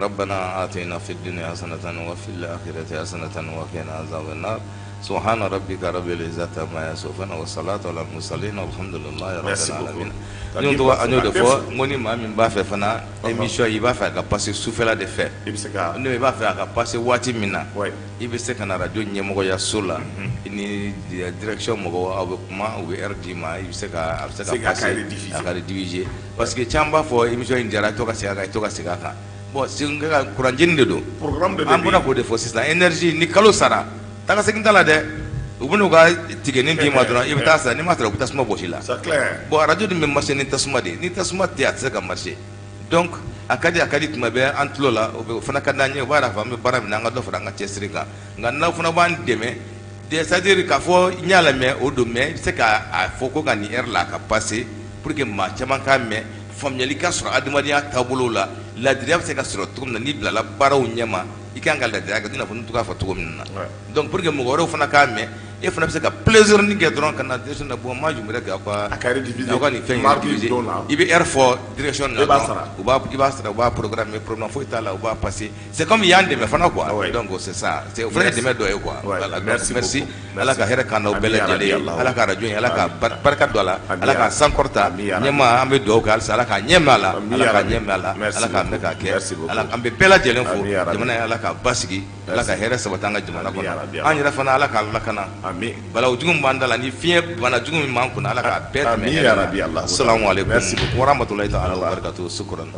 ربنا آتنا في الدنيا حسنة وفي الآخرة حسنة وقنا عذاب النار. سبحان ربك رب العزة عما يصفون والصلاة على المرسلين والحمد لله رب العالمين. N y'o an y'o de fɔ, n ko ni maa min b'a fɛ fana émission, i b'a fɛ a ka passer sufɛla de fɛ, i bɛ se ka n'o i b'a fɛ a ka passer waati min na, i bɛ se ka na radio ɲɛmɔgɔyaso la, i ni direction mɔgɔw, aw bɛ kuma, u bɛ heure d'i ma, i bɛ se ka a bɛ se ka passer, a ka rediffuser, parce que caman b'a fɔ émission in diyara, i to ka segin a kan, i to ka segin a kan. Bon, segin ka courant jeni de don, an bɔra k'o de fɔ sisan. Énergie ni kalo sara, taa ka segin t'a la dɛ, u bɛn'u ka tigɛnin d'i ma dɔrɔn, i bɛ taa san, n'i ma sara, u bɛ tasuma bɔsi la. Bon, radio dun bɛ marcher ni tasuma de ye, ni tasuma tɛ yen, a tɛ se ka marcher. Donc a ka di tuma bɛɛ an tulo la, o fana ka d'an ye, o b'a yira k'a fɔ an bɛ baara min na, an ka dɔ fara an ka cɛsiri kan. Nka n'aw fana b'an dɛmɛ C'est à dire k'a fɔ n y'a lamɛn o don, mais i bɛ se k'a fɔ ko ka nin heure la a ka passer pour que maa caman k'a mɛn, faamuyali ka sɔrɔ adamadenya taabolo la, ladiriya bɛ se ka sɔrɔ cogo min na. N'i bilala baaraw ɲɛma, i kan ka ladiriya kɛ, i n'a fɔ n tun k'a fɔ cogo min na. Donc pour que mɔgɔ wɛrɛw fana k'a mɛn, e fana bɛ se ka plaisir ni kɛ dɔrɔn ka na direction na. Bon, moi je voudrais que aw ka A ka rediffuser aw ka nin fɛn in mardi rediffuser. don la. I bɛ heure fɔ direction na E b'a dɔrɔn, sara. U b'a, i b'a sara, u b'a programmer, problème foyi t'a la, u b'a passer. C'est comme y'an dɛmɛ fana quoi. Ah ouais. Donc c'est ça, c'est o fana ye dɛmɛ dɔ ye quoi. Ouais, Voilà, donc merci merci. beaucoup. Ala ka hɛrɛ k'an n'aw bɛɛ Ami ya lajɛlen ye. Rabbi, Allah. Ala ka radio in, Ala ka barika don a la. Ami Ala ya ka Rabbi. sankɔrɔta. Ami ya Rabbi. Ɲɛma, an bɛ dugawu kɛ halisa, Ala k'a ɲɛ mɛn a la. Ami Ala ya k'a Rabbi. ɲɛ mɛn a la. Merci Ala k'a mɛn beaucoup. k'a kɛ. Merci beaucoup. Ala an bɛ bɛɛ lajɛlen fo. Ami ya Rabbi. Jamana in, Ala k'a basigi, Ala ka hɛrɛ sabati an ka jamana Ami ya kɔnɔ. Rabbi. An yɛrɛ fana, Ala k'a lakana. Ami. Balawu jugu min b'an da la ni fiɲɛ bana jugu min b'an kunna, Ala k'a bɛɛ tɛmɛ Ami hɛrɛ ya la. Rabbi, Allah. Assalamu alaikum Merci beaucoup. wa rahmatullahi ta'ala wa barakatuh. Shukran.